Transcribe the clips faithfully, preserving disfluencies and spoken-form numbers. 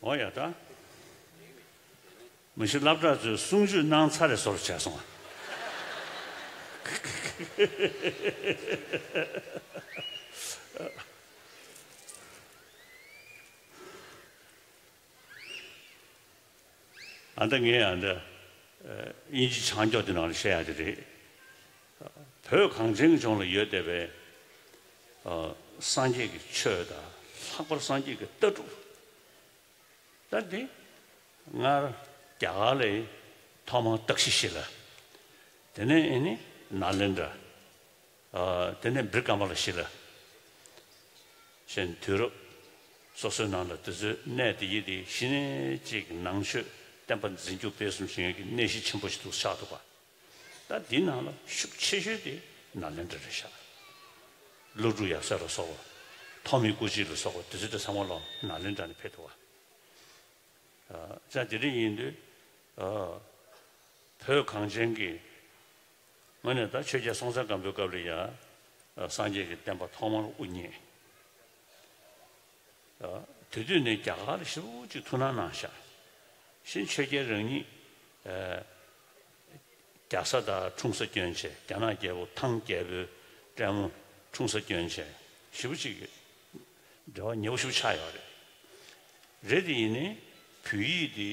འོ་ཡ་ད། མི་ཤི་སློབ་གྲྭ་ཚོས་གསུང་ཆོས་གནང་ཚར་རེད་བཟོ་འདྲ་བྱས་སོང་ང་། ཨ་ད་ངས་ཨ་ད་དབྱིན་ཇི་ཆང་འཇོག་དེ་ནང་ལ་བཤད་ཡ་དེ་རེད། བོད་གངས་ཅན་གྱི་ལྗོངས་ལ་ཡོད་བསྡད་པའི་སངས་རྒྱས་ཀྱི་ཆོས་དང་། ལྷག་པར་སངས་རྒྱས་ཀྱི་ལྟ་གྲུབ། ད་འདི་སྔར་རྒྱ་གར་ལ་ཐོག་མར་སྟག་ཤི་ཤི་ལ། དེ་ནས་ཨེ་ནི་ནཱ་ལེནྡྲ། ཨ། དེ་ནས་བི་ཀྲ་མ་ལ་ཤི་ལ། གཞན་དུས་རབས་སོ་སོའི་ནང་ལ་དེ་ཚོའི་གནས་དེ་ཡི་དེ་གཞི་ནས་ཅིག་ནང་ཆོས་བསྟན་པ་འཛིན་སྐྱོང་སྤེལ་གསུམ་བྱེད་མཁན་གྱི་གནས་གཞི་ཆེན་པོ་ཞིག་ཏུ་ཆགས་འདུག་པ། ད་འདི་ནང་ལ་ཤུགས་ཆེ་ཤོས་དེ་ནཱ་ལེནྡྲ་རེད་ཤག། ཀླུ་སྒྲུབ་ཡབ་སྲས་ལ་སོགས་པ། ཐོགས་མེད་སྐུ་མཆེད་ལ་སོགས་པ་དེ་ཚོ་དེ་ཚང་མ་ལ་ནཱ་ལེནྡྲ་ནས་ཕེབས་འདུག་པ། ཨ། ཙང་དེ་འདྲ་ཡིན་དུས། ཨ། བོད་གངས་ཅན་གྱི་ངོས་ནས་ད་ཆོས་རྒྱལ་སྲོང་བཙན་སྒམ་པོའི་སྐབས་ལ་ཡ། ཨ། སངས་རྒྱས་ཀྱི་བསྟན་པ་ཐོག་མར་དབུ་བརྙེས། ཨ། དེ་དུས་ནས་རྒྱ་གར་ལ་ཞེ་པོ་ཅིག་ཐུགས་སྣང་གནང་ཤག། གཞན་ཆོས་རྒྱལ་རང་ཉིད། ཨ། རྒྱ་བཟའ་དང་འཁྲུངས་ས་སྐྱོན་བྱས། རྒྱ་ནག་རྒྱལ་པོ་ཐང་རྒྱལ་པོའི་སྲས་མོ་འཁྲུངས་ས་སྐྱོན་བྱས། ཞེ་པོ་ཅིག་འབྲེལ་བ་ཉེ་པོ་ཞེ་པོ་ཆགས་ཡོད་རེད། རེད་དེ་ཡིན་ནའི་བོད་ཡིག་དེ་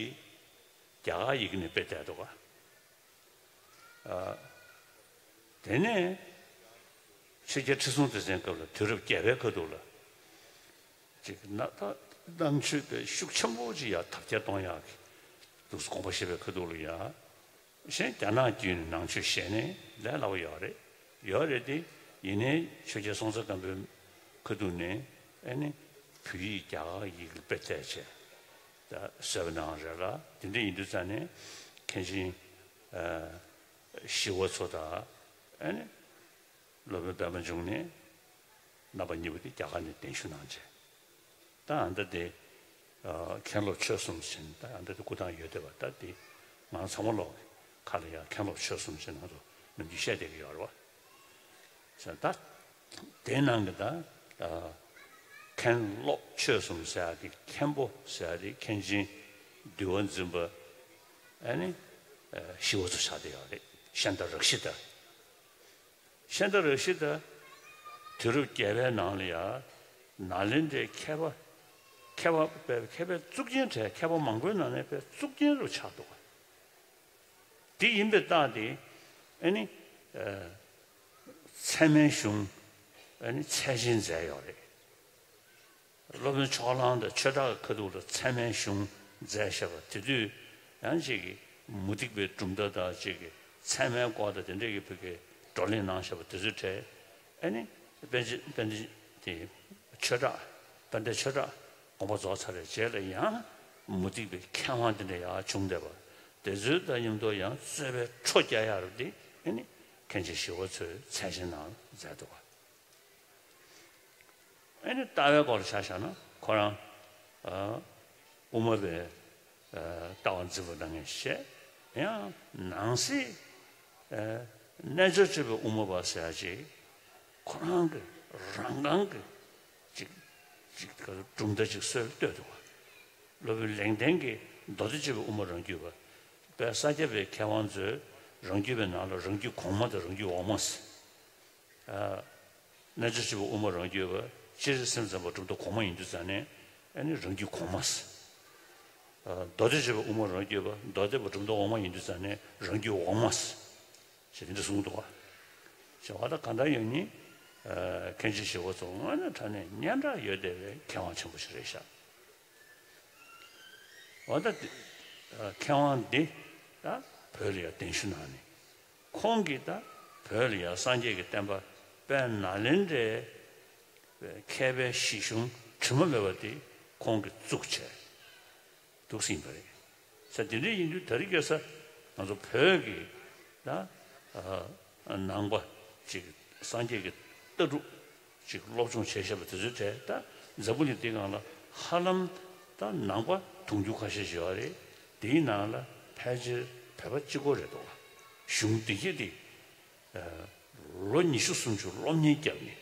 རྒྱ་གར་ཡི་གེ་ནས་དཔེ་བལྟས་འདུག་ག། ཨ། དེ་ནས་ཆོས་རྒྱལ་ཁྲི་སྲོང་ལྡེ་བཙན་སྐབས་ལ་དུས་རབས་བརྒྱད་པའི་ཁ་ཐུག་ལ། ཅིག་ན་ད་ནང་ཆོས་དཔེ་ཤུགས་ཆེན་པོ་ཅིག་ཡར་དར་རྒྱས་གཏོང་ཡག་གི་འདུག་སེ་དགོངས་པ་བཞེས་པའི་ཁ་ཐུག་ལ་ཡ། གཞན་རྒྱ་ནག་བརྒྱུད་ནས་ནང་ཆོས་བཤད་ནས་ལས་སླ་པོ་ཡོད་རེད། ཡོད་རེད་དེ། ཡིན་ནའི་ཆོས་རྒྱལ་སྲོང་བཙན་སྒམ་པོའི་ཁ་ཐུག་ནས་ཨེ་ནི་བོད་ཡིག་རྒྱ་གར་ཡིག་གི་དཔེ་བལྟས་བྱས། ད་བཟོས་པ་ནའང་རེད་ལ། དེ་འདྲ་ཡིན་དུས་ཙང་ནས་མཁན་ཆེན། ཨ། ཞི་བ་འཚོ་དང་། ཨེ་ནི་སློབ་དཔོན་པད་མ་འབྱུང་གནས། རྣམ་པ་གཉིས་པོ་དེ་རྒྱ་གར་ནས་གདན་ཞུ་གནང་བྱས། ད་ཨ་མདའ་དེ། ཨ། མཁན་སློབ་ཆོས་གསུམ་ཟེར་ནས་ད་ཨ་མདའ་དེ་སྐུ་ཐང་ཡོད་བསྡད་པ། ད་དེ་ང་ཚང་མ་ལོག་ཁ་ལ་ཡ་མཁན་སློབ་ཆོས་གསུམ་ཟེར་ནས་ང་ཚོ་ནམ་རྒྱུན་བཤད་བསྡད་ཀྱི་ཡོད་རེད་བ། ཟེར་ད། དེའི་ནང་གི་ད། ཨ། མཁན་སློབ་ཆོས་གསུམ་ཟེར་ཡ་གི་མཁན་པོ་ཟེར་ཡ་དེ་མཁན་ཆེན་འདུལ་བ་འཛིན་པ། ཨ་ནི། ཨ། ཞི་བ་འཚོ་ཆགས་བསྡད་ཡོད་རེད། ཤཱནྟ་རཀྵི་ཏ། ཤཱནྟ་རཀྵི་ཏ། དུས་རབས་བརྒྱད་པའི་ནང་ལ་ཡ། ནཱ་ལེནྡྲའི་མཁས་པ། མཁས་པ་དཔེ་མཁས་པའི་གཙུག་རྒྱན་གྲས། མཁས་པ་མང་པོའི་ནང་ནས་དཔེ་གཙུག་རྒྱན་རུ་ཆགས་འདུག། དེ་ཡིན་པའི་རྟགས་དེ། ཨ་ནི། ཨ། ཚད་མའི་གཞུང་། ཨ་ནི་ཚད་ཆེན་མཛད་ཡོད་རེད། སློབ་དཔོན་ཕྱོགས་གླང་དང་ཆོས་གྲགས་ཀྱི་ཁ་ཐུག་ལ་ཚད་མའི་གཞུང་མཛད་བཞག་པ། དེ་དུས་ཡང་ཅིག་གི་མུ་སྟེགས་པའི་གྲུབ་མཐའ་དང་། ཅིག་གི་ཚད་མའི་སྐོར་དང་དེ་འདྲ་གི་བོད་ཀྱི་བགྲོ་གླེང་གནང་བཞག་པ་དེ་ཚོའི་གྲས། ཨ་ནི་པཎ་ཆེན། པཎ་ཆེན་དེ་ཆོས་གྲགས། དཔལ་ལྡན་ཆོས་གྲགས་དགོངས་པ་རྫོགས་ཚར་བའི་རྗེས་ལ་ཡང་མུ་སྟེགས་པའི་མཁས་དབང་དེ་འདྲ་ཡར་བྱུང་བསྡད་པ། དེ་ཚོའི་དང་མཉམ་དུ་ཡང་རྩོད་པའི་ཁྲོ་རྒྱག་ཡག་རུ་དེ། ཨ་ནི་མཁན་ཆེན་ཞི་བ་འཚོས་ཚད་ཆེན་ནང་མཛད་འདུག་པ། ཨ་ནི་ལྟ་བའི་སྐོར་ལ་ཆ་བཞག་ན་ཁོ་རང་། ཨ། དབུ་མ་པའི། ཨ། ལྟ་བ་འཛིན་པ་གནང་མཁན་ཞིག་བྱས། ཡང་ནང་གསེས། ཨ། རྣལ་འབྱོར་སྤྱོད་པའི་དབུ་མ་པ་ཟེར་ཡ་ཅིག་ཁོ་རང་གི་རང་རྐང་གི་ཅིག་ཅིག་གྲུབ་མཐའ་ཅིག་སྲོལ་བཏོད་འདུག་པ། སློབ་དཔོན་ལེགས་ལྡན་གྱིས་མདོ་སྡེ་སྤྱོད་པའི་དབུ་མ་རང་རྒྱུད་པ། དཔལ་ས་སྐྱ་པའི་མཁས་དབང་ཚོས་རང་རྒྱུད་པའི་ནང་ལ་རང་རྒྱུད་གོང་མ་དང་རང་རྒྱུད་འོག་མ་ཟེར། ཨ། རྣལ་འབྱོར་སྤྱོད་པའི་དབུ་མ་རང་རྒྱུད་པ། སྤྱིར་སེམས་ཙམ་པ་གྲུབ་མཐའ་གོང་མ་ཡིན་དུས་ཙང་ནས། ཨ་ནི་རང་རྒྱུད་གོང་མ་ཟེར། ཨ། མདོ་སྡེ་སྤྱོད་པའི་དབུ་མ་རང་རྒྱུད་པ། མདོ་སྡེ་པ་གྲུབ་མཐའ་འོག་མ་ཡིན་དུས་ཙང་ནས་རང་རྒྱུད་འོག་མ་ཟེར། ཞེས་དེ་འདྲ་གསུངས་འདུག་པ། ཞེས་པ་ད་གང་ལྟར་ཡང་ནི། ཨ། མཁན་ཆེན་ཞི་བ་འཚོ་དངོས་གནས་དྲང་གནས་སྙན་གྲགས་ཡོད་བསྡད་པའི་མཁས་དབང་ཆེན་པོ་ཞིག་རེད་ཤག། འོ་ད་དེ། ཨ། མཁས་དབང་འདི་ད་བོད་ལ་ཡང་གདན་ཞུ་གནང་ནས། ཁོང་གིས་ད་བོད་ལ་ཡང་སངས་རྒྱས་ཀྱི་བསྟན་པ་དཔལ་ནཱ་ལེནྡྲའི་མཁས་པའི་གཞི་གཞུང་དྲི་མ་མེད་པ་དེ་ཁོང་གིས་བཙུགས་བྱས་འདུག་སེ་ཡིན་པ་རེད། ས་དེ་འདྲ་ཡིན་དུས་ད་རེས་ཀྱི་ས་ང་ཚོ་བོད་ཀྱི་ད། ཨ། ནང་པ་ཅིག་སངས་རྒྱས་ཀྱི་ལྟ་གྲུབ་ཅིག་སློབ་སྦྱོང་བྱས་བཞག་པ་དེ་ཚོའི་གྲས། ད་འཛམ་བུ་གླིང་འདིའི་སྒང་ལ་ཧ་ལམ་ད་ནང་པ་དུང་ཕྱུར་ཁ་ཤས་ཤིག་ཡོད་རེད། དེའི་ནང་ལ་ཕལ་ཆེར་བོད་པ་གཅིག་པོ་རེད་འདུག། གཞུང་འདི་གྱད་དེ། ཨ། ལོ་ཉི་ཤུ་སུམ་ཅུ་སློབ་གཉེར་བརྒྱབ་ནས།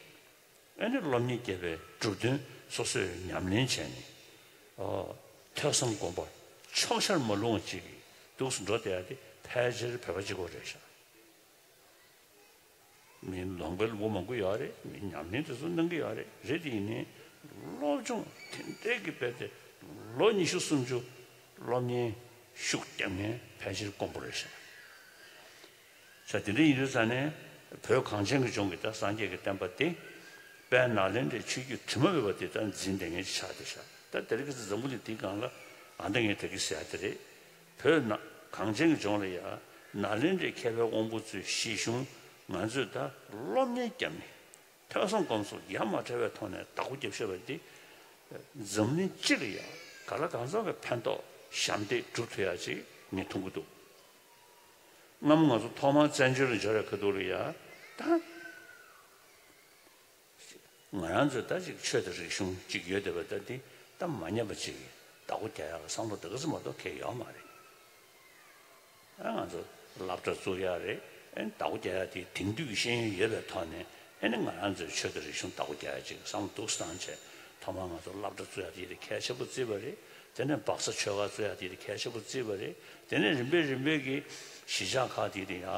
ཨ་ནི་སློབ་གཉེར་བརྒྱབ་པའི་གྲུབ་དོན་སོ་སོས་ཉམས་ལེན་བྱས་ནས། ཨོ། ཐོས་བསམ་སྒོམ་པ་ཕྱོགས་ཆར་མ་ལྷུང་བ་ཅིག་གི་འདུག་སེ་འགྲོ་བསྡད་ཡ་དེ་ཕལ་ཆེར་བོད་པ་གཅིག་པོ་རེད་ཤག་མི་ལོང་པའི་ལུང་པ་མང་པོ་ཡོད་རེད། མི་ཉམས་ལེན་དེ་ཚོ་གནང་གི་ཡོད་རེད། རེད་དེ་ཡིན་ནའི་སློབ་སྦྱོང་དེ་འདྲའི་གི་དཔེ་དེ་ལོ་ཉི་ཤུ་སུམ་ཅུ་སློབ་གཉེར་ཤུགས་རྒྱབ་མཁན་ཕལ་ཆེར་དཀོན་པོ་རེད་ཤག་ས་དེ་འདྲ་ཡིན་དུས་ཙང་ནས་བོད་གངས་ཅན་གྱི་ལྗོངས་ཀྱི་ད་སངས་རྒྱས་ཀྱི་བསྟན་པ་དེ་དཔལ་ནཱ་ལེནྡྲའི་ཆོས་བརྒྱུད་དྲི་མ་མེད་པ་དེ་ད་འཛིན་བསྡད་མཁན་ཅིག་ཆགས་བསྡད་ཤག་ད་དེ་རིང་ཁ་སང་འཛམ་བུ་གླིང་འདིའི་སྒང་ལ་ཨ་ད་ངས་ད་གི་ཟེར་ཡ་དེ་རེད། བོད་ན་གངས་ཅན་གྱི་ལྗོངས་ལ་ཡ་ནཱ་ལེནྡྲའི་མཁས་པའི་དབང་པོ་ཚོའི་གཞི་གཞུང་ང་ཚོས་ད་སློབ་གཉེར་བརྒྱབ་ནས་ཐོས་བསམ་སྒོམ་གསུམ་ཡ་མ་བྲལ་བའི་ཐོག་ནས་བདག་པོ་རྒྱབ་ཤེས་པ་འདི་འཛམ་གླིང་སྤྱི་ལ་ཡ་ག་ལ་གང་འཚམ་གྱི་ཕན་ཐོགས་ཞབས་འདེགས་སྒྲུབ་ཐུབ་ཡ་ཅིག་ངས་མཐོང་གི་འདུག་སྔ་མོ་ང་ཚོ་ཐོག་མར་བཙན་བྱོལ་ལ་འབྱོར་བའི་ཁ་ཐུག་ལ་ཡ་ད་ང་རང་ཚོས་ད་ཅིག་ཆོས་དང་རིག་གཞུང་ཅིག་ཡོད་བསྡད་པ་ད་འདི་ད་མ་ཉམས་པ་ཅིག་བདག་པོ་རྒྱག་ཡག་གི་བསམ་བློ་དེ་ག་ཚོད་མ་གཏོགས་གང་ཡང་ཡོད་མ་རེད། ཨ་ང་ཚོ་སློབ་གྲྭ་བཙུགས་ཡག་རེད། ཨ་ནི་བདག་པོ་རྒྱག་ཡག་དེ་དེང་དུས་ཀྱི་ཤེས་ཡོན་ཡོད་པའི་ཐོག་ནས་ཨ་ནི་ང་རང་ཚོའི་ཆོས་དང་རིག་གཞུང་བདག་པོ་རྒྱག་ཡག་ཅིག་བསམ་བློ་འདུག་སེ་བཏང་བྱས་ཐོག་མར་ང་ཚོ་སློབ་གྲྭ་བཙུགས་ཡག་དེ་དེ་གལ་ཆེན་པོ་བརྩིས་པ་རེད། དེ་ནས་སྦག་ས་ཆོས་སྒར་བཙུགས་ཡག་དེ་དེ་གལ་ཆེན་པོ་བརྩིས་པ་རེད། དེ་ནས་རིམ་པས་རིམ་པས་ཀྱི་གཞིས་ཆགས་ཁག་དེ་དེ་ཡ།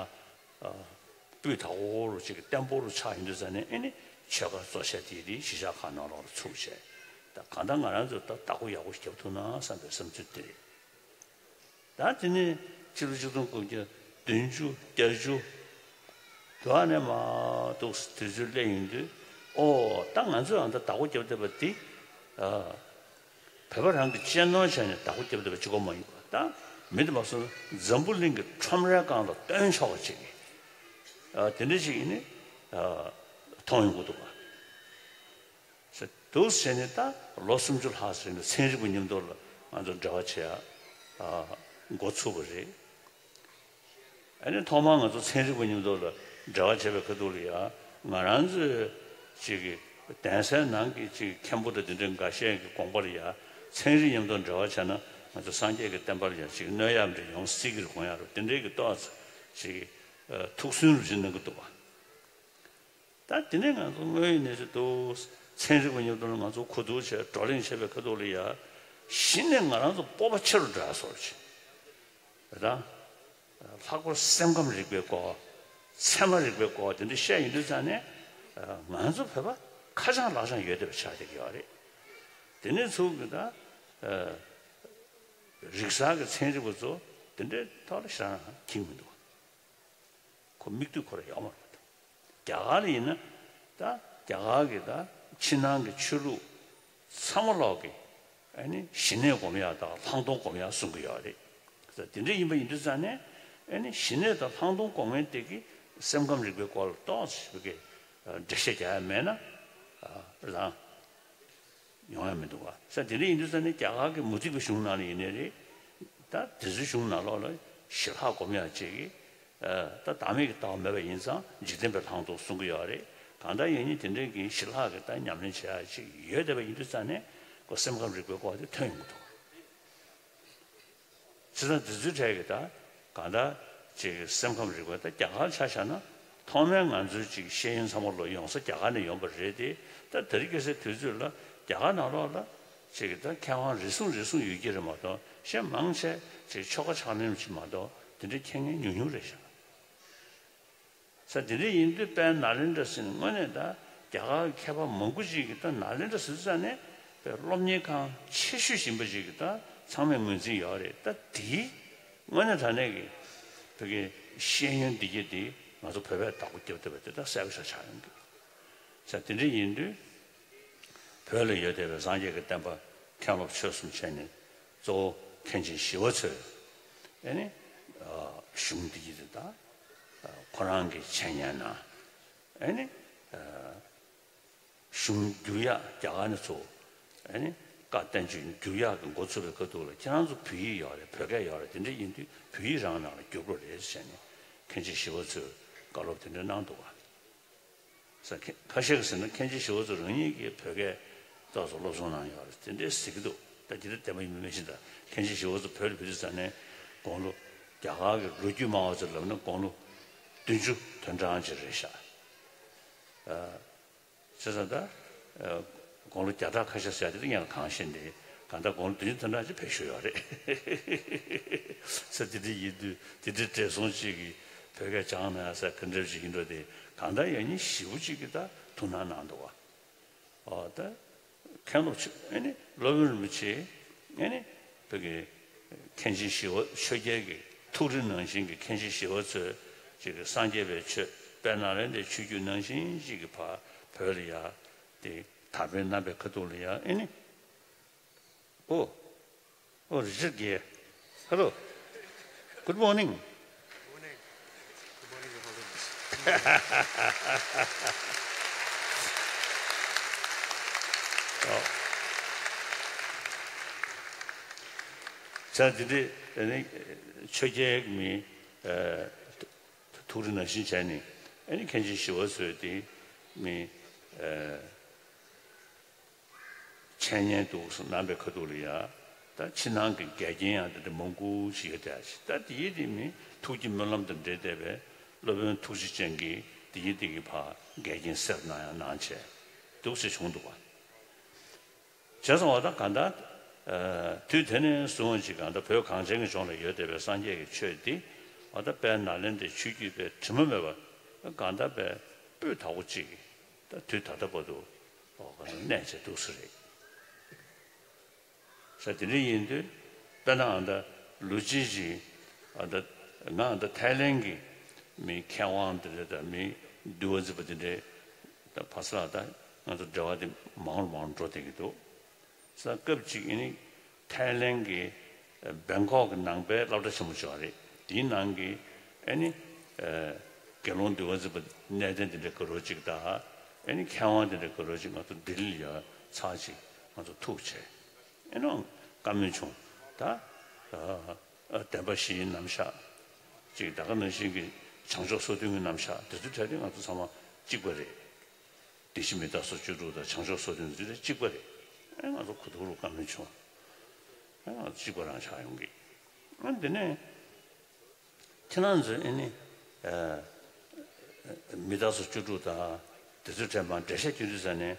སྤུས་དག་པོ་རུ་ཅིག་བརྟན་པོ་རུ་ཆགས་ཡོང་དུས་ཙང་ནས་ཨེ་ནི་ཆོས་སྒར་གཙོ་ཆེ་དེ་དེ་གཞིས་ཆགས་ཁག་ནང་ལོགས་ལ་ཚུགས་བྱས། ད་གང་ལྟར་ང་རང་ཚོས་ད་བདག་པོ་ཡག་པོ་ཞིག་རྒྱབ་ཐུབ་ན་བསམ་པའི་བསམ་ཚུལ་དེ་རེད། ད་དེ་ནས་ཕྱི་ལོ་ཆིག་སྟོང་དགུ་བརྒྱ་བདུན་ཅུ་བརྒྱད་ཅུ་དུ་ཨ་ནས་མ་གཏོགས་དུས་ཚོད་སླེབས་ཡོང་དུས་ཨོ་ད་ང་ཚོས་ཨ་ད་བདག་པོ་རྒྱབ་བསྡད་པ་འདི། བོད་པ་རང་གི་གཅེས་ནོར་བྱས་ནས་བདག་པོ་རྒྱབ་བསྡད་པ་གཅིག་པོ་མ་ཡིན་པ་དང་། མི་དེ་མ་སོང་འཛམ་བུ་གླིང་གི་ཁྲོམ་རའི་སྒང་ལ་སྟོན་ཆོག་པ་ཅིག་ཨ་དེ་འདྲ་ཅིག་ཡིན་ནི་ཨ་མཐོང་ཡོང་གི་འདུག་པ། ཟེར་འདུག་ཟེར་ནས་ད་ལོ་སུམ་ཅུ་ལྷག་ཙམ་རིང་ལ་ཚན་རིག་པ་མཉམ་དུ་ལ་ང་ཚོ་འབྲེལ་བ་བྱེད་ཡ་ཨ་འགོ་ཚུགས་པ་རེད། ཨ་ནི་ཐོག་མར་ང་ཚོ་ཚན་རིག་པ་མཉམ་དུ་ལ་འབྲེལ་བ་བྱས་པའི་ཁ་ཐུག་ལ་ཡང་ང་རང་ཚོའི་ཅིག་གི་གདན་སའི་ནང་གི་ཅིག་མཁན་པོ་དང་དེ་འདྲའི་འགའ་ཤས་ཀྱི་དགོངས་པ་ལ་ཡང་ཚན་རིག་མཉམ་དུ་འབྲེལ་བ་བྱས་ན་ང་ཚོ་སངས་རྒྱས་ཀྱི་བསྟན་པ་ལ་ཡང་ཅིག་གནོད་ཡག་འདྲ་ཡོང་སྲིད་ཀྱི་རེད་དགོངས་ཡག་རེད་དེ་འདྲའི་གི་ཏོག་ཙམ་ཅིག་ཐུགས་སུན་རུ་ཅིག་གནང་གི་འདུག་པ། ད་དེ་ནས་ང་ཚོ་དངོས་ཡོད་གནས་ཚུལ་འདུག་ཚན་རིག་པ་མཉམ་དུ་ང་ཚོ་གོ་བསྡུར་བྱས་བགྲོ་གླེང་བྱས་པའི་ཁ་ཐུག་ལ་ཡ་གཞི་ནས་ང་རང་ཚོ་སྤོབས་པ་ཆེ་རུ་འགྲོ་ཡ་བཟོ་འདྲ་ཅིག་རེད་ད། ལྷག་པར་སེམས་ཁམས་རིག་པའི་སྐོར། ཚད་མ་རིག་པའི་སྐོར་དེ་འདྲ་བཤད་ཡོང་དུས་ཙང་ནས་ང་ཚོ་བོད་པ་ཁ་བྱང་ལག་བྱང་ཡོད་བསྡད་པ་ཆགས་བསྡད་ཀྱི་ཡོད་རེད། དེ་ནས་ཚུར་གི་ད་རིག་གསར་གྱི་ཚན་རིག་པ་ཚོ་དེ་འདྲའི་ཐོག་ལ་ཞེ་དྲག་འཁྱེར་མི་འདུག་ཁོ་མིག་ལྟོས་ཁོ་རང་ཡོད་མ་རེད། རྒྱ་གར་ལ་ཡིན་ན་ད་རྒྱ་གར་གྱི་ད་ཕྱི་ནང་གི་ཆོས་ལུགས་ཚང་མ་ལོག་གི་ཨ་ནི་ཞི་གནས་སྒོམ་ཡག་དང་ལྷག་མཐོང་སྒོམ་ཡག་གསུང་གི་ཡོད་རེད། དེ་འདྲ་ཡིན་པ་ཡིན་དུས་ཙང་ནས་ཨ་ནི་ཞི་གནས་དང་ལྷག་མཐོང་སྒོམ་མཁན་དེ་གི་སེམས་ཁམས་རིག་པའི་སྐོར་ལ་ཏོག་ཙམ་ཞིག་གི་འགྲེལ་བཤད་རྒྱག་ཡ་མེད་ན་རང་ཡོང་ཡ་མི་འདུག་བ། ས་དེ་འདྲ་ཡིན་དུས་ཙང་ནས་རྒྱ་གར་གྱི་མུ་སྟེགས་པའི་གཞུང་ནང་ལ་ཡིན་ནའི་རེད། ད་དེ་ཚོའི་གཞུང་ནང་ལོགས་ལ་ཞི་ལྷག་སྒོམ་ཡག་ཅིག་གིས་ད་བདག་མེད་ཀྱི་ལྟ་བ་མེད་པ་ཡིན་ཙང་འཇིག་རྟེན་པའི་ལྷག་མཐོང་གསུང་གི་ཡོད་རེད། གང་ལྟར་ཡིན་ནའི་དེ་འདྲའི་གི་ཞི་ལྷག་གི་ད་ཉམས་ལེན་བྱེད་ཡག་ཅིག་ཡོད་བསྡད་པ་ཡིན་དུས་ཙང་ནས་ཁོ་སེམས་ཁམས་རིག་པའི་སྐོར་དེ་ཐོན་ཡོང་གི་འདུག་བྱས་ཙང་དེ་ཚོའི་གྲས་ཀྱི་ད་གང་ལྟར་ཅིག་སེམས་ཁམས་རིག་པ་ད་རྒྱ་གར་ཆ་བཞག་ན་ཐོག་མའི་ང་ཚོའི་ཅིག་ཤེས་ཡོན་ཚང་མ་ལོ་ཡོང་ས་རྒྱ་གར་ནས་ཡོང་པ་རེད་དེ། ད་དེ་རིང་ཁ་སང་དུས་ཚོད་ལ་རྒྱ་གར་ནང་ལོགས་ལ་ཅིག་ད་མཁས་དབང་རེ་ཟུང་རེ་ཟུང་ཡོད་ཀྱི་རེད་མ་གཏོགས་གཞན་མང་ཆེ་ཅིག་ཆོལ་ཁ་ཕྱག་ལེན་ཅིག་མ་གཏོགས་དེ་འདྲའི་མཁྱེན་མཁན་ཉུང་ཉུང་རེད་ཤག་ས་དེ་འདྲ་ཡིན་དུས་དཔལ་ནཱ་ལེནྡྲ་ཟེར་ནས་དངོས་གནས་ད་རྒྱ་གར་གྱི་མཁས་པ་མང་པོ་ཅིག་གིས་ད་ནཱ་ལེནྡྲ་ཟེར་ཙང་ནས་དཔེ་སློབ་གཉེར་ཁང་ཆེ་ཤོས་ཡིན་པ་ཅིག་གིས་ད་ཚང་མས་ངོས་འཛིན་ཡོད་རེད། ད་དེའི་དངོས་གནས་དྲང་གནས་ཀྱི་བོད་ཀྱི་ཤེས་ཡོན་འདི་གྱད་དེ་ང་ཚོ་བོད་པས་བདག་པོ་རྒྱབ་བསྡད་པ་དེ་ད་གསལ་པོ་ཞེ་དྲག་ཆགས་ཡོང་གི། ས་དེ་འདྲ་ཡིན་དུས། བོད་ལ་ཡོད་བསྡད་པའི་སངས་རྒྱས་ཀྱི་བསྟན་པ་མཁན་སློབ་ཆོས་གསུམ་བྱས་ནས་གཙོ་བོ་མཁན་ཆེན་ཞི་བ་འཚོས་ཨེ་ནི་གཞུང་འདི་གྱད་དེ་དང་ཁོ་རང་གི་འཆད་ཉན་ནང་ཨེ་ནི་གཞུང་བསྒྱུར་ཡག་རྒྱ་གར་ནས་ཚུར་ཨེ་ནི་བཀའ་བསྟན་བཅོས་བསྒྱུར་ཡག་གི་འགོ་ཚུགས་པའི་ཁ་ཐུག་ལ་ཁྱེད་རང་ཚོ་བོད་ཡིག་ཡོད་རེད། བོད་སྐད་ཡོད་རེད། དེ་འདྲ་ཡིན་དུས་བོད་ཡིག་རང་ནང་ལ་བསྒྱུར་དགོས་རེད་ཟེར་ནས་མཁན་ཆེན་ཞི་བ་འཚོས་བཀའ་སློབ་དེ་འདྲ་གནང་འདུག་ག་ས་ཁ་ཤས་ཀྱིས་ཟེར་ན་མཁན་ཆེན་ཞི་བ་འཚོ་རང་ཉིད་ཀྱིས་བོད་སྐད་ཏོག་ཙམ་སློབ་སྦྱོང་གནང་ཡོད་རེད་དེ་འདྲས་ཟེར་གྱི་འདུག་ད་དེ་འདྲ་བདེན་པ་ཡིན་མིན་མི་ཤེས། ད་མཁན་ཆེན་ཞི་བ་འཚོ་བོད་ལ་ཕེབས་དུས་ཙ་ནས་དགུང་ལོ་རྒྱ་གར་གྱི་ལོ་རྒྱུས་སྨྲ་བ་ཚོས་ལབ་ན་དགུང་ལོ་བདུན་ཅུ་དོན་གྲངས་ཅིག་རེད་ཤག་བྱས་ཙང་ད་དགུང་ལོ་བརྒྱ་ཕྲག་ཁ་ཤས་ཟེར་ཡ་དེ་ད་ངས་ལ་གང་ཤེས་འདི་ གང་ལྟར་དགུང་ལོ་བདུན་ཅུ་དོན་གྲངས་ཅིག་ཕེབས་བཞུགས་ཡོད་རེད། ས་དེ་འདྲ་ཡིན་དུས་དེ་འདྲའི་བགྲེས་སོང་ཅིག་གིས་བོད་སྐད་སྦྱངས་ན་ས་ག་འདྲ་ཞིག་ཡིན་འགྲོ་དེ། གང་ལྟར་ཡང་སྙིང་ཞེ་པོ་ཅིག་གིས་ད་ཐུགས་སྣང་གནང་འདུག་བ། ཨོ་ད་མཁན་སློབ་ཆེ་ཨེ་ནི་སློབ་དཔོན་རིན་པོ་ཆེ་ཨེ་ནི་བོད་ཀྱི་མཁན་ཆེན་ཞི་བ་ཆོས་རྒྱལ་གྱི་ཐུགས་རེ་ནང་བཞིན་གྱི་མཁན་ཆེན་ཞི་བ་འཚོས་ཅིག་གི་སངས་རྒྱས་པའི་ཆོས་དཔལ་ནཱ་ལེནྡྲའི་ཆོས་བརྒྱུད་ནང་བཞིན་ཅིག་གི་ཕར་བོད་ལ་ཡ་དེ་དར་སྤེལ་གནང་པའི་ཁ་ཐུག་ལ་ཡ་ཨེ་ནི། ཨོ། ཨོ་རི་ཅར་རྒྱལ། Hello. Good morning. Good morning. Good morning, Your Holiness. ཨོ། ས་དེ་འདྲའི་ཨ་ནི་ཆོས་རྒྱལ་མི་ཨ་ཐུགས་རེ་ནང་བཞིན་བྱས་ནས་ཨ་ནི་མཁན་ཆེན་ཞི་བ་འཚོས་དེ་མི་ཨ། འཆད་ཉན་འདུག་སེ་གནང་པའི་ཁ་ཐུག་ལ་ཡ། ད་ཕྱི་ནང་གི་འགལ་རྐྱེན་ཡང་དེ་འདྲ་མང་པོ་ཞིག་ཡོད་བསྡད་ཡ་ཞིག་ད་དེ་ཡི་དེ་མི་ཐུགས་ཀྱི་སྨོན་ལམ་དང་འབྲེལ་བསྡད་པའི་སློབ་དཔོན་ཐུགས་རྗེ་ཅན་གྱིས་དེ་ཡི་དེ་གི་ཕར་འགལ་རྐྱེན་སེལ་གནང་ཡང་གནང་བྱས་འདུག་སེ་བྱུང་འདུག་བ། བྱས་ཙང་བ་ད་གང་ལྟར། ཨ། དུས་དེ་ནས་བཟུང་ཅིག་གང་ལྟར་བོད་གངས་ཅན་གྱི་ལྗོངས་ལ་ཡོད་བསྡད་པའི་སངས་རྒྱས་ཀྱི་ཆོས་འདི་བ་ད་དཔལ་ནཱ་ལེནྡྲའི་ཆོས་བརྒྱུད་པའི་དྲི་མ་མེད་པ་གང་ལྟར་དཔེ་སྤུས་དག་པོ་ཅིག་ད་དུས་ད་ལྟ་བར་དུ་འོ་ག་ནས་གནས་བྱས་འདུག་ས་རེད། ས་དེ་འདྲ་ཡིན་དུས་དཔེར་ན་ཨ་ད་ལོ་གཅིག་ཅིག་ཨ་ད་ང་ཨ་ད་ཐའི་ལེན་གྱི་མི་མཁས་དབང་དེ་འདྲ་དང་མི་འདུལ་བ་འཛིན་པ་དེ་འདྲའི་ད་བར་ས་ལ་ད་ང་ཚོ་འབྲེལ་བ་དེ་མང་རུ་མང་རུ་འགྲོ་བསྡད་ཀྱི་འདུག་ས་སྐབས་ཅིག་ཨ་ནི་ཐའི་ལེན་གྱི་བེང་ཀོག་གི་ནང་པའི་སློབ་གྲྭ་ཆེན་མོ་ཅིག་ཡོད་རེད། དེའི་ནང་གི་ཨ་ནི་དགེ་སློང་འདུལ་བ་འཛིན་པ་གནས་བརྟན་དེ་འདྲའི་ག་རོ་ཅིག་དང་ཨ་ནི་མཁས་དབང་དེ་འདྲའི་ག་རོ་ཅིག་ང་ཚོ་ལྡི་ལི་ལ་ཡ་ཚར་ཅིག་ང་ཚོ་ཐུག་བྱས། ཨེ་ནོ་བཀའ་མོལ་བྱུང་། ད་ཨ་ཨ་བདེན་པ་བཞིའི་རྣམ་གཞག་ཅིག་ད་ག་ནང་བཞིན་གྱི་བྱང་ཆུབ་སོ་བདུན་གྱི་རྣམ་གཞག་དེ་ཚོའི་གྲས་དེ་ང་ཚོ་ཚང་མ་གཅིག་པ་རེད། བདེན་བཞི་མི་རྟག་སོགས་བཅུ་དྲུག་དང་བྱང་ཆུབ་སོ་བདུན་དེ་ཚོའི་གྲས་གཅིག་པ་རེད། ཨེ་ང་ཚོ་གོ་ཐུབ་རུ་བཀའ་མོལ་བྱུང་། ཨེ་ང་ཚོ་གཅིག་པ་རང་ཆགས་ཡོང་གི། ཨ་འདི་ནས། ཁྱེད་རང་ཚོས་ཨེ་ནི། ཨ། མི་རྟག་སོགས་བཅུ་དྲུག་དང་དེ་ཚོའི་གྲས་མར་འགྲེལ་བཤད་རྒྱག་དུས་ཙ་ནས་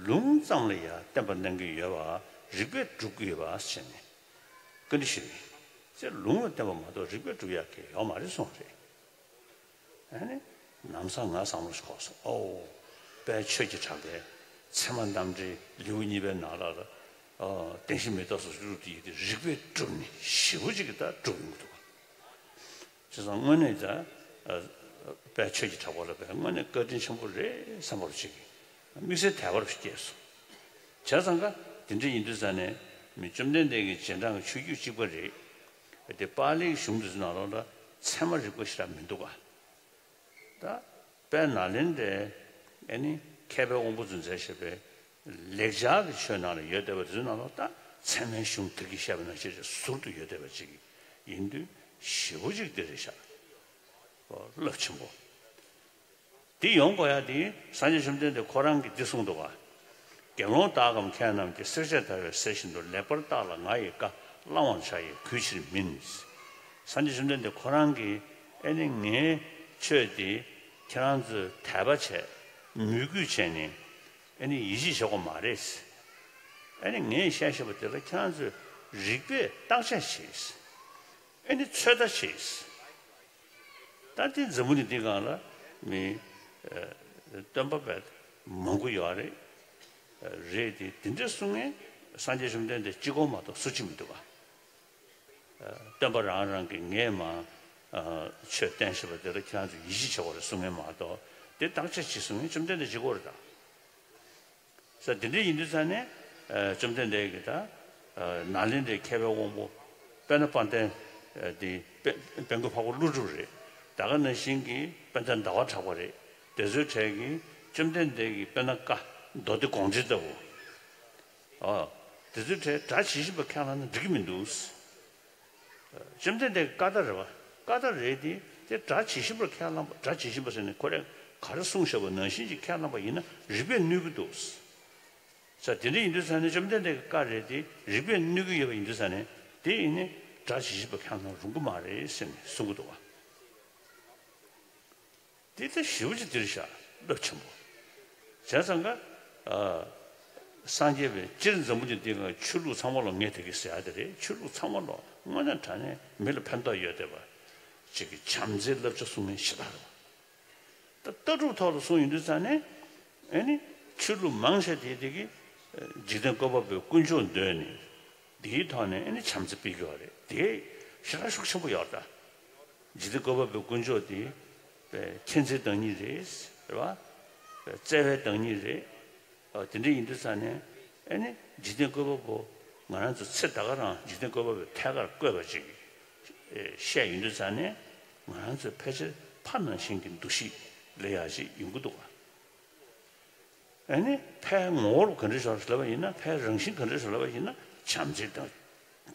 ལུང་ཙམ་ལ་ཡང་བསྟན་པ་གནང་གི་ཡོད་པ་རིགས་པས་སྒྲུབ་ཀྱི་ཡོད་པ་ཟེར་ནས་བཀའ་འདྲི་ཞུས་ནས་ཚེ་ལུང་ལ་བསྟན་པ་མ་གཏོགས་རིགས་པས་སྒྲུབ་ཡག་གི་ཡོད་མ་རེད་གསུངས་རེད། ཨ་ནི། ལམ་སང་ང་བསམ་བློ་ཞིག་འཁོར་སོང་། ཨོ། དཔལ་ཆོས་ཀྱི་གྲགས་པའི་ཚད་མ་རྣམ་འགྲེལ་ལེའུ་གཉིས་པའི་ནང་ལ་ལ། ཨ། བདེན་བཞི་མི་རྟག་སོགས་བཅུ་དྲུག་དེ་ཡི་དེ་རིགས་པས་བསྒྲུབས་ནས་ཞེ་པོ་ཅིག་གིས་ད་སྒྲུབ་ཡོང་གི་འདུག་བ། བྱས་ཙང་དངོས་གནས་ད། ཨ། དཔལ་ཆོས་ཀྱི་གྲགས་པ་ལ་དཔེ་དངོས་གནས་བཀའ་དྲིན་ཆེན་པོ་རེད་བསམ་པ་ཅིག་གིས་དམིགས་བསལ་དད་པ་ཞིག་སྐྱེས་སོང་། བྱས་ཙང་ཀ་དེ་འདྲ་ཡིན་དུས་ཙ་ནས་མི་བཅོམ་ལྡན་འདས་ཀྱི་རྗེས་འབྲང་གི་ཆོས་བརྒྱུད་གཅིག་པ་རེད། དེ་པཱ་ལིའི་གཞུང་དེ་ཚོ་ནང་ལོགས་ལ་ཚད་མ་རིག་པ་ཞེ་དྲག་མི་འདུག་ག་ད་དཔལ་ནཱ་ལེནྡྲའི་ཨེ་ནི་མཁས་པའི་དབང་པོ་ཚོས་མཛད་བཞག་པའི་ལེགས་སྦྱར་གྱི་ཆོས་ནང་ལ་ཡོད་བསྡད་པ་དེ་ཚོའི་ནང་ལོགས་ད་ཚད་མའི་གཞུང་ད་གིན་བཤད་པ་ནང་བཞིན་ཟུར་དུ་ཡོད་བསྡད་པ་ཅིག་ཡིན་དུས་ཞེ་པོ་ཅིག་དེ་རེད་ཤག་རླབས་ཆེན་པོ། འདི་ཡོང་དགོས་ཡ་དེ་སངས་རྒྱས་བཅོམ་ལྡན་འདས་ཁོ་རང་གིས་འདི་གསུངས་འདུག་ག་དགེ་སློང་དག་གམ་མཁས་རྣམས་ཀྱིས། བསྲེག་བཅད་བརྡར་བའི་གསེར་བཞིན་དུ། ལེགས་པར་བརྟགས་ལ་ང་ཡི་བཀའ། བླང་བར་བྱ་ཡི་གུས་ཕྱིར་མིན། སངས་རྒྱས་བཅོམ་ལྡན་འདས་ཁོ་རང་གིས་ཨེ་ནི་ངའི་ཆོས་འདི་ཁྱེད་རང་ཚོས་དད་པ་བྱས། མོས་གུས་བྱས་ནས་ཨེ་ནི་ཡིད་ཆེས་བྱེད་དགོས་མ་རེད། ཨེ་ནི་ངས་བཤད་བཞིན་པ་དེ་ལ་ཁྱེད་རང་ཚོས་རིགས་པས་བརྟག་དཔྱད་བྱས། ཨེ་ནི་ཚོད་ལྟ་བྱས། ད་དེ་འཛམ་བུ་གླིང་འདི་སྒང་ལ་མི་ཨ་སྟོན་པ་དཔེ་མང་པོ་ཡོད་རེད། རེད་དེ་དེ་འདྲ་གསུང་མཁན་སངས་རྒྱས་བཅོམ་ལྡན་འདས་གཅིག་པོ་མ་གཏོགས་སུ་གཅིག་མི་འདུག་ག་ཨ་སྟོན་པ་རང་རང་གིས་ངས་མ་ཨ་ཆོས་བསྟན་བཞིན་པ་དེ་ལ་ཁྱེད་རང་ཚོས་ཡིད་ཆེས་བྱེད་དགོས་རེད་གསུང་མཁན་མ་གཏོགས་དེ་བརྟག་དཔྱད་བྱེད་གསུང་མཁན་བཅོམ་ལྡན་འདས་གཅིག་པོ་རེད་ད། ས་དེ་འདྲ་ཡིན་དུས་ཙ་ནས་ཨ་བཅོམ་ལྡན་འདས་ཀྱིས་ད་ཨ་ནཱ་ལེནྡྲའི་མཁས་པའི་དབང་པོ་དཔལ་ནཱ་དཔལ་ལྡན་ཨ་དེ་དཔལ་དཔལ་མགོན་འཕགས་པ་ཀླུ་སྒྲུབ་རེད། ད་ག་ནང་བཞིན་གྱི་དཔལ་ལྡན་ཟླ་བ་གྲགས་པ་རེད། དེ་ཚོའི་གྲས་ཀྱིས་བཅོམ་ལྡན་འདས་ཀྱི་དཔལ་ནཱ་བཀའ་མདོ་སྡེ་དགོངས་འགྲེལ་ལྟ་བུ། ཨ་དེ་ཚོའི་གྲས་སྒྲ་ཇི་བཞིན་པ་ཁས་བླངས་ན་འགྲིག་གི་མི་འདུག་བཅོམ་ལྡན་འདས་ཀྱི་བཀའ་རྟགས་རེད་བ། བཀའ་རྟགས་རེད་དེ་དེ་སྒྲ་ཇི་བཞིན་པར་ཁས་བླངས་པ། སྒྲ་ཇི་བཞིན་པ་ཟེར་ནས་ཁོ་རས་ག་རེ་གསུངས་བཞག་པ་ནང་བཞིན་གྱིས་ཁས་བླངས་པ་ཡིན་ན་རིགས་པས་གནོད་ཀྱི་འདུག་ས་དེ་འདྲ་ཡིན་དུས་ཙ་ནས་བཅོམ་ལྡན་འདས་ཀྱི་བཀའ་རེད་དེ་རིགས་པས་གནོད་ཀྱི་ཡོད་པ་ཡིན་དུས་ཙ་ནས་དེ་ཡིན་ནས་སྒྲ་ཇི་བཞིན་པར་ཁས་བླངས་རུང་གི་མ་རེད་ཟེར་ནས་གསུང་གི་འདུག་བ། དེ་ལྟ་ཞེ་པོ་ཅིག་འདིར་བཞག་རླབས་ཆེན་པོ། བྱས་ཙང་ཀ་ཨ་ སངས་རྒྱས་པའི་སྤྱིར་འཛམ་བུ་གླིང་འདི་ག་ཆོས་ལུགས་ཚང་མ་ལ་ངས་དེ་གི་ཟེར་ཡ་དེ་རེད། ཆོས་ལུགས་ཚང་མ་ལ་དངོས་གནས་དྲང་གནས་མི་ལ་ཕན་ཐོགས་ཡོད་བསྡད་པ་ཅིག་གི་བྱམས་བརྩེའི་བསླབ་བྱ་གསུང་མཁན་ཞེ་དྲག་རེད་བ། ད་ལྟ་གྲུབ་ཐོག་ལ་གསུངས་ཡོང་དུས་ཙང་ནས་ཨེ་ནི་ཆོས་ལུགས་མང་ཆེ་དེ་དེ་གི་འཇིག་རྟེན་བཀོད་པ་པོའི་དཀོན་མཆོག་འདོད་ནས་དེའི་ཐོག་ནས་ཨེ་ནི་བྱམས་བརྩེ་སྤེལ་གྱི་ཡོད་རེད། དེ་ཞེ་དྲག་ཤུགས་ཆེན་པོ་ཡོད་རེད་ད། འཇིག་རྟེན་བཀོད་པ་པོའི་དཀོན་མཆོག་དེ་པའི་མཁྱེན་བརྩེའི་བདག་ཉིད་རེད། རེད་བ། པའི་བརྩེ་བའི་བདག་ཉིད་རེད། ཨ། དེ་འདྲ་ཡིན་དུས་ཙང་ནས་ཨེ་ནི་འཇིག་རྟེན་བཀོད་པ་པོ་ང་རང་ཚོ་ཚེ་ད་ག་རང་འཇིག་རྟེན་བཀོད་པ་པོའི་ཐད་ཀར་བཀོད་པ་ཅིག་ཨེ་བཤད་ཡོང་དུས་ཙང་ནས་ང་རང་ཚོས་ཕལ་ཆེར་ཕ་ནང་བཞིན་གྱི་འདུ་ཤེས་ལེན་ཡག་ཅིག་ཡོང་གི་འདུག་ག་ཨེ་ནི་ཕའི་ངོ་བོར་ག་འདྲ་ཞིག་ལབ་པ་ཡིན་ན། ཕའི་རང་བཞིན་ག་འདྲ་ཞིག་ལབ་པ་ཡིན་ན། བྱམས་བརྩེའི་བདག་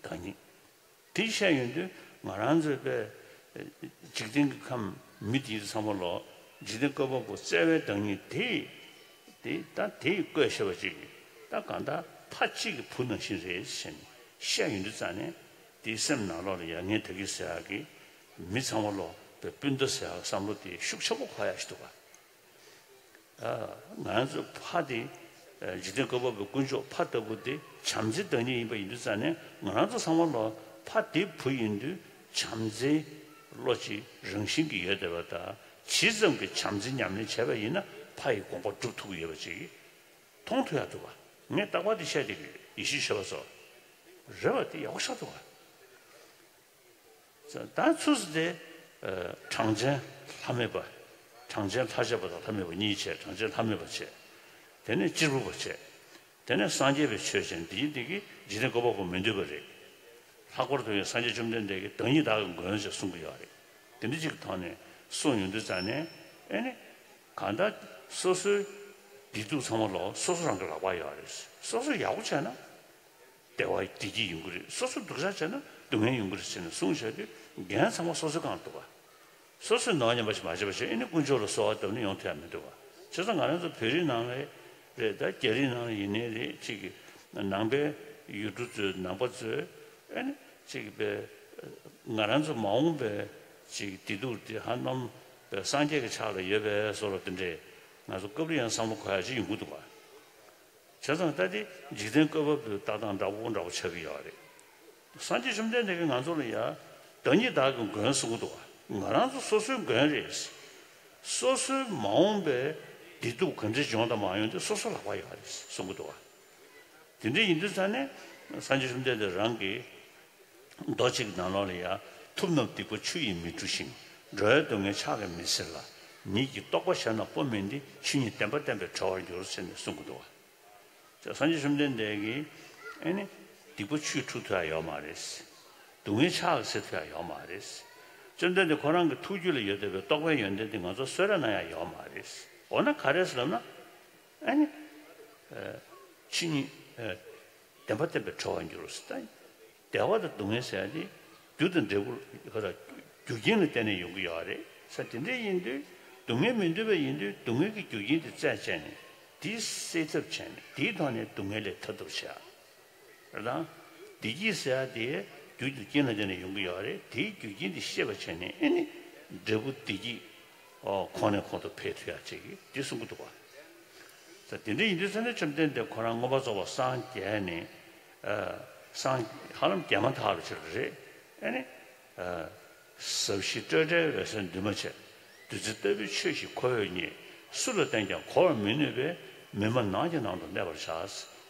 བདག་ཉིད། དེ་བཤད་ཡོང་དུས་ང་རང་ཚོའི་པའི་འཇིག་རྟེན་གྱི་ཁམས་མི་དེ་ཚོ་ཚང་མ་ལོ་འཇིག་རྟེན་བཀོད་པ་པོ་བརྩེ་བའི་བདག་ཉིད་དེ་དེ་ད་དེ་བཀོད་ཤེས་པ་ཅིག་ད་གང་ལྟར་ཕ་གཅིག་གི་བུ་ནང་བཞིན་རེད་ཟེར་ནས་བཤད་ཡོང་དུས་ཙང་ནས་དེའི་སེམས་ནང་ལོགས་ལ་ཡ་ངས་ད་གི་ཟེར་ཡག་གི་མི་ཚང་མ་ལོ་པའི་སྤུན་ཟླ་ཟེར་ཡག་བསམ་བློ་དེ་ཤུགས་ཆེན་པོ་འཁོར་ཡག་ཞིག་འདུག་ག་ང་རང་ཚོའི་ཕ་དེ་འཇིག་རྟེན་བཀོད་པ་པོའི་དཀོན་མཆོག་ཕ་ལྟ་བུ་དེ་བྱམས་བརྩེའི་བདག་ཉིད་ཡིན་པ་ཡིན་དུས་ཙང་ནས་ང་རང་ཚོ་ཚང་མ་ལོ་ཕ་དེ་བུ་ཡིན་དུས་བྱམས་བརྩེའི་བློ་ཅིག་རང་བཞིན་གྱིས་ཡོད་བསྡད་པ་དང་། ཇི་ཙམ་གྱིས་བྱམས་བརྩེ་ཉམས་ལེན་བྱས་པ་ཡིན་ན་ཕ་ཡི་དགོངས་པ་སྒྲུབ་ཐུབ་ཀྱི་ཡོད་པ་ཅིག་མཐོང་ཐུབ་ཡག་འདུག་ག་ངས་རྟག་པར་དེ་བཤད་བསྡད་ཀྱི་ཡོད། ཡེ་ཤུའི་ཆོས་པ་ཚོ་རེད་བ། དེ་ཡག་པོ་ཆགས་འདུག་ག་ད་ཚུར་ཟེར་ཏེ། ཨ། གྲངས་ཅན་ལྷ་མེད་པ། གྲངས་ཅན་ལྷ་བྱས་པ་དང་ལྷ་མེད་པ་གཉིས་བྱས། གྲངས་ཅན་ལྷ་མེད་པ་བྱས། དེ་ནས་གཅེར་བུ་པ་བྱས། དེ་ནས་སངས་རྒྱས་པའི་ཆོས་ཅན། འདིའི་འདི་གིས་འཇིག་རྟེན་བཀོད་པ་པོ་མི་འདོད་པ་རེད། ལྷག་པར་དུ་ཡང་སངས་རྒྱས་བཅོམ་ལྡན་འདས་ཀྱིས་བདག་ཉིད་བདག་གི་མགོན་ཞེས་གསུང་གི་ཡོད་རེད། དེ་འདྲ་ཅིག་གི་ཐོག་ནས་གསུངས་ཡོང་དུས་ཙང་ནས་ཨེ་ནི། གང་ལྟར་སོ་སོའི་བདེ་སྡུག་ཚང་མ་ལོ་སོ་སོ་རང་གི་ལག་པར་ཡོད་རེད། སོ་སོ་ཡག་པོ་བྱས་ན། བདེ་བ་བདེ་སྐྱིད་ཡོང་གི་རེད། སོ་སོ་སྡུག་ཅག་བྱས་ན་སྡུག་བསྔལ་ཡོང་གི་རེད་ཟེར་ནས་གསུངས་བཞག་དུས་འགན་ཚང་མ་སོ་སོའི་སྒང་ལ་འདུག་ག་སོ་སོས་ནོར་ཉམས་པ་ཞིག་མ་བྱས་པ་བྱས། ཨེ་ནི་དཀོན་མཆོག་ལ་གསོལ་བ་བཏབ་ནས་ཡོང་ཐུབ་ཡ་མི་འདུག་ག་བྱས་ཙང་ང་རང་ཚོ་བོད་རིགས་ནང་ལ་རེད། ད་རྒྱ་རིགས་ནང་ལ་ཡིན་ནའི་རེད། ཅིག་གི་ནང་པའི་ཡུལ་གྲུ་ཚོའི་ནང་པ་ཚོས་ཨེ་ནི་ཅིག་གི་པའི་ང་རང་ཚོ་མ་འོངས་པའི་ཅིག་བདེ་སྡུག་དེ་ཧ་ལམ་པའི་སངས་རྒྱས་ཀྱི་ཕྱག་ལ་ཡོད་པའི་བཟོ་འདྲ་དེ་འདྲས་ང་ཚོ་སྐབས་རེ་ཡང་བསམ་བློ་འཁོར་ཡ་ཅིག་ཡོང་གི་འདུག་ག་བྱས་ཙང་ད་དེ་འཇིག་རྟེན་བཀོད་པ་པོའི་ལྟ་སྟངས་འདྲ་པོ་འདྲ་པོ་ཆགས་ཀྱི་ཡོད་རེད། སངས་རྒྱས་བཅོམ་ལྡན་འདས་ཀྱིས་ང་ཚོ་ལ་ཡ། བདག་ཉིད་བདག་གི་མགོན་གསུང་གི་འདུག་ག་ང་རང་ཚོ་སོ་སོའི་མགོན་རེད། སོ་སོའི་མ་འོངས་པའི་བདེ་སྡུག་ག་འདྲ་འབྱུང་དང་མ་འབྱུང་དེ་སོ་སོ་ལག་པར་ཡོད་རེད་གསུང་གི་འདུག་ག་དེ་འདྲ་ཡིན་དུས་ཙང་ནས་སངས་རྒྱས་བཅོམ་ལྡན་འདས་རང་གིས་མདོ་གཅིག་ནང་ལོགས་ལ་ཡ། ཐུབ་རྣམས་སྡིག་པ་ཆུ་ཡིས་མི་འཁྲུ་ཞིང་། འགྲོ་བའི་སྡུག་བསྔལ་ཕྱག་གིས་མི་སེལ་ལ། ཉིད་ཀྱིས་རྟོག་པ་བཞག་ན་སྤོ་མིན་ཏེ། ཆོས་ཉིད་བདེན་པ་བསྟན་པས་གྲོལ་བར་འགྱུར་ཟེར་ནས་གསུང་གི་འདུག་ག་སངས་རྒྱས་བཅོམ་ལྡན་འདས་ཀྱིས་ཨེ་ནི། སྡིག་པ་ཆུས་འཁྲུ་ཐུབ་ཡ་ཡོད་མ་རེད། སྡུག་བསྔལ་ཕྱག་གིས་སེལ་ཐུབ་ཡ་ཡོད་མ་རེད། བཅོམ་ལྡན་འདས་ཁོ་རང་གི་ཐུགས་རྒྱུད་ལ་ཡོད་བསྡད་པའི་རྟོགས་པའི་ཡོན་ཏན་དེ་ང་ཚོ་གསོལ་རས་གནང་ཡ་ཡོད་མ་རེད། འོ་ན་ག་རེ་ཟེར་ལབ་ན། ཨེ་ནི། ཨ། ཆོས་ཉིད། ཨ། བདེན་པ་བསྟན་པས་གྲོལ་བར་འགྱུར་ཟེར། ད་བདེ་བ་དང་སྡུག་བསྔལ་ཟེར་ཡ་དེ་རྒྱུ་དང་འབྲས་བུ་ཧ་ར་རྒྱུ་རྐྱེན་ལ་བརྟེན་ནས་ཡོང་གི་ཡོད་རེད་ཟེར། དེ་འདྲ་ཡིན་དུས་སྡུག་བསྔལ་མི་འདོད་པ་ཡིན་དུས་སྡུག་བསྔལ་གྱི་རྒྱུ་རྐྱེན་དེ་རྩད་བཅད་ནས་དེ་སེལ་ཐབས་བྱས་ནས་དེའི་ཐོག་ནས་སྡུག་བསྔལ་ལས་ཐར་ཐབས་བྱེད་ཡ། རེད་དང་། བདེ་སྐྱིད་ཟེར་ཡ་དེ་རྒྱུ་རྐྱེན་ལ་བརྟེན་ནས་ཡོང་གི་ཡོད་རེད། དེའི་རྒྱུ་རྐྱེན་དེ་ཤེས་པ་བྱས་ནས་ཨེ་ནི་འབྲས་བུ་བདེ་སྐྱིད་ཨོ་གོང་ནས་གོང་དུ་འཕེལ་ཐུབ་ཡ་བྱེད་ཀྱི་དེ་གསུང་གི་འདུག་ག་ད་དེ་འདྲ་ཡིན་དུས་ཙང་ནས་བཅོམ་ལྡན་འདས་ཁོ་རང་མངོན་པར་རྫོགས་པར་སངས་རྒྱས་ནས། ཨ། སངས་ཧ་ལམ་རྒྱལ་མ་ཐག་རིང་ཅིག་ལ་རེད། ཨེ་ནི། ཨ། ཟབ་ཞི་སྤྲོས་བྲལ་འོད་གསལ་འདུས་མ་བྱས། བདུད་རྩི་ལྟ་བུའི་ཆོས་ཤིག་ཁོ་བོས་རྙེད། སུ་ལ་བསྟན་ཀྱང་གོ་བར་མི་ནུས་པས། མི་སྨྲ་ནགས་ཀྱི་ནང་དུ་གནས་པར་བྱ།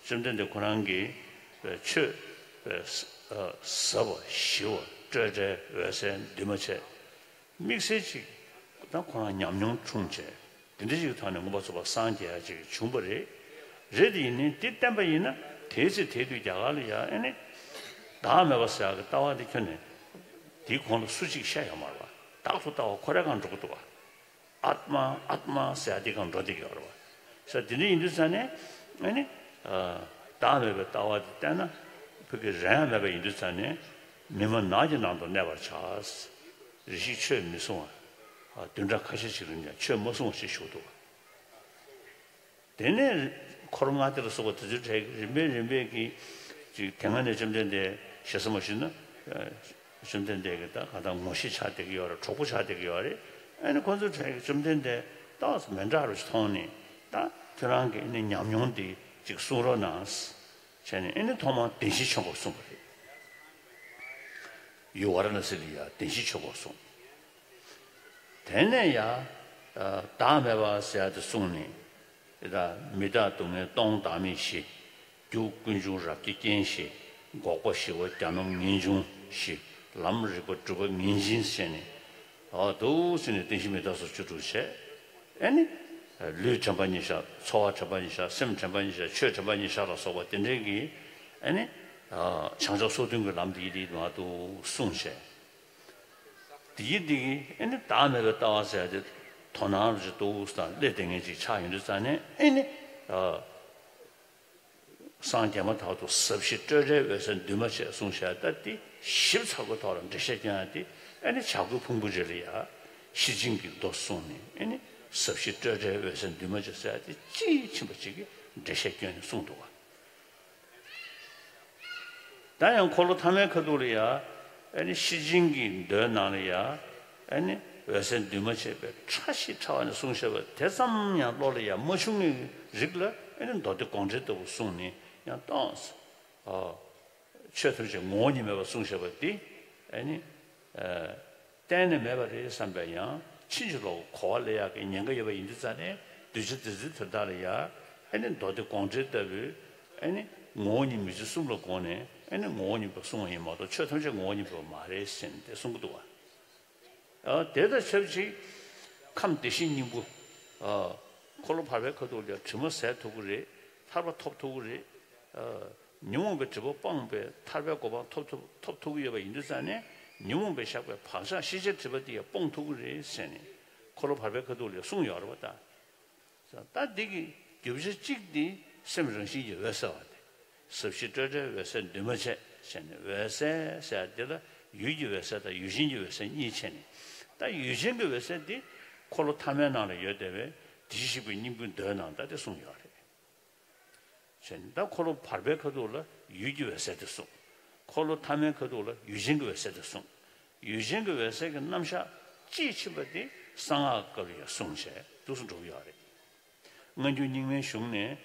བཅོམ་ལྡན་འདས་ཁོ་རང་གིས་ཆོས་ཟབ་པ་ཞི་བ་སྤྲོས་བྲལ་འོད་གསལ་འདུས་མ་བྱས། དམིགས་བསལ་ཅིག་ད་ཁོ་རང་ཉམས་མྱོང་འཁྲུངས་བྱས། དེ་འདྲ་ཞིག་གི་ཐོག་ནས་མངོན་པར་རྫོགས་པར་སངས་རྒྱས་ཡ་ཅིག་བྱུང་བ་རེད། རེད་དེ་ཡིན་ནའི་དེ་བསྟན་པ་ཡིན་ན་དེའི་ཚེ་དེའི་དུས་རྒྱ་གར་ལ་ཡ་ཨེ་ནི། བདག་མེད་པ་ཟེར་ཡག་གི་ལྟ་བ་དེ་ཁྱོན་ནས་དེའི་གོང་ལ་སུ་གཅིག་བཤད་ཡོད་མ་རེད་བ། བདག་ཏུ་ལྟ་བ་ཁོ་རའི་སྒང་འགྲོ་གི་འདུག་བ། ཨཏྨ་ཨཏྨ་ཟེར་ཡག་དེའི་སྒང་འགྲོ་བསྡད་ཀྱི་ཡོད་རེད་བ། ས་དེ་འདྲ་ཡིན་དུས་ཙང་ནས་ཨེ་ནི། བདག་མེད་པའི་ལྟ་བ་དེ་བསྟན་ན་ཕ་གི་རང་ཡང་མེད་པ་ཡིན་དུས་ཙང་ནས་མི་སྨྲ་ནགས་ཀྱི་ནང་དུ་གནས་པར་བྱ། རེ་ཞིག་ཆོས་མི་གསུང་བ། བདུན་ཕྲག་ཁ་ཤས་ཤིག་རིང་ཡང་ཆོས་མ་གསུང་བ་ཞེས་ཞུ་འདུག་དེ་ནས་འཁོར་ལྔ་སྡེ་ལ་སོགས་པ་དེ་ཚོའི་གྲས་རིམ་པས་རིམ་པས་ཀྱིས་ཅིག་དེ་སྔ་ནས་བཅོམ་ལྡན་འདས་ཞེ་ས་མ་ཞུས་ན། བཅོམ་ལྡན་འདས་ཀྱི་ད་ག་ད་ངོ་ཤེས་ཆགས་བསྡད་ཀྱི་ཡོད་རེད། གྲོགས་པོ་ཆགས་བསྡད་ཀྱི་ཡོད་རེད། ཨ་ནི་ཁོ་ཚོའི་གྲས་ཀྱིས་བཅོམ་ལྡན་འདས་ཏོག་ཙམ་མི་འདྲ་བ་ཞིག་མཐོང་ནས་ད་ཁྱོད་རང་གི་ཨ་ནི་ཉམས་མྱོང་འདི་ ཅིག་གསུང་རོགས་གནང་། བྱས་ནས་ཨེ་ནི་ཐོག་མར་བདེན་བཞི་ཆོས་འཁོར་གསུངས་པ་རེད། ཡུལ་ཝཱ་ར་ཎ་སི་ལ་ཡ་བདེན་བཞི་ཆོས་འཁོར་གསུངས། དེ་ནས་ཡ་བདག་མེད་པ་ཟེར་ཡ་དེ་གསུངས་ནས། དེ་དག་མི་རྟག་སྡུག་བསྔལ་སྟོང་བདག་མེད་ཞི། རྒྱུ་ཀུན་འབྱུང་རབ་ཀྱི་རྐྱེན་ཞི། འགོག་པ་ཞི་བ་གྱ་ནོམ་ངེས་འབྱུང་ཞི། ལམ་རིག་པ་སྒྲུབ་པ་ངེས་འབྱིན་ཟེར་ནས། འོ་འདུག་ཟེར་ནས་བདེན་བཞི་མི་རྟག་སོགས་བཅུ་དྲུག་བྱས། ཨེ་ནི། ལུས་དྲན་པ་ཉིད་བཞག་ཚོར་བ་དྲན་པ་ཉིད་བཞག་སེམས་དྲན་པ་ཉིད་བཞག་ཆོས་དྲན་པ་ཉིད་བཞག་ལ་སོགས་པ་དེ་འདྲའི་གི། ཨེ་ནི། བྱང་ཆུབ་སོ་བདུན་གྱི་ལམ་འདི་ཡི་རིགས་མ་གཏོགས་གསུངས་བྱས། དེ་ཡི་འདི་གི་ཨེ་ནི་བདག་མེད་པའི་ལྟ་བ་ཟེར་ཏེ། དོ་སྣང་རུ་ཅིག་ཏོག་ཙམ་སླེབས་བསྡད་མཁན་ཅིག་ཆགས་ཡོང་དུས་ཙང་ནས་ཨེ་ནི། སངས་རྒྱས་མ་ཐག་ཏུ་ཟབ་ཞི་སྤྲོས་བྲལ་འོད་གསལ་འདུས་མ་བྱས་གསུངས་བཞག་ད་དེ་ཞིབ་ཚགས་པོའི་ཐོག་ལ་འགྲེལ་བཤད་སྐྱོན་ཡ་དེ་ཨེ་ནི་བྱ་རྒོད་ཕུང་པོའི་རི་ལ་ཡ་ཤེར་ཕྱིན་གྱི་མདོ་གསུངས་ནས་ཨེ་ནི་ཟབ་ཞི་སྤྲོས་བྲལ་འོད་གསལ་འདུས་མ་བྱས་ཟེར་ཡ་དེ་དཔྱིས་ཕྱིན་པ་ཅིག་གི་འགྲེལ་བཤད་སྐྱོན་ནས་གསུངས་འདུག་བ། ད་ཡང་འཁོར་ལོ་ཐ་མའི་ཁ་ཐུག་ལ་ཡ། ཨེ་ནི་ཤེར་ཕྱིན་གྱི་མདོའི་ནང་ལ་ཡ། ཨེ་ནི་འོད་གསལ་འདུས་མ་བྱས་པའི་ཕྲ་ཞིང་ཕྲ་བ་ནས་གསུངས་བཞག་པ་དེ་ཙམ་ཡང་བློ་ལ་ཡ་མ་ཆུང་བའི་རིགས་ལ་ཨེ་ནི་མདོ་སྡེ་དགོངས་འགྲེལ་ལྟ་བུ་གསུངས་ནས་ཡང་སྟོང་། ཨ། ཆོས་ཐམས་ཅད་ངོ་བོ་ཉིད་མེད་པར་གསུངས་བཞག་པ་འདི་ཨེ་ནི། ཨ། གཏན་ནས་མེད་པ་རེད་བསམ་པའི་ཡང་ཕྱིན་ཅི་ལོག་གོ་བ་ལེན་ཡག་གི་ཉེན་ཁ་ཡོད་པ་ཡིན་དུས་ཙང་ནས་གདུལ་བྱ་འདི་ཚོའི་དོན་དག་ལ་ཡ་ཨེ་ནི་མདོ་སྡེ་དགོངས་འགྲེལ་ལྟ་བུའི་ཨེ་ནི་ངོ་བོ་ཉིད་མི་འཆུགས་གསུམ་ལ་དགོངས་ནས་ཨེ་ནི་ངོ་བོ་ཉིད་པ་གསུངས་པ་ཡིན་མ་གཏོགས་ཆོས་ཐམས་ཅད་ངོ་བོ་ཉིད་པ་མ་རེད་ཟེར་ནས་དེ་གསུང་གི་འདུག་བ། ཨ། དེ་དང་ཆབས་ཅིག་ཁམས་བདེ་གཤེགས་སྙིང་པོ། ཨ། འཁོར་ལོ་བར་པའི་ཁ་ཐུག་ལ་དྲི་མ་ཟད་ཐུབ་ཀྱི་རེད། ཐར་པ་ཐོབ་ཐུབ་ཀྱི་རེད། ཨ། ཉོན་མོངས་པའི་སྒྲིབ་པ་སྤངས་པའི་ཐར་པའི་གོ་འཕང་ཐོབ་ཐུབ་ཐོབ་ཐུབ་ཀྱི་ཡོད་པ་ཡིན་དུས་ཙང་ནས་ཉོན་མོངས་པས་བཞག་པའི་བག་ཆགས་ཤེས་བྱའི་སྒྲིབ་པ་འདི་ཡང་སྤོང་ཐུབ་ཀྱི་རེད་ཟེར་ནས་འཁོར་ལོ་བར་པའི་ཁ་ཐུག་ལ་གསུངས་ཡོད་རེད་པ་ད། ད་འདི་གི་རྒྱུ་ཆ་གཅིག་འདི་སེམས་རང་བཞིན་གྱིས་འོད་གསལ་བ་སྟེ། ཟབ་ཞི་སྤྲོས་བྲལ་འོད་གསལ་འདུས་མ་བྱས་ཟེར་ནས་འོད་གསལ་ཟེར་ཡ་འདི་ལ་ཡུལ་གྱི་འོད་གསལ་དང་ཡུལ་ཅན་གྱི་འོད་གསལ་གཉིས་ཕྱེ་ནས། ད་ཡུལ་ཅན་གྱི་འོད་གསལ་འདི་འཁོར་ལོ་ཐ་མའི་ནང་ལ་ཡོད་བསྡད་པའི་བདེ་གཤེགས་པའི་སྙིང་པོའི་མདོའི་ནང་ད་དེ་གསུངས་ཡོད་རེད། བྱས་ནས་ད་འཁོར་ལོ་བར་པའི་ཁ་ཐུག་ལ་ཡུལ་གྱི་འོད་གསལ་དེ་གསུངས། འཁོར་ལོ་ཐ་མའི་ཁ་ཐུག་ལ་ཡུལ་ཅན་གྱི་འོད་གསལ་དེ་གསུངས། ཡུལ་ཅན་གྱི་འོད་གསལ་གྱི་རྣམ་གཞག་དཔྱིས་ཕྱིན་པ་དེ་གསང་སྔགས་སྐབས་ལ་ཡང་གསུངས་བྱས་འདུག་སེ་འགྲོ་གི་ཡོད་རེད། སྔ་འགྱུར་རྙིང་མའི་གཞུང་ནས་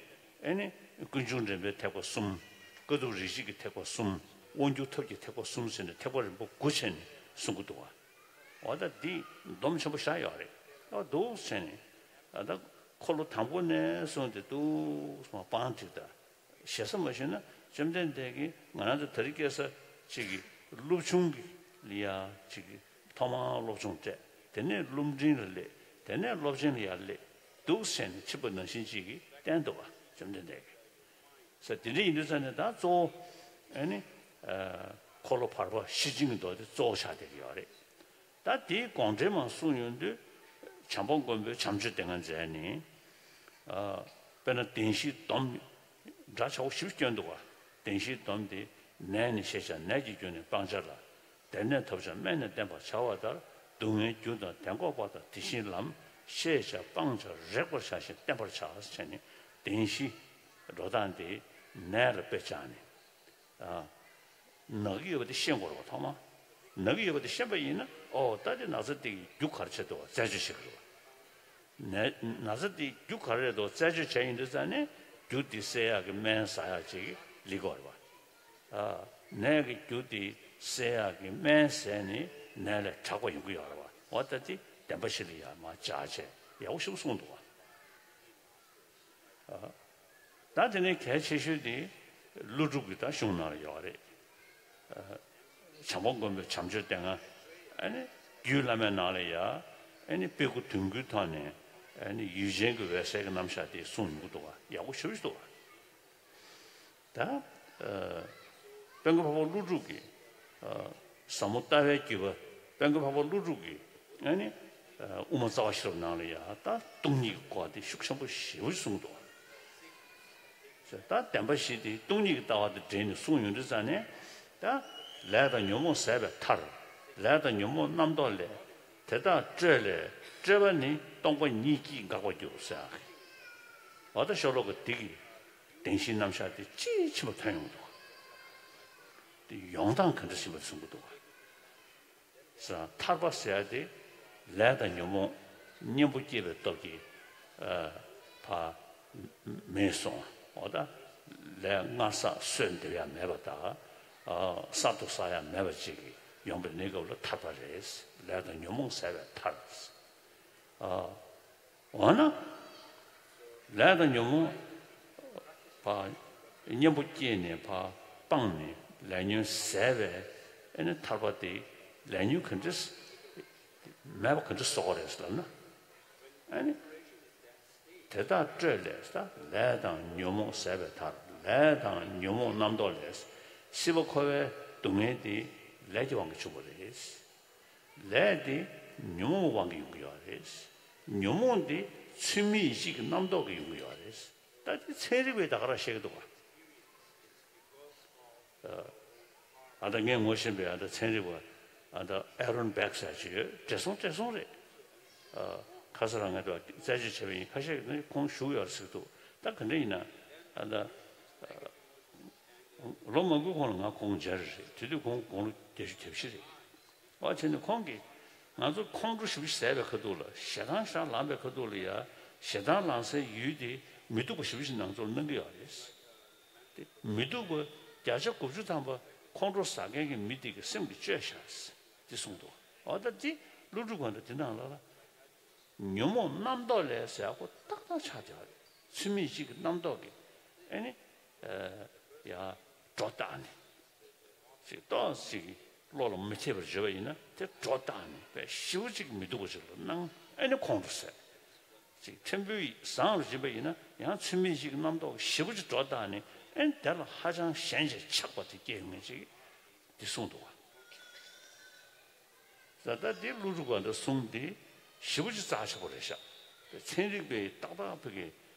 ཨེ་ནི་ཀུན་འབྱུང་འདྲེན་པའི་ཐེག་པ་གསུམ། དཀའ་ཐུབ་རིགས་བཞི་གི་ཐེག་པ་གསུམ། དབང་སྒྱུར་ཐབས་ཀྱི་ཐེག་པ་གསུམ་ཟེར་ནས་ཐེག་པ་རིམ་པ་དགུ་བྱས་ནས་གསུང་གི་འདུག་བ། འོ་ད་འདི་སྡོམ་ཆེན་པོ་བཞག་ཡོད་རེད། འོ་འདུག་བྱས་ནས་ད་འཁོར་ལོ་དང་པོ་ནས་བཟུང་སྟེ་འདུག་སེ་མར་སྤང་བསྒྲིགས་ད། ཞེ་ས་མ་ཞུས་ན་བཅོམ་ལྡན་འདས་ཀྱིས་ང་རང་ཚོ་དེ་རིང་ཁ་སང་ཅིག་གི་སློབ་ཆུང་གི་ལ་ཡ་ཅིག་གི་ཐོག་མར་སློབ་སྦྱོང་སྤྲད། དེ་ནས་སློབ་འབྲིང་ལ་སླེབས། དེ་ནས་སློབ་ཆེན་ལ་ཡར་སླེབས། འདུག་སེ་བྱས་ནས་ཕྱིན་པ་ནང་བཞིན་ཅིག་གིས་བསྟན་འདུག་བ་བཅོམ་ལྡན་འདས་ཀྱིས། ས་དེ་འདྲ་ཡིན་དུས་ཙང་ནས་ད་གཙོ་བོ་ཨེ་ནི་འཁོར་ལོ་བར་པ་ཤེར་ཕྱིན་གྱི་མདོ་དེ་གཙོ་བོ་ཆགས་བསྡད་ཀྱི་ཡོད་རེད། ད་དེའི་དགོངས་འགྲེལ་མར་གསུངས་ཡོང་དུས་བྱམས་པ་མགོན་པོས་བྱམས་ཆོས་སྡེ་ལྔ་མཛད་ནས། ཨ། དཔེར་ན་བདེན་བཞིའི་སྡོམ་འདྲ་ཆགས་པོ་ཞིབ་སྐྱོན་འདུག་བ། བདེན་བཞིའི་སྡོམ་དེ་ནད་ནི་ཤེས་བྱ་ནད་ཀྱི་རྒྱུ་ནི་སྤང་བྱ་ལ། བདེར་གནས་ཐོབ་བྱ་སྨན་ནི་བསྟེན་པར་བྱ་བ་ལྟར། སྡུག་བསྔལ་རྒྱུ་དང་དེ་འགོག་པ་དང་དེ་བཞིན་ལམ། ཤེས་བྱ་སྤང་བྱ་རེག་པར་བྱ་ཞིང་བསྟེན་པར་བྱ་ཟེར་ནས་བདེན་བཞི་འགྲོ་སྟངས་དེ་ནད་ལ་དཔེ་བྱས་ནས། ཨ། ན་གི་ཡོད་པ་དེ་ཤེས་དགོས་རེད་བ་ཐོག་མ། ན་གི་ཡོད་པ་དེ་ཤེས་པ་ཡིན་ན་ཨོ་ད་དེ་ན་ཚ་དེ་གི་རྒྱུ་ག་རེ་བྱས་འདུག་བ་རྩད་གཅོད་བྱེད་དགོས་རེད་བ། ནད་ན་ཚ་དེ་རྒྱུ་ག་རེ་རེད་འདུག་རྩད་གཅོད་བྱས་ཡིན་དུས་ཙང་ནས་རྒྱུ་དེ་སེལ་ཡག་གི་སྨན་ཟ་ཡག་ཅིག་སླེབས་དགོས་རེད་བ། ཨ། ནད་ཀྱི་རྒྱུ་དེ་སེལ་ཡག་གི་སྨན་ཟས་ནས་ནད་ལས་དྲག་པ་ཡོང་གི་ཡོད་རེད་བ། འོ་ད་དེ་བདེན་པ་བཞི་ལ་ཡར་མར་སྦྱར་བྱས་ཡག་པོ་ཞེ་པོ་གསུངས་འདུག་བ། ད་དེ་ནས་གལ་ཆེ་ཤོས་དེ་ཀླུ་སྒྲུབ་ཀྱི་ད་གཞུང་ནང་ལ་ཡོད་རེད། བྱམས་པ་མགོན་པོའི་བྱམས་ཆོས་སྡེ་ལྔ། ཨ་ནི་རྒྱུད་བླ་མའི་ནང་ལ་ཡ། ཨ་ནི་དཔེ་དགུ་དོན་དགུའི་ཐོག་ནས་ཨ་ནི་ཡུལ་ཅན་གྱི་འོད་གསལ་གྱི་རྣམ་གཞག་དེ་གསུངས་ཡོང་གི་འདུག་བ། ཡག་པོ་ཞེ་པོ་ཞིག་འདུག་བ། ད། ཨ། དཔལ་མགོན་འཕགས་པ་ཀླུ་སྒྲུབ་ཀྱིས། ཨ། ཟབ་མོ་ལྟ་བའི་བརྒྱུད་པ་དཔལ་མགོན་འཕགས་པ་ཀླུ་སྒྲུབ་ཀྱིས་ཨ་ནི། ཨ། དབུ་མ་རྩ་བ་ཤེས་རབ་ནང་ལ་ཡ་ད་སྟོང་ཉིད་ཀྱི་གོ་བ་དེ་ཤུགས་ཆེན་པོ་ཞེ་པོ་གསུངས་འདུག་ད་བདེན་པ་བཞི་དེ་སྟོང་ཉིད་ཀྱི་ལྟ་བ་དང་འབྲེལ་ནས་གསུངས་ཡོང་དུས་ཙང་ནས། ད་ལས་དང་ཉོན་མོངས་ཟད་པའི་མཐར། ལས་དང་ཉོན་མོངས་རྣམ་རྟོག་ལས། དེ་དག་སྤྲོས་ལས་སྤྲོས་པ་ནི་སྟོང་པ་ཉིད་ཀྱིས་འགག་པར་འགྱུར་ཟེར། འོ་ད་ཤོ་ལོ་ཀ་འདི་གི་བདེན་བཞིའི་རྣམ་གཞག་དེ་དཔྱིས་ཕྱིན་པ་ཐོན་ཡོང་འདུག་དེ་ཡོང་སྟངས་ག་འདྲ་ཕྱིན་པ་གསུང་གི་འདུག་ཟེར་ན་ཐར་པ་ཟེར་ཡ་དེ་ལས་དང་ཉོན་མོངས་གཉེན་པོ་སྐྱེས་པའི་སྟོབས་ཀྱིས། ཨ། ཕར་མེད་སོང་། འོ་ ད་ལས་སྔར་བསགས་གསོས་འདེབས་ཡ་མེད་པ་དང་། ཨ། གསར་དུ་བསགས་ཡ་མེད་པ་ཅིག་གིས་ཡོང་པའི་གནས་སྐབས་ལ་ཐར་པ་རེད། ལས་དང་ཉོན་མོངས་ཟད་པའི་མཐར། ཨ། འོ་ན། ལས་དང་ཉོན་མོངས་ཕར་གཉེན་པོ་སྐྱེས་ནས་ཕར་སྤངས་ནས་ལས་ཉོན་ཟད་པའི་ཨ་ནི་ཐར་པ་དེ་ལས་ཉོན་ག་འདྲས་མེད་པ་ག་འདྲས་བཟོ་གི་རེད་ལབ་ན། ཨ་ནི། དེ་དག་སྤྲོས་ལས། ད་ལས་དང་ཉོན་མོངས་ཟད་པའི་མཐར། ལས་དང་ཉོན་མོངས་རྣམ་རྟོག་ལས། སྲིད་པ་འཁོར་བའི་སྡུག་བསྔལ་དེ་ལས་ཀྱི་དབང་གིས་བྱུང་བ་རེད། ལས་དེ་ཉོན་མོངས་དབང་གིས་ཡོང་གི་ཡོད་རེད། ཉོན་མོངས་དེ་ཚུལ་མིན་ཡིད་བྱེད་ཀྱི་རྣམ་རྟོག་གིས་ཡོང་གི་ཡོད་རེད། ད་དེ་ཚན་རིག་པས་ད་ག་རང་བཤད་ཀྱི་འདུག་ག་ཨ། ད་ངས་ངོ་ཤེས་པའི་ཨ། ད་ཚན་རིག་པ་ཨ། ད་ཨེ་རོན་བྷེག་ཟེར་ཅིག་ཡོད། བགྲེས་སོང་བགྲེས་སོང་རེད། ཨ། ཁ་སང་རང་ངས་ད་རྩད་གཅོད་བྱས་པ་ཡིན། ཁ་ཤས་ནི་ཁོང་བཞུགས་ཡོད་ཟེར་གྱི་འདུག་ད་ག་འདྲ་ཡིན་ན་ཨ། ད་ལོ་མང་པོའི་གོང་ལ་ང་ཁོང་མཇལ་རེད། དེ་དུས་ཁོང་དགུང་ལོ་བརྒྱད་ཅུ་དེ་བཞི་རེད། འོ་བྱས་ནས་ཁོང་གིས་ང་ཚོ་ཁོང་ཁྲོ་ཞེ་པོ་ཞིག་ཟ་བའི་ཁ་ཐུག་ལ། ཞེ་སྡང་ཞེ་སྡང་ལངས་པའི་ཁ་ཐུག་ལ་ཡ། ཞེ་སྡང་ལངས་སའི་ཡུལ་དེ་མི་སྡུག་པ་ཞེ་པོ་ཞིག་ནང་ཚུར་སྣང་གི་ཡོད་རེད། དེ་མི་སྡུག་པ་བརྒྱ་ཆ་དགུ་བཅུ་ཐམ་པ་ཁོང་ཁྲོ་ཟ་མཁན་གྱི་མི་དེ་གི་སེམས་ཀྱིས་བཅོས་བཞག་དེ་གསུངས་འདུག་འོ་ད་དེ་ཀླུ་སྒྲུབ་གོང་དུ་དེ་ནང་ལ་ལ། ཉོན་མོངས་རྣམ་རྟོག་ལས་ཟེར་ཡག་པོ་ཏག་ཏག་ཆགས་བསྡད་པ་རེད། ཚུལ་མིན་ཡིད་བྱེད་ཀྱི་རྣམ་རྟོག་གིས་ཨེ་ནི། ཨ། ཡ། སྒྲོ་བཏགས་ནས། ཅིག་ཏོག་ཙམ་བློ་ལ་མི་འཐད་པར་བརྗོད་པ་ཡིན་ན། དེ་སྒྲོ་བཏགས་ནས་དཔེ་ཞེ་པོ་ཅིག་མི་སྡུག་པ་ཅིག་ལ་སྣང་། ཨེ་ནི་ཁོང་ཁྲོ་ཟ། ཅིག་ཕྲན་བུ་བཟང་རུ་ཕྱིན་པ་ཡིན་ན་ཡང་ཚུལ་མིན་ཡིད་བྱེད་ཀྱི་རྣམ་རྟོག་ཞེ་པོ་ཅིག་སྒྲོ་བཏགས་ནས། ཨེ་ནི་དེ་ལ་ཧ་ཅང་ཞེན་ཅིང་ཆགས་པ་དེ་སྐྱེ་ཡོང་མཁན་ཅིག་དེ་གསུངས་འདུག་བ། ད་ལྟ་འདི་ཀླུ་སྒྲུབ་པ་འདྲ་གསུངས་ཏེ་ཞེ་པོ་ཅིག་རྩ་ཆེ་པོ་རེད་ཤག་ཚན་རིག་པས་ཏག་ཏག་ཕ་གི་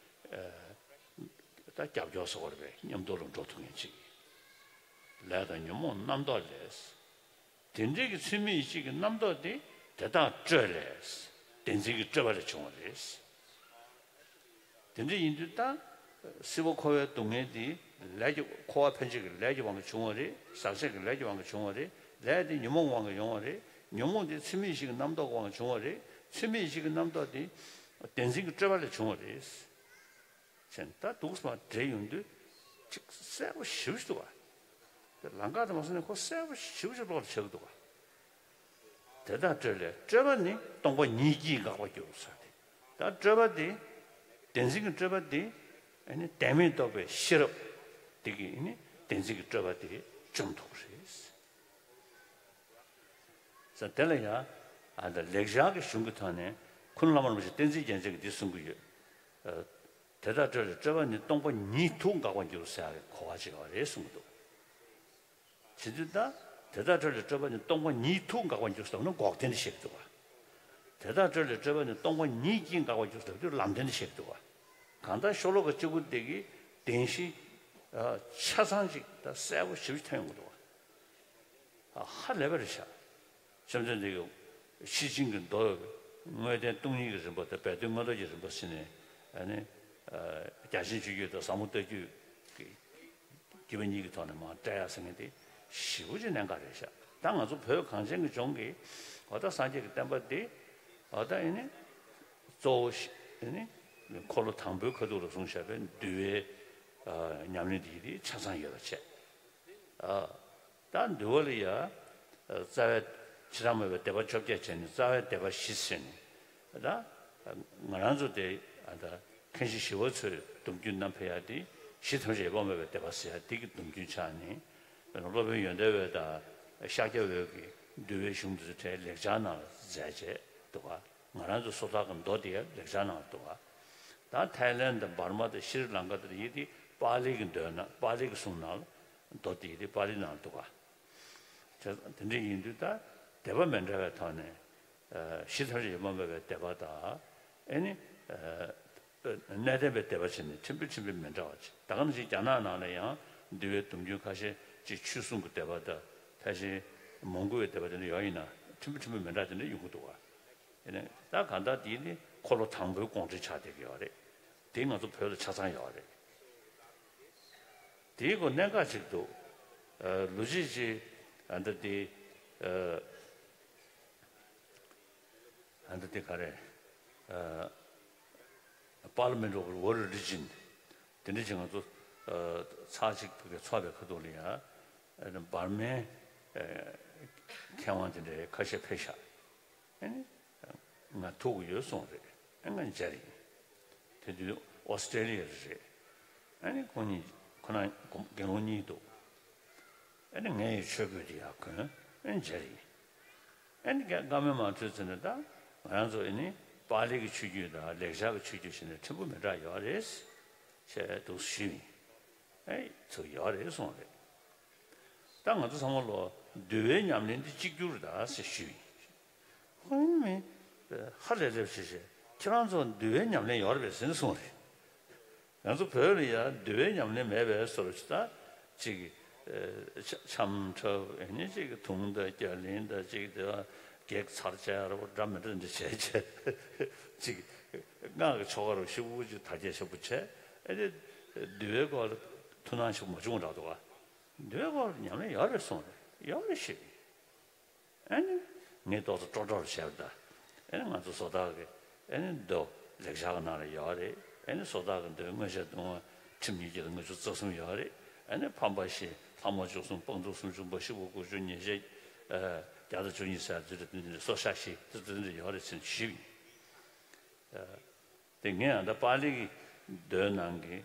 ཨ། ད་རྒྱབ་སྐྱོར་བཟོ་བར་བས་མཉམ་དུ་ལ་འགྲོ་ཐུབ་མཁན་ཅིག་ལས་དང་ཉོན་མོངས་རྣམ་རྟོག་ལས། དེ་འདྲའི་གི་ཚུལ་མིན་ཡིད་བྱེད་ཀྱི་རྣམ་རྟོག་དེ་དེ་དག་སྤྲོས་ལས། བདེན་འཛིན་གྱི་སྤྲོས་པ་ལས་བྱུང་བ་རེད། དེ་འདྲ་ཡིན་དུས་ད་སྲིད་པ་འཁོར་བའི་སྡུག་བསྔལ་འདི་ལས་ཀྱི། འཁོར་བ་ཕན་ཆད་ཀྱི་ལས་ཀྱི་དབང་གིས་བྱུང་བ་རེད། ཟག་བཅས་ཀྱི་ལས་ཀྱི་དབང་གིས་བྱུང་བ་རེད། ལས་དེ་ཉོན་མོངས་དབང་གིས་ཡོང་བ་རེད། ཉོན་མོངས་དེ་ཚུལ་མིན་ཡིད་བྱེད་ཀྱི་རྣམ་རྟོག་གི་དབང་གིས་བྱུང་བ་རེད། ཚུལ་མིན་ཡིད་བྱེད་ཀྱི་རྣམ་རྟོག་དེ་བདེན་འཛིན་གྱི་སྤྲོས་པ་ལས་བྱུང་བ་རེད། ཅེས་ད་འདུག་སེ་མར་འགྲེལ་ཡོང་དུས་ཅིག་གསལ་པོ་ཞེ་པོ་ཞིག་འདུག་བ། དེ་ལམ་ཁ་དུ་མ་སོང་ནས་ཁོ་གསལ་པོ་ཞེ་པོ་ཞིག་བློ་ལ་འཆར་གྱི་འདུག་བ། དེ་དག་སྤྲོས་ལས། སྤྲོས་པ་ནི་སྟོང་པ་ཉིད་ཀྱིས་འགག་པར་འགྱུར་ཟེར་ཏེ། ད་སྤྲོས་པ་དེ། བདེན་འཛིན་གྱི་སྤྲོས་པ་དེ། ཨ་ནི་བདེན་མེད་རྟོགས་པའི་ཤེས་རབ་དེ་གིས་ནི་བདེན་འཛིན་གྱི་སྤྲོས་པ་དེ་བཅོམ་ཐུབ་ཀྱི་རེད། ཟེར། དེ་ལ་ཡང་ཨ། ད་ལེགས་སྦྱར་གྱི་གཞུང་གི་ཐོག་ནས་ཁུ་ནུ་བླ་མ་རིན་པོ་ཆེ་བསྟན་འཛིན་རྒྱལ་མཚན་གྱིས་འདི་གསུང་གི་ཡོད། ཨ། དེ་དག་སྤྲོས་ལས། སྤྲོས་པ་ནི་སྟོང་པ་ཉིད་དུ་འགག་པར་འགྱུར་ཟེར་ཡག་གི་གོ་བ་ཅིག་ཡོད་རེད་གསུངས་འདུག་བྱེད་དུས་ད། དེ་དག་སྤྲོས་ལས། སྤྲོས་པ་ནི་སྟོང་པ་ཉིད་དུ་འགག་པར་འགྱུར་ཟེར་ན་འགོག་བདེན་དེ་བཤད་ཀྱི་འདུག་བ། དེ་དག་སྤྲོས་ལས། སྤྲོས་པ་ནི་སྟོང་པ་ཉིད་ཀྱིས་འགག་པར་འགྱུར་ཟེར་དུས་ལམ་བདེན་དེ་བཤད་ཀྱི་འདུག་བ། གང་ལྟར་ཤོ་ལོ་ཀ་གཅིག་པོ་དེ་གི་བདེན་བཞི། ཨ། ཆ་ཚང་ཅིག་ད་གསལ་པོ་ཞེ་པོ་ཅིག་ཐོན་ཡོང་གི་འདུག་བ། ཨ། ཧ་ལས་པ་རེད་ཤག་བཅོམ་ལྡན་འདས་ཀྱིས་ཤེར་ཕྱིན་གྱི་མདོ་དངོས་བསྟན་སྟོང་ཉིད་ཀྱི་རིམ་པ་དང་སྦས་དོན་མངོན་རྟོགས་ཀྱི་རིམ་པ་ཟེར་ནས། ཨ་ནི། ཨ། རྒྱ་ཆེན་སྤྱོད་བརྒྱུད་དང་ཟབ་མོ་ལྟ་བརྒྱུད་ཀྱི་བརྒྱུད་པ་གཉིས་ཀྱི་ཐོག་ནས་མར་བཀྲལ་ཡག་ཟེར་མཁན་དེ་ཞེ་པོ་ཅིག་གནད་འགག་རེད་ཤག་ད་ང་ཚོ་བོད་གངས་ཅན་གྱི་ལྗོངས་ཀྱི་འོ་ད་སངས་རྒྱས་ཀྱི་བསྟན་པ་འདི་འོ་ད་ཨ་ནི་གཙོ་བོ་ཞིག་ཨ་ནི་འཁོར་ལོ་དང་པོའི་ཁ་ཐུག་ལ་བཟུང་བཞག་པའི་འདུལ་བའི། ཨ། ཉམས་ལེན་འདི་ཡིན་དེ་ཆ་ཚང་ཡོད་པ་བྱས། ཨ། ད་འདུལ་བ་ལ་ཡ། རྩ་བའི་བྱེ་བྲག་སྨྲ་བའི་སྡེ་པ་བཅོ་བརྒྱད་བྱས་ནས་རྩ་བའི་སྡེ་པ་བཞི་ཟེར་ནས། ད་ང་རང་ཚོ་དེ་ཨ་ད་མཁན་ཆེན་ཞི་བ་འཚོའི་སྡོམ་རྒྱུན་བསྣམས་ཕེབས་ཡ་དེ་གཞི་ཐམས་ཅད་ཡོད་པར་སྨྲ་བའི་སྡེ་པ་ཟེར་ཡ་དེ་གི་སྡོམ་རྒྱུན་ཆགས་ནས། དཔེར་ན་སློབ་དཔོན་ཡོན་ཏན་འོད་དང་ཤཱཀྱ་འོད་ཀྱི་འདུལ་བའི་གཞུང་དེ་ཚོ་གྲས་ལེགས་སྦྱར་ནང་ལ་མཛད་བྱས་འདུག་ག་ང་རང་ཚོ་སོ་ཐར་གྱི་མདོ་དེ་ཡང་ལེགས་སྦྱར་ནང་ལ་འདུག་ག་ད་ཐའི་ལེན་དང་འབར་མ་དང་ཤྲི་ལང་ཀ་དང་ཡི་དེ་པཱ་ལི་གི་མདོའི་ནང་པཱ་ལི་གི་གསུང་ནང་ལ་མདོ་དེ་ཡི་དེ་པཱ་ལི་ནང་ལ་འདུག་ག་དེ་དེ་འདྲ་ཡིན་དུས་ད་སྡེ་པ་མི་འདྲ་བའི་ཐོག་ནས། ཨ། གཞི་ཐམས་ཅད་ཡོད་པར་སྨྲ་བའི་སྡེ་པ་དང་། ཨེ་ནི། ཨ། གནས་བརྟན་པའི་སྡེ་པ་བྱས་ནས་ཕྲན་བུ་ཕྲན་བུ་མི་འདྲ་བ་ཅིག་ད་ག་ནང་བཞིན་རྒྱ་ནག་ནང་ལ་ཡང་འདུལ་བའི་སྡོམ་རྒྱུན་ཁ་ཤས་ཅིག་ཆོས་སྲུང་གི་སྡེ་པ་དང་ཕལ་ཆེར་མོན་གྷོ་བའི་སྡེ་པ་དེ་འདྲ་ཡོད་ཡིན་ན་ཕྲན་བུ་ཕྲན་བུ་མི་འདྲ་དེ་འདྲ་ཡོང་གི་འདུག་ག་ཨེ་ནི་ད་གང་ལྟར་དེ་ནི་འཁོར་ལོ་དང་པོའི་དགོངས་འགྲེལ་ཆགས་བསྡད་ཀྱི་ཡོད་རེད། དེ་ང་ཚོ་བོད་ལ་ཆ་ཚང་ཡོད་རེད། དེའི་སྐོར་གནད་འགག་ཅིག་འདུག་ཨ། ལོ་རྒྱུས་ཅིག་ཨ། འདི་དེ། ཨ། ཨ། འདི་དེ་ག་རེ། ཨ། Parliament of World Religion། དེ་འདྲ་ཅིག་ང་ཚོ་ ཚར་གཅིག་ཕ་གིར་ཚོགས་པའི་ཁ་ཐུག་ལ་ཡང་འབར་མའི་མཁས་དབང་དེ་འདྲའི་ཁ་ཤས་ཕེབས་ཤག་ཨ་ནི་ང་ཐུག་གི་ཡོད་གསུངས་རེད། ཨ་ང་མཇལ་ཡིན། དེ་དུས་ཨོ་སི་ཀྲེ་ལི་ཡ་རེད། ཨ་ནི་ཁོང་གཉིས་ཁོ་ན་དགེ་སློང་གཉིས་འདུག་ཨ་ནི་ངས་ཡི་ཆོས་གོས་དེ་ཡར་གོན། ཨ་ནི་མཇལ་ཡིན། ཨ་ནི་བཀའ་མོལ་མ་ཐོས་ཚེ་ནས་ད་ང་རང་ཚོ་ཨ་ནི་པཱ་ལི་གི་ཆོས་བརྒྱུད་དང་ལེགས་སྦྱར་གྱི་ཆོས་བརྒྱུད་བྱས་ནས་ཕྲན་བུ་མི་འདྲ་ཡོད་རེད་ཅེས་འདུག་ཞུས་ཡིན། ཨེ་ཚུར་ཡོད་རེད་གསུངས་རེད། ད་ང་ཚོ་ཚང་མ་ལོ་འདུལ་བའི་ཉམས་ལེན་འདི་གཅིག་གྱུར་རེད་ད་ཟེར་ཞུས་ཡིན། ཁོང་མི་ཧ་ལས་ལས་བྱེད་བྱེད་ཁྱེད་རང་ཚོ་འདུལ་བའི་ཉམས་ལེན་ཡོད་རེད་པས་ཟེར་ནས་གསུངས་རེད། ང་ཚོ་བོད་ལ་ཡང་འདུལ་བའི་ཉམས་ལེན་མེད་པའི་བཟོ་འདྲ་ཅིག་ད་ཅིག་ཨེ་ཆ་འཆམ་འཁྲབ་ཨེ་ནི་ཅིག་དུང་དང་རྒྱ་གླིང་དང་ཅིག་དེ་བ་བགེགས་ཚར་བཅད་ར་བ་འདྲ་མི་འདྲ་འདི་བྱས་བྱས་ཅིག་སྔགས་ཀྱི་ཆོ་ག་རུ་ཤི་བོ་ཅིག་དར་རྒྱས་ཆེན་པོ་བྱས་ཨེ་ནི་འདུལ་བའི་སྐོར་ལ་ཐུགས་སྣང་ཞིག་མ་བྱུང་འདྲ་འདུག་ག་འདུལ་བའི་སྐོར་ལ་ཉམས་ལེན་ཡོད་རེད་གསུངས་རེད། ཡོད་རེད་ཞེས། ཨ་ནི་ངས་ཏོག་ཙམ་སྤྲོ་སྤྲོར་བྱས་པ་ད། ཨ་ནི་ང་ཚོ་བཟོ་ལྟ་གི་ཨ་ནི་མདོ་ལེགས་སྦྱར་གི་ནང་ལ་ཡོད་རེད། ཨ་ནི་བཟོ་ལྟ་གི་མདོའི་མངོན་ཤེས་ལྟུང་བ་ཁྲིམས་ཉིས་བརྒྱ་དང་ལྔ་བཅུ་རྩ་གསུམ་ཡོད་རེད། ཨ་ནི་ཕམ་པ་བཞི་ལྷག་མ་བཅུ་གསུམ་སྤང་ཐུབ་སུམ་ཅུ་འབའ་ཞིག་པོ་དགུ་བཅུ་ཉེས་བྱས་བརྒྱ་དང་བཅུ་གཉིས་ཟེར་དེ་འདྲ་དེ་འདྲ་སོ་ཤ་ཞིག་དེ་འདྲ་ཡོད་རེད་ཟེར་ཞུས་ཡིན། དེ་ངས་ཡང་ད་པཱ་ལི་གི་མདོའི་ནང་གི་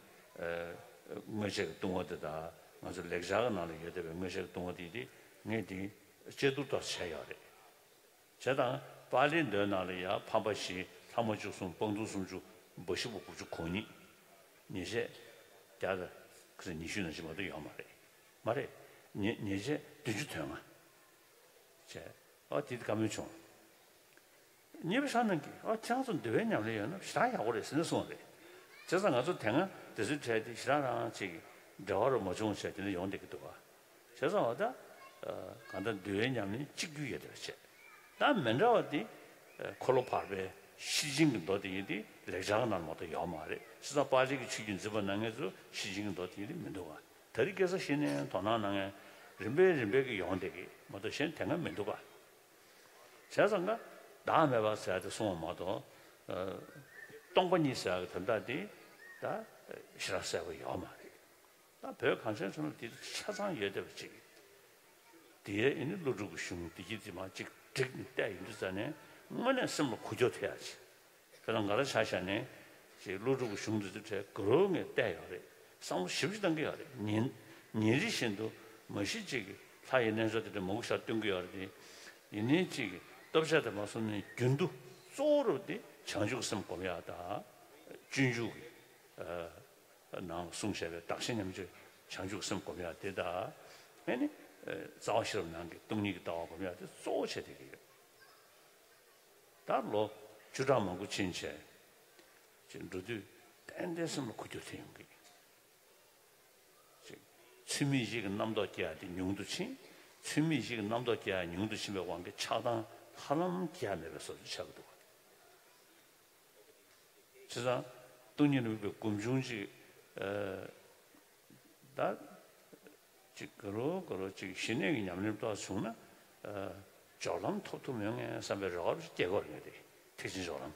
མངོན་ཤེས་ཀྱི་ལྟུང་བ་དེ་དང་ང་ཚོ་ལེགས་སྦྱར་གྱི་ནང་ལ་ཡོད་བསྡད་པའི་མངོན་ཤེས་ཀྱི་ལྟུང་བ་དེ་དེ་ངས་དེ་དཔྱད་བསྡུར་ཏོག་ཙམ་བྱས་ཡོད་རེད། བྱས་ཙང་པཱ་ལིའི་མདོའི་ནང་ལ་ཡང་ཕམ་པ་བཞི་ལྷག་མ་བཅུ་གསུམ་སྤང་ཐུབ་སུམ་ཅུ་འབའ་ཞིག་པོ་དགུ་བཅུ་གོ་གཉིས་ཉེས་བྱས་བརྒྱ་དང་ཁ་སང་ཉི་ཤུ་ནང་བཞིན་མ་གཏོགས་ཡོད་མ་རེད། མ་རེད། ཉེས་ཉེས་བྱས་བདུན་ཅུ་དོན་ལྔ། བྱས། ཨ་དེ་དེ་བཀའ་མོལ་བྱུང་། གཉིས་པ་ཤར་ནང་གིས་ཨ་ཁྱེད་རང་ཚོ་འདུལ་བའི་ཉམས་ལེན་ཡོད་ན་ཞེ་དྲག་ཡག་པོ་རེད་ཟེར་ནས་གསུངས་རེད། བྱས་ཙང་ང་ཚོ་དེ་སྔ་དེ་ཚོའི་གྲས་དེ་ཞེ་དྲག་རང་ཅིག་འབྲེལ་བ་རུ་མ་བྱུང་བྱས་དེ་འདྲ་ཡོང་བསྡད་ཀྱི་འདུག་བ། བྱས་ཙང་བ་ད་གང་ལྟར་འདུལ་བའི་ཉམས་ལེན་གཅིག་གྱུར་ཡོད་བསྡད་པ་བྱས། ད་མི་འདྲ་བ་དེ་འཁོར་ལོ་བར་པའི་ཤེར་ཕྱིན་གྱི་མདོ་དེ་ཡིན་དེ་ལེགས་སྦྱར་ནང་མ་གཏོགས་ཡོད་མ་རེད། བྱས་ཙང་པཱ་ལི་གི་ཆོས་བརྒྱུད་འཛིན་པ་གནང་མཁན་ཚོ་ཤེར་ཕྱིན་གྱི་མདོ་དེ་ཡིན་དེ་མི་འདུག་བ། ད་རེས་སྐད་ཆ་བཤད་ནས་དོ་སྣང་གནང་མཁན་རིམ་པས་རིམ་པས་ཀྱི་ཡོང་བསྡད་ཀྱི་མ་གཏོགས་གཞན་དེ་སྔ་མི་འདུག་ག་བྱས་ཙང་ཀ་བདག་མེད་པ་ཟེར་ཡ་དེ་གསུངས་པ་མ་གཏོགས་སྟོང་པ་ཉིད་ཟེར་ཡ་གི་དོན་དག་དེ་ད་ཞེ་དྲག་གསལ་པོ་ཡོད་མ་རེད། ད་བོད་གངས་ཅན་ལྗོངས་ལ་དེ་ཆ་ཚང་ཡོད་བསྡད་པ་ཅིག་དེ་ཡས་ཨེ་ནི་ཀླུ་སྒྲུབ་ཀྱི་གཞུང་དེ་གྱིས་དེ་མ་ཅིག་བསྒྲིགས་ནས་བལྟས་ཡོང་དུས་ཙ་ནས་དངོས་གནས་སེམས་ལ་འགུལ་སྐྱོད་ཐེབས་ཡ་ཅིག་ཁྱོད་རང་ག་རེ་ཆ་བཞག་ནས་ཅིག་ཀླུ་སྒྲུབ་ཀྱི་གཞུང་འདི་ཚོ་གྲས་ག་རོ་ངས་བལྟས་ཡོད་རེད། བསམ་བློ་ཞིབ་ཞིབ་བཏང་གི་ཡོད་རེད། ཉིན་ཉིན་རེ་བཞིན་དུ་མ་གཞི་ཅིག་ལྷ་ཡི་རྣལ་འབྱོར་དེ་འདྲ་མང་པོ་ཞིག་སྟོན་གི་ཡོད་རེད་དེ། ཡིན་ནའི་ཅིག་བསྟོད་བྱ་དེ་མ་སོང་ནས་རྒྱུན་དུ་གཙོ་བོ་རུ་དེ་བྱང་ཆུབ་སེམས་སྒོམ་ཡག་དང་། སྤྱོད་འཇུག་གི་ནང་གསུངས་བཞག་པའི་བདག་གཞན་མཉམ་བརྗེ་བྱང་ཆུབ་སེམས་སྒོམ་ཡག་དེ་དང་། ཨེ་ནི་རྩ་བ་ཤེས་རབ་ནང་གི་སྟོང་ཉིད་ཀྱི་ལྟ་བ་སྒོམ་ཡག་དེ་གཙོ་བོ་བྱས་བསྡད་ཀྱི་ཡོད། ད་ལོ་བཅུ་ཕྲག་མང་པོ་ཕྱིན་བྱས་ཅིག་འགྲོ་དུས་ཏན་ཏན་སེམས་ལ་འགུལ་སྐྱོད་ཐེབས་ཡོང་གི། ཅིག་ཚུལ་མིན་བཞི་གི་རྣམ་རྟོག་སྐྱེ་ཡ་དེ་ཉུང་དུ་ཕྱིན། ཚུལ་མིན་བཞི་གི་རྣམ་རྟོག་སྐྱེ་ཡ་ཉུང་དུ་ཕྱིན་པའི་དབང་གིས་ཆགས་སྡང་ཧ་ལམ་སྐྱེ་ཡ་མེད་པའི་བཟོ་འདྲ་ཆགས་ཀྱི་འདུག་བ། བྱས་ཙང་སྟོང་ཉིད་ལ་དམིགས་པའི་སྒོམ་བྱུང་ཅིག་ད་ཅིག་ག་རོ་ག་རོ་ཅིག་ཞི་གནས་ཀྱི་ཉམས་ལེན་ཏོག་བྱུང་ན་སྦྱོར་ལམ་ཐོབ་ཐུབ་མྱོང་ངེས་བསམ་པའི་རེ་བ་ཅིག་སྐྱེ་གི་ཡོད་རེད། ཐེག་ཆེན་སྦྱོར་ལམ།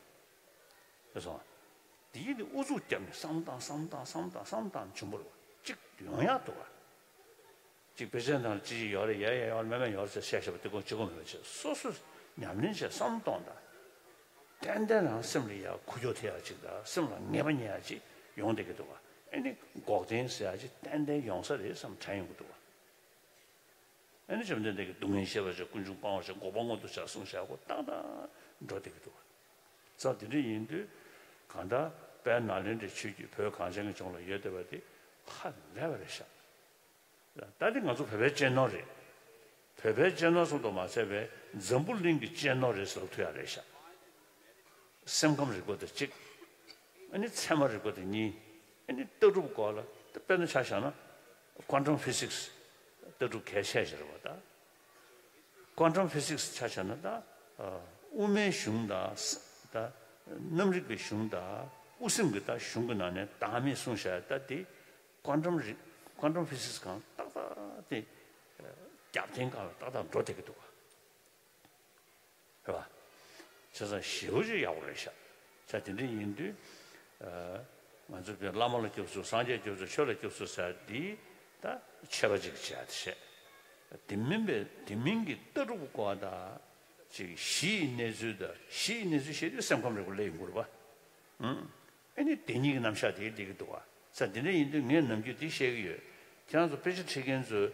ལགས་སོ། དེ་ཡིན་དུས་ཨུ་ཚུགས་བརྒྱབ་ནས་བསམ་བཏང་བསམ་བཏང་བསམ་བཏང་བསམ་བཏང་བྱུང་བ་རེད་བ། གཅིག་ཡོང་ཡག་འདུག་བ། གཅིག་དཔེ་ཆའི་ནང་ལ་ཅི་ཞིག་ཡོད་རེད། ཡ་ཡ་ཡོད་རེད། མེད་མེད་ཡོད་རེད་ཟེར་བཤད་བཤད་པ་དེ་ཀོ་གཅིག་པོ་མེད་པ་བྱས་སོ་སོས་ཉམས་ལེན་བྱས་བསམ་གཏོང་དང་། ཏན་ཏན་རང་སེམས་ལ་ཡ་ཁུ་སྐྱོ་ཐེབས་ཡག་ཅིག་དང་སེམས་ལ་ངེས་པ་རྙེད་ཡག་ཅིག་ཡོང་བསྡད་ཀྱི་འདུག་བ། ཨེ་ནི་འགོག་བདེན་ཟེར་ཡག་ཅིག་ཏན་ཏན་ཡོང་ས་རེད་བསམ་དྲན་ཡོང་གི་འདུག་བ། ཨ་ནི་བཅོམ་ལྡན་འདས་ཀྱིས་སྡུག་བསྔལ་ཤེས་པར་བྱ། ཀུན་འབྱུང་སྤང་བར་བྱ། འགོག་པ་མངོན་དུ་བྱ་གསུངས་བཞག་གོ་ཏག་ཏག་འགྲོ་བསྡད་ཀྱི་འདུག་བ། ཙང་དེ་འདྲ་ཡིན་དུས་གང་ལྟར་དཔལ་ནཱ་ལེནྡྲའི་ཆོས་བརྒྱུད་བོད་གངས་ཅན་གྱི་ལྗོངས་ལ་ཡོད་བསྡད་པ་དེ་ཧ་ལས་པ་རེད་ཤག་ད་དེ་ང་ཚོ་བོད་པའི་གཅེས་ནོར་རེད། བོད་པའི་གཅེས་ནོར་ཙམ་དུ་མ་ཟད་པའི་འཛམ་བུ་གླིང་གི་གཅེས་ནོར་རེད་ཟེར་ལབ་ཐུབ་ཡག་རེད་ཤག་སེམས་ཁམས་རིག་པ་དེ་གཅིག་ཨ་ནི་ཚད་མ་རིག་པ་དེ་གཉིས། ཨ་ནི་ལྟ་གྲུབ་སྐོར་ལ་དཔེར་ན་ཆ་བཞག་ན་quantum physics ལྟ་གྲུབ་གལ་ཆེ་ཤོས་རེད་བ་ད། quantum physics ཆ་བཞག་ན་ད་དབུ་མའི་གཞུང་དང་ད་གནམ་རིག་པའི་གཞུང་དང་དབུ་སེམས་ཀྱི་ད་གཞུང་གི་ནང་ནས་བདག་མེད་གསུངས་བཞག་ད་དེ་quantum རིག quantum physics གང་ཏག་ཏག་དེ་རྒྱབ་རྟེན་སྒང་ལ་ཏག་ཏག་འགྲོ་བསྡད་ཀྱི་འདུག་བ། རེད་བ། བྱས་ཙང་ཞེ་པོ་ཅིག་ཡག་པོ་རེད་ཤག་ད་དེ་འདྲ་ཡིན་དུས། ཨ། ང་ཚོ་བོད་བླ་མ་ལ་སྐྱབས་སུ་སངས་རྒྱས་སྐྱབས་སུ་ཆོས་ལ་སྐྱབས་སུ་ཟེར་འདི་ད་ཆད་པ་ཅིག་བྱས་ཏེ་བཤད། དེ་མིན་པའི་དེ་མིན་གྱི་ལྟ་གྲུབ་སྐོར་དང་ཅིག་གཞི་ཡི་གནས་ཚུལ་དང་གཞི་ཡི་གནས་ཚུལ་བཤད་དུས་སེམས་ཁམས་རིག་པ་སླེབས་ཡོང་གི་རེད་པ། ཨུམ། ཨེ་ནི་དེ་གཉིས་ཀྱི་རྣམ་གཞག་དེ་སླེབས་ཀྱི་འདུག་བ། ས་དེ་འདྲ་ཡིན་དུས་ངས་ནམ་རྒྱུན་དེ་བཤད་ཀྱི་ཡོད། ཁྱེད་རང་ཚོ་དཔེ་ཆ་ཁྲིད་མཁན་ཚོས་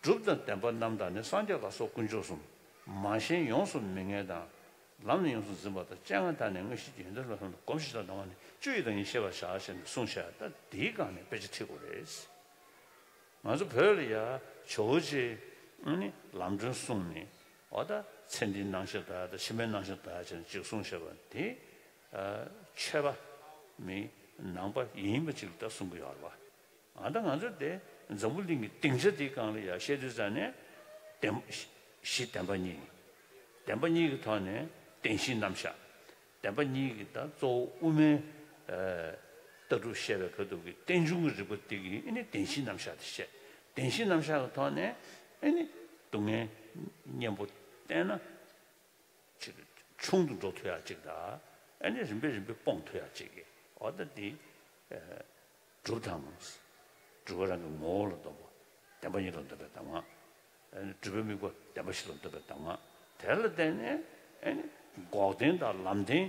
གྲུབ་དང་བདེན་པ་རྣམ་དག་ནི་སངས་རྒྱས་ལ་སོགས་དཀོན་མཆོག་གསུམ། མ་ཞེན་ཡོངས་སུ་མི་ངལ་དང་། ལམ་ནི་ཡོངས་སུ་འཛིན་པ་དང་། སྤྱན་སྔར་དག་ནི་དངོས་གཞི་ཡོན་ཏན་ལ་སོགས་སྒོམ་ཞིག་དང་ལྡན་པ་ནི་བཅུ་ཡི་བདག་ཉིད་ཤེས་པར་བྱ་ཞེས་ནས་གསུངས་བཞག་ད་དེའི་སྒང་ནས་དཔེ་ཆ་ཁྲིད་དགོས་རེད། ང་ཚོ་བོད་ལ་ཡ་ཇོ་བོ་རྗེ་ཨ་ནི་ལམ་སྒྲོན་གསུངས་ནས་འོ་ད་ཚེ་འདིའི་སྣང་ཤས་དག་དང་ཕྱི་མའི་སྣང་ཤས་དག་བྱས་ནས་ཅིག་གསུངས་བཞག་པ་དེ་ཨ་ཆོས་པ་མི་ནང་པ་ཡིན་པ་ཅིག་ལ་ད་གསུང་གི་ཡོད་རེད་བ། ཨ་ད་ང་ཚོ་དེ་འཛམ་བུ་གླིང་གི་སྡིངས་ཆ་དེའི་སྒང་ལ་ཡ་བཤད་དུས་ཙང་ནས་བདེན་གཞི་བདེན་པ་གཉིས། བདེན་པ་གཉིས་ཀྱི་ཐོག་ནས་བདེན་བཞིའི་རྣམ་གཞག་བདེན་པ་གཉིས་ཀྱི་ད་གཙོ་བོ་དབུ་མའི་ཨ་ལྟ་གྲུབ་བཤད་པའི་ཁ་ཐུག་གི་རྟེན་འབྱུང་གི་རིགས་པ་དེ་གི་ཨ་ནི་བདེན་བཞིའི་རྣམ་གཞག་དེ་བཤད། བདེན་བཞིའི་རྣམ་གཞག་གི་ཐོག་ནས་ཨ་ནི་སྡུག་བསྔལ་གཉེན་པོ་བསྟན་ན་ཅིག་ཆུང་དུ་འགྲོ་ཐུབ་ཡག་ཅིག་དང་ཨ་ནི་རིམ་པས་རིམ་པས་སྤོང་ཐུབ་ཡག་ཅིག་གི་འོ་ད་དེ་ཨ་གྲུབ་དང་། གྲུབ་པ་རང་གི་ངོ་བོ་ལ་ལྡོག་པ། བདེན་པ་གཉིས་ལ་ལྡོག་པའི་གདམས་ངག་ཨ་ནི་སྒྲུབ་པའི་དམིགས་པ་བདེན་པ་བཞི་ལ་ལྡོག་པའི་གདམས་ངག་དེ་ལ་བརྟེན་ནས་ཨ་ནི་འགོག་བདེན་དང་ལམ་བདེན་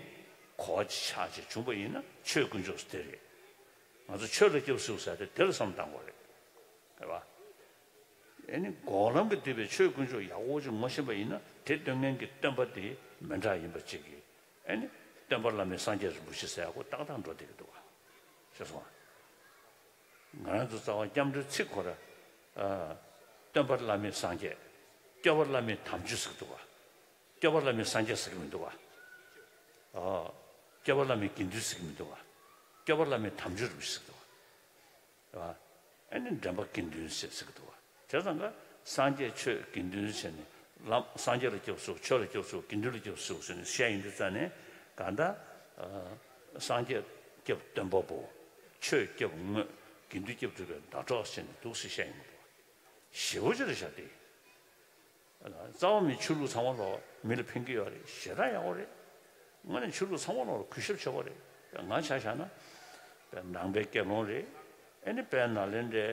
གོ་བ་ཆགས་ཅིག་བྱུང་པ་ཡིན་ན་ཆོས་དཀོན་མཆོག་དེ་རེད། ང་ཚོ་ཆོས་ལ་སྐྱབས་སུ་ཟེར་ཏེ་དེ་ལ་བསམ་བཏང་དགོས་རེད། རེད་བ། ཨ་ནི་འགོག་ལམ་གྱིས་བསྡུས་པའི་ཆོས་དཀོན་མཆོག་ཡག་པོ་ཅིག་ངོ་ཤེས་པ་ཡིན་ན་དེ་སྟོན་མཁན་གྱི་སྟོན་པ་དེ་མི་འདྲ་ཡིན་པ་ཅིག་གིས་ཨ་ནི་སྟོན་པ་བླ་མེད་སངས་རྒྱས་རིན་པོ་ཆེ་ཟེར་ཡག་པོ་ཏག་ཏག་འགྲོ་བསྡད་ཀྱི་འདུག་བ། ཤེས་སོང་ང་། ང་རང་ཚོ་རྩ་བ་སྐྱབས་འགྲོའི་ཚིག་ཁོ་ར། ཨ། སྟོན་པ་བླ་མེད་སངས་རྒྱས། སྐྱོབ་པ་བླ་མེད་དམ་ཆོས་ཟེར་གྱི་འདུག་བ། སྐྱོབ་པ་བླ་མེད་སངས་རྒྱས་ཟེར་གྱི་མི་འདུག་བ། ཨ། སྐྱོབ་པ་བླ་མེད་དགེ་འདུན་ཟེར་གྱི་མི་འདུག་བ། སྐྱོབ་པ་བླ་མེད་དམ་ཆོས་རིན་པོ་ཆེ་ཟེར་གྱི་འདུག་བ། རེད་བ། ཨ་ནི་འདྲེན་པ་དགེ་འདུན་ཟེར་ཟེར་གྱི་འདུག་བ། བྱས་ཙང་ཀ་སངས་རྒྱས་ཆོས་དགེ་འདུན་ཟེར་ནས་ལམ་སངས་རྒྱས་ལ་སྐྱབས་སུ་ཆོས་ལ་སྐྱབས་སུ་དགེ་འདུན་ལ་སྐྱབས་སུ་ཟེར་ནས་བཤད་ཡོང་དུས་ཙ་ནས་གང་ལྟར་ཨ་སངས་རྒྱས་སྐྱབས་སྟོན་པ་པོ། ཆོས་སྐྱབས་དངོས། དགེ་འདུན་སྐྱབས་སྒྲུབ་པའི་ཟླ་གྲོགས་ཟེར་ནས་འདུག་སེ་བཤད་ཡོང་གི་འདུག་བ། ཞེ་པོ་ཅིག་རེད་ཤག་དེ། རྩ་བ་མི་ཆོས་ལུགས་ཚང་མ་ལོག་མི་ལ་ཕན་གྱི་ཡོད་རེད། ཞེ་དྲག་ཡག་པོ་རེད། དངོས་གནས་ཆོས་ལུགས་ཚང་མ་ལོག་ལ་གུས་ཞབས་བྱེད་དགོས་རེད། ང་ཆ་བཞག་ན། དཔེ་ནང་པའི་དགེ་སློང་རེད། ཨེ་ནི་དཔལ་ནཱ་ལེནྡྲའི་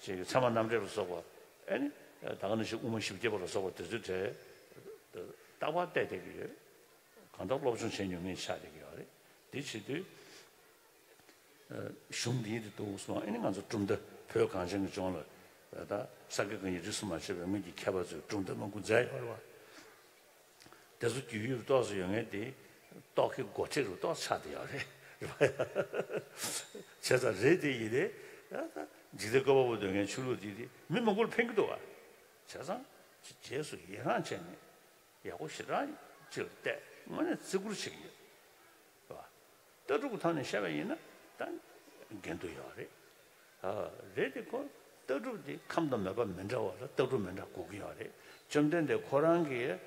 ཅིག་ཚད་མ་རྣམ་འགྲེལ་ལ་སོགས་པ། ཨེ་ནི་ད་ག་ནང་བཞིན་དབུ་མ་བཞི་བརྒྱ་པ་ལ་སོགས་པ་དེ་ཚོའི་གྲས་རྟག་པར་བལྟས་བསྡད་ཀྱི་ཡོད། གང་ལྟར་སློབ་སྦྱོང་བྱེད་མྱོང་མཁན་ཆགས་བསྡད་ཀྱི་ཡོད་རེད། དེ་བྱེད་དུས། གཞུང་འདིའི་དེ་འདུག་སོང་ཨ་ནི་ང་ཚོ་གྲུབ་མཐའ་བོད་གངས་ཅན་གྱི་ལྗོངས་ལ་ད་ས་དགེ་བཀའ་རྙིང་རིས་སུ་མ་ཆད་པའི་སྔོན་གྱི་མཁས་པ་ཚོས་གྲུབ་མཐའ་མང་པོ་མཛད་ཡོད་རེད་བ། དེ་ཚོ་རྒྱུས་ཡོད་ཏོག་ཙམ་ཡོད་མཁན་དེ་རྟོག་གེ་སྒོ་ཁྲིད་རུ་ཏོག་ཙམ་ཆགས་བསྡད་ཡོད་རེད། རེད་བ། བྱས་ཙང་རེད་དེ་ཡིན་ཏེ། འཇིག་རྟེན་བཀོད་པ་པོ་འདོད་མཁན་ཆོས་ལུགས་འདི་དེ་མི་མང་པོར་ཕན་གྱི་འདུག་བ། བྱས་ཙང་རྗེས་སུ་ཡི་རང་བྱས་ནས། ཡག་པོ་ཞེ་དྲག་ཅིག་ལ་བལྟས་དངོས་གནས་བརྩི་བཀུར་བྱེད་ཀྱི་ཡོད། རེད་བ། ལྟ་གྲུབ་ཀྱི་ཐོག་ནས་བཤད་པ་ཡིན་ན་ད་འགལ་འདུ་ཡོད་རེད། ཨ། རེད་དེ་ཁོ་ལྟ་གྲུབ་དེ་ཁམས་དང་མོས་པ་མི་འདྲ་བ་ལ་ལྟ་གྲུབ་མི་འདྲ་དགོས་ཀྱི་ཡོད་རེད། བཅོམ་ལྡན་འདས་ཁོ་རང་གི་ཨ།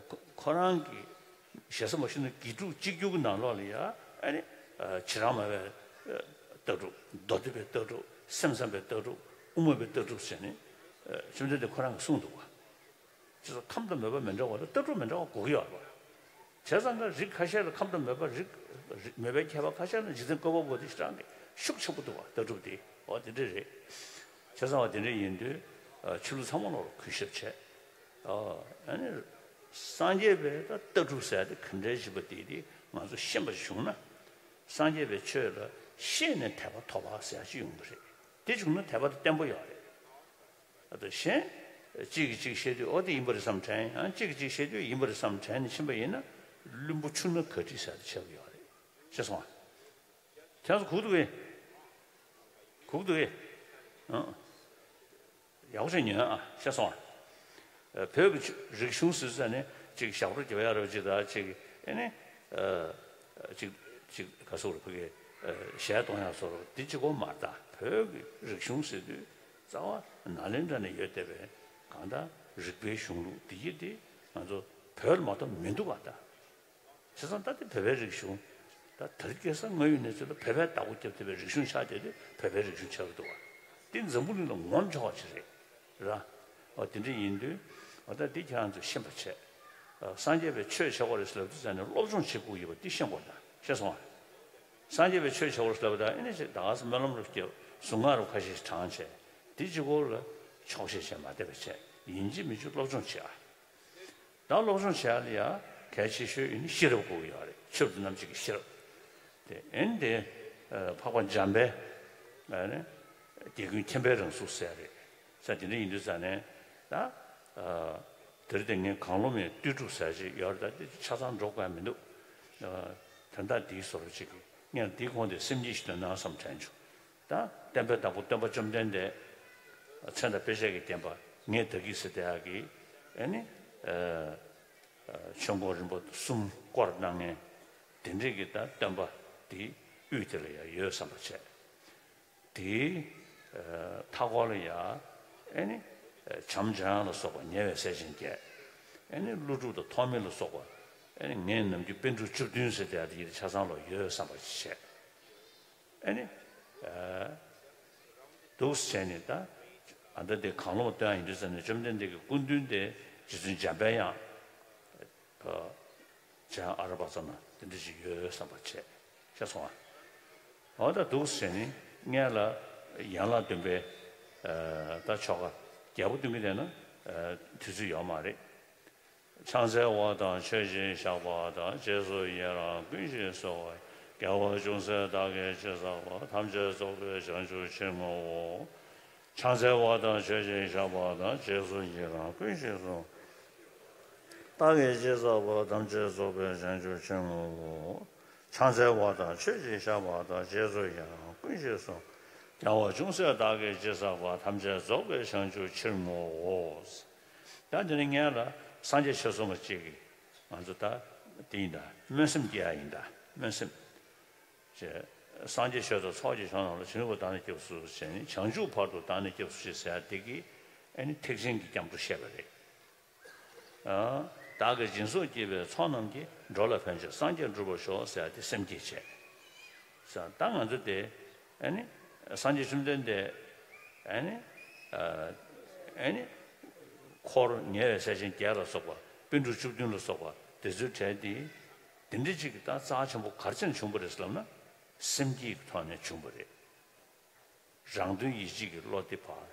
ཁོ་ཁོ་རང་གི་ཞེ་ས་མ་ཞུ་ན་དགེ་ཕྲུག་གཅིག་གྱུར་གྱི་ནང་ལོགས་ལ་ཡ་ཨ་ནི་ཨ། བྱེ་བྲག་སྨྲ་བའི་ཨ། ལྟ་གྲུབ། མདོ་སྡེ་པའི་ལྟ་གྲུབ། སེམས་ཙམ་པའི་ལྟ་གྲུབ། དབུ་མ་པའི་ལྟ་གྲུབ་ཟེར་ནས་ཨ། བཅོམ་ལྡན་འདས་ཁོ་རང་གིས་གསུངས་འདུག་བ། ཅེས་སོགས་ཁམས་དང་མོས་པ་མི་འདྲ་བ་ལ་ལྟ་གྲུབ་མི་འདྲ་བ་དགོས་ཀྱི་ཡོད་རེད་བ། བྱས་ཙང་ཀ་རིགས་ཁ་ཤས་ལ་ཁམས་དང་མོས་པ་རིགས་རིགས་མོས་པའི་མཁས་པ་ཁ་ཤས་ལ་འཇིག་རྟེན་བཀོད་པ་པོ་དེ་ཞེ་དྲག་གི་ཤུགས་ཆེན་པོ་འདུག་བ། ལྟ་གྲུབ་དེ་འོ་དེ་འདྲ་རེད། བྱས་ཙང་བ་དེ་འདྲ་ཡིན་དུས་ཨ། ཆོས་ལུགས་ཚང་མ་ལོག་ལ་གུས་ཞབས་བྱས། ཨ། ཨ་ནི་སངས་རྒྱས་པའི་ད་ལྟ་གྲུབ་ཟེར་དེ་ག་འདྲའི་ཞིག་པ་དེ་དེ་ང་ཚོ་ཤེས་པ་བྱུང་ན། སངས་རྒྱས་པའི་ཆོས་ལ་ཤེས་ནས་དད་པ་ཐོབ་པ་ཟེར་ཡག་ཅིག་ཡོང་གི་རེད། དེ་བྱུང་ན་དད་པ་དེ་བརྟན་པོ་ཡོད་རེད། ཨ་ད་གཞན། གཅིག་གིས་གཅིག་བཤད་དུས་ཨོ་དེ་ཡིན་པ་རེད་བསམ་དྲན་ཡང་གཅིག་གིས་གཅིག་བཤད་དུས་ཡིན་པ་རེད་བསམ་དྲན་ནས་ཕྱིན་པ་ཡིན་ན་བླུན་པོ་ཆུ་སྣ་ག་ཁྲིད་ཟེར་དེ་ཆགས་ཀྱི་ཡོད་རེད། ཤེས་སོང་ཨ། ཁྱེད་ཚོ་གུག་འདུག་གས། གུག་འདུག་གས། ཨང་། ཡག་པོ་བྱས་ཉོན་ཨ། ཤེས་སོང་ཨ། བོད་ཀྱི་རིག་གཞུང་ཟེར་ཙ་ནས་གཅིག་ཞབས་བྲོ་རྒྱབ་ཡག་རེད་པ་གཅིག་དང་གཅིག་ཨེ་ནི། གཅིག་གཅིག་ག་སོགས་རེད་ཕ་གི། གཞས་གཏོང་ཡག་སོགས་རེད་འདི་གཅིག་པོ་མ་རེད་ད། བོད་ཀྱི་རིག་གཞུང་ཟེར་དུས་རྩ་བ་ནཱ་ལེནྡྲ་ནས་ཡོད་བསྡད་པའི་གང་ལྟར་རིག་པའི་གཞུང་ལུགས་འདི་ཡིན་ཏེ་ང་ཚོ་བོད་ལ་མ་གཏོགས་མི་འདུག་བ་ད། བྱས་ཙང་ད་ལྟ་བོད་པའི་རིག་གཞུང་། ད་དེ་རིང་ཁ་སང་དངོས་ཡོད་གནས་ཚུལ་ལ་བོད་པས་བདག་པོ་རྒྱབ་ཐུབ་པའི་རིག་གཞུང་ཆགས་བསྡད་དུས་བོད་པའི་རིག་གཞུང་ཆགས་ཀྱི་འདུག་བ། འདི་འཛམ་བུ་གླིང་ལ་ངོམ་ཆོག་པ་ཞིག་རེད། ར། འོ་དེ་འདྲ་ཡིན་དུས། འོ་ད་འདི་ཁྱེད་རང་ཚོས་ཤེས་པ་བྱས། ཨ། སངས་རྒྱས་པའི་ཆོས་བྱེད་དགོས་རེད་ཟེར་ལབ་དུས་ཙང་ནས་སློབ་སྦྱོང་བྱེད་དགོས་ཡོད་པ་འདི་ཤེས་དགོས་ད། ཤེས་སོང་ཨ། སངས་རྒྱས་པའི་ཆོས་བྱེད་པར་ལབ་ད་ཨེ་ནི་ཅིག་ད་ག་སེ་སྨོན་ལམ་རུ་སྐྱེ་གཟུངས་སྔགས་རུ་ཁ་ཤས་ཤིག་བགྲངས་བྱས་དེ་གཅིག་པོ་ལ་ཆོག་ཤེས་བྱས་མ་བསྡད་པ་བྱས་ཡིན་གཅིག་མིན་གཅིག་སློབ་སྦྱོང་བྱེད་ཨ། ད་སློབ་སྦྱོང་བྱེད་ཡ་ལ་ཡ་གལ་ཆེ་ཤོས་ཡིན་ནི་ཤེས་རབ་དགོས་ཀྱི་ཡོད་རེད། ཆོས་རྣམས་ཀྱི་ཤེས་རབ་དེ་ཨེ་ནི་དེ་འཕགས་པ་འཇམ་པའི་ཨེ་ནི་དགེ་ཀུན་མཁྱེན་པའི་རང་གཟུགས་ཟེར་རེད། ས་དེ་འདྲ་ཡིན་དུས་ཙང་ནས་ད། དེར་དེ་ངས་གང་བློ་མེད་ལྟོས་གྲུབ་ཟེར་ཅིག་ཡོད་རེད་ད་དེ་ཆ་ཚང་འགྲོ་དགོས་མི་འདུག་དོན་དག་འདིའི་བཟོ་འདྲ་ཅིག་གིས་ངས་འདིའི་གོང་དེ་སེམས་བསྐྱེད་ཞིག་འདོན་ན་བསམ་དྲན་བྱུང་། ད་བསྟན་པའི་བདག་པོ་སྟོན་པ་བཅོམ་ལྡན་འདས་མཚན་དང་དཔེ་བྱད་ཀྱིས་བསྟན་པ་ངས་བདག་གིས་ཟེར་བསྡད་ཡག་གི་ཨེ་ནི། ཆོས་འཁོར་རིམ་པ་གསུམ་བསྐོར་གནང་མཁན་དེ་འདྲས་ཀྱི་ད་སྟོན་པ་དེའི་དབུས་དེ་ལ་ཡང་ཡོད་བསམ་པ་བྱས། དེའི་མཐའ་སྐོར་ལ་ཡང་ཨེ་ནི་བྱམས་སྦྱང་ལ་སོགས་པ་ཉེ་བའི་སྲས་ཆེན་བརྒྱད། ཨེ་ནི་ཀླུ་སྒྲུབ་དང་ཐོགས་མེད་ལ་སོགས་པ་ཨེ་ནི་ངས་ནམ་རྒྱུན་པཎ་གྲུབ་བཅུ་བདུན་ཟེར་དེ་ཡ་དེ་ཡི་ཆ་ཚང་ལ་ཡོད་བསམ་པ་བྱས། ཨེ་ནི། འདུག་སེ་བྱས་ནས་ད། ཨ་ད་དེ་གང་བློ་སྟོན་ཡ་ཡིན་དུས་ཙམ་ནས་བཅོམ་ལྡན་འདས་ཀྱི་སྐུ་མདུན་དེ་རྗེ་བཙུན་འཇམ་པའི་དབྱངས། འཇམ་ཨ་ར་པ་ཙམ་ན་དེ་འདྲ་ཞིག་ཡོད་བསམ་པ་བྱས། ཤེས་སོང་ཨ། འོ་ད་འདུག་སེ་བྱས་ནས་སྔོན་ལ་ཡན་ལག་བདུན་པའི་ད་ཆོ་ག་རྒྱལ་པོ་འདོན་གྱི་བསྡད་ན་དུས་ཚོད་ཡོད་མ་རེད། ཕྱག་འཚལ་བ་དང་མཆོད་ཅིང་བཤགས་པ་དང་། རྗེས་སུ་ཡི་རང་ཀུན་ཞིག་གསོལ་བ། དགེ་བ་ཅུང་ཟད་བདག་གིས་ཅི་བསགས་པ། ཐམས་ཅད་རྫོགས་པའི་བྱང་ཆུབ་ཕྱིར་བསྔོའོ། ཕྱག་འཚལ་བ་དང་མཆོད་ཅིང་བཤགས་པ་དང་། རྗེས་སུ་ཡི་རང་ཀུན་ཞིག་གསོལ། བདག་གིས་ཅི་བསགས་པ། ཐམས་ཅད་རྫོགས་པའི་བྱང་ཆུབ་ཕྱིར་བསྔོའོ། ཕྱག་འཚལ་བ་དང་མཆོད་ཅིང་བཤགས་པ་དང་། རྗེས་སུ་ཡི་རང་ཀུན་ཞིག་གསོལ། དགེ་བ་ཅུང་ཟད་བདག་གིས་ཅི་བསགས་པ། ཐམས་ཅད་རྫོགས་པའི་བྱང་ཆུབ་ཕྱིར་བསྔོའོ། ད་འདི་ནི་སྔོན་ལ་སངས་རྒྱས་ཆོས་གསུངས་པ་གཅིག་གིས་ང་ཚོ་ད་དེ་ཡིན་ད་སྨོན་སེམས་སྐྱེ་ཡ་ཡིན་ད་སྨོན་སེམས། ཅེས་སངས་རྒྱས་ཆོས་དང་ཚོགས་ཀྱི་མཆོག་རྣམས་ལ། བྱིན་གྱིས་བརླབ་ཏུ་བདག་ནི་སྐྱབས་སུ་མཆི། བྱང་ཆུབ་བར་དུ་བདག་ནི་སྐྱབས་སུ་མཆི་ཟེར་ཡ་དེ་གིས་ཨེ་ནི་ཐེག་ཆེན་གྱི་སྐྱབས་འགྲོ་བཤད་པ་རེད། བདག་གིས་སྦྱིན་སོགས་བགྱིས་པའི་ཚོགས་རྣམས་ཀྱིས། འགྲོ་ལ་ཕན་ཕྱིར་སངས་རྒྱས་འགྲུབ་པར་ཤོག་ཟེར་ཡ་དེ་སེམས་བསྐྱེད་བྱས། ས་ད་ང་ཚོ་དེ་ཨེ་ནི་སངས་རྒྱས་བཅོམ་ལྡན་འདས་ཨེ་ནི་ཨེ་ནི་འཁོར་ཉེ་བའི་སྲས་ཆེན་བརྒྱད་ལ་སོགས་པ་པཎ་གྲུབ་བཅུ་བདུན་ལ་སོགས་པ་དེ་ཚོའི་གྲས་དེ་དེ་འདྲ་ཅིག་གི་ད་རྩ་ཆེན་པོ་ག་རེ་བྱས་ནས་བྱུང་བ་རེད་ཟེར་ལབ་ན་སེམས་བསྐྱེད་ཀྱི་ཐོག་ནས་བྱུང་བ་རེད། རང་དོན་ཡིད་བྱེད་ཀྱི་བློ་དེ་ཕར་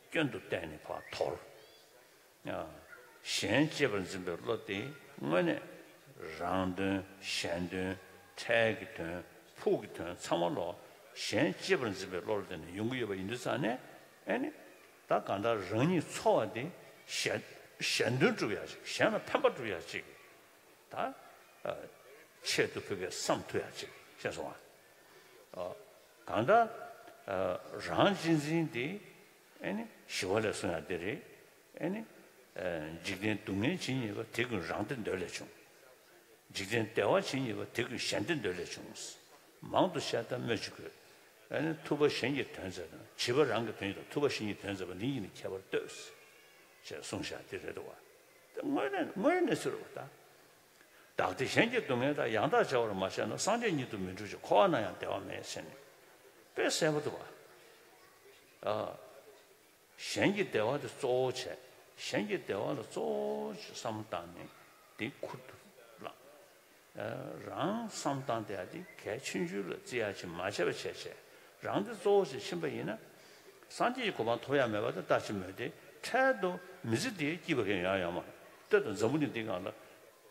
སྐྱོན་དུ་བལྟས་ནས་ཕར་དོར། གཞན་གཅེས་པར་འཛིན་པའི་བློ་དེ་དངོས་གནས་རང་དོན་གཞན་དོན་འཕྲལ་གྱི་དོན་ཕུགས་ཀྱི་དོན་ཚང་མ་ལོག་གཞན་གཅེས་པར་འཛིན་པའི་བློ་ལ་བརྟེན་ནས་ཡོང་གི་ཡོད་པ་ཡིན་དུས་ཙང་ནས་ཨེ་ནི་ད་གང་ལྟར་རང་ཉིད་འཚོ་བ་དེ་གཞན་གཞན་དོན་སྒྲུབ་ཡག་ཅིག་གཞན་ལ་ཕན་པ་སྒྲུབ་ཡག་ཅིག་ད་ཆེད་དུ་ཕུལ་བའི་བསམ་ཐུབ་ཡག་ཅིག་ཤེས་སོང་ང་། གང་ལྟར་རང་གཅེས་འཛིན་དེ་ཨེ་ནི་ཞི་བ་ལྷས་གསུངས་ཡག་དེ་རེད། ཨེ་ནི། འཇིག་རྟེན་སྡུག་བསྔལ་ཇི་སྙེད་པ། དེ་ཀུན་རང་བདེ་འདོད་ལས་བྱུང་། འཇིག་རྟེན་བདེ་བ་ཇི་སྙེད་པ། དེ་ཀུན་གཞན་བདེ་འདོད་ལས་བྱུང་། མང་དུ་བཤད་ད་སྨོས་ཅི་དགོས། ཨེ་ནི་ཐུབ་པ་གཞན་གྱི་དོན་མཛད་དང་། བྱིས་པ་རང་གི་དོན་ཡིན་དང་། ཐུབ་པ་གཞན་གྱི་དོན་མཛད་པ། འདི་གཉིས་ནི་ཁྱད་པར་ལྟོས། ཞེས་གསུངས་བཞག་དེ་རེད་དོ། དེ་དངོས་གནས་དངོས་གནས་ཚུལ་རེད་པ་ད། བདག་བདེ་གཞན་གྱི་སྡུག་བསྔལ་དག །ཡང་དག་བྱ་བར་མ་བྱས་ན། སངས་རྒྱས་ཉིད་དུ་མི་འགྲུབ་ཕྱིར། འཁོར་བ་ན་ཡང་བདེ་བ་མེད་ཟེར་ནས་དཔེ་གསལ་པོ་འདུག་པ། གཞན་གྱི་བདེ་བ་དེ་གཙོ་བོ་བྱས། གཞན་གྱི་བདེ་བ་ལ་གཙོ་བོ་བྱས་བསམ་བློ་བཏང་ནས་དེ་ཁུར་དུ་བླངས། རང་བསམ་བཏང་བསྡད་ཡ་དེ་གལ་ཆུང་ཆུང་ལ་བརྩི་ཡ་ཅིག་མ་བྱས་པ་བྱས་བྱས་རང་དེ་གཙོ་བོ་བྱས་ཕྱིན་པ་ཡིན་ན། སངས་རྒྱས་ཀྱི་གོ་འཕང་ཐོབ་ཡ་མེད་པ་དེ་ལྟ་ཅི་སྨོས་ཏེ། འཕྲལ་དུ་མི་ཚེ་འདིར་སྐྱིད་པ་གང་ཡང་ཡོད་མ་རེད། ལྟོས་དང་། འཛམ་བུ་གླིང་འདི་སྒང་ལ་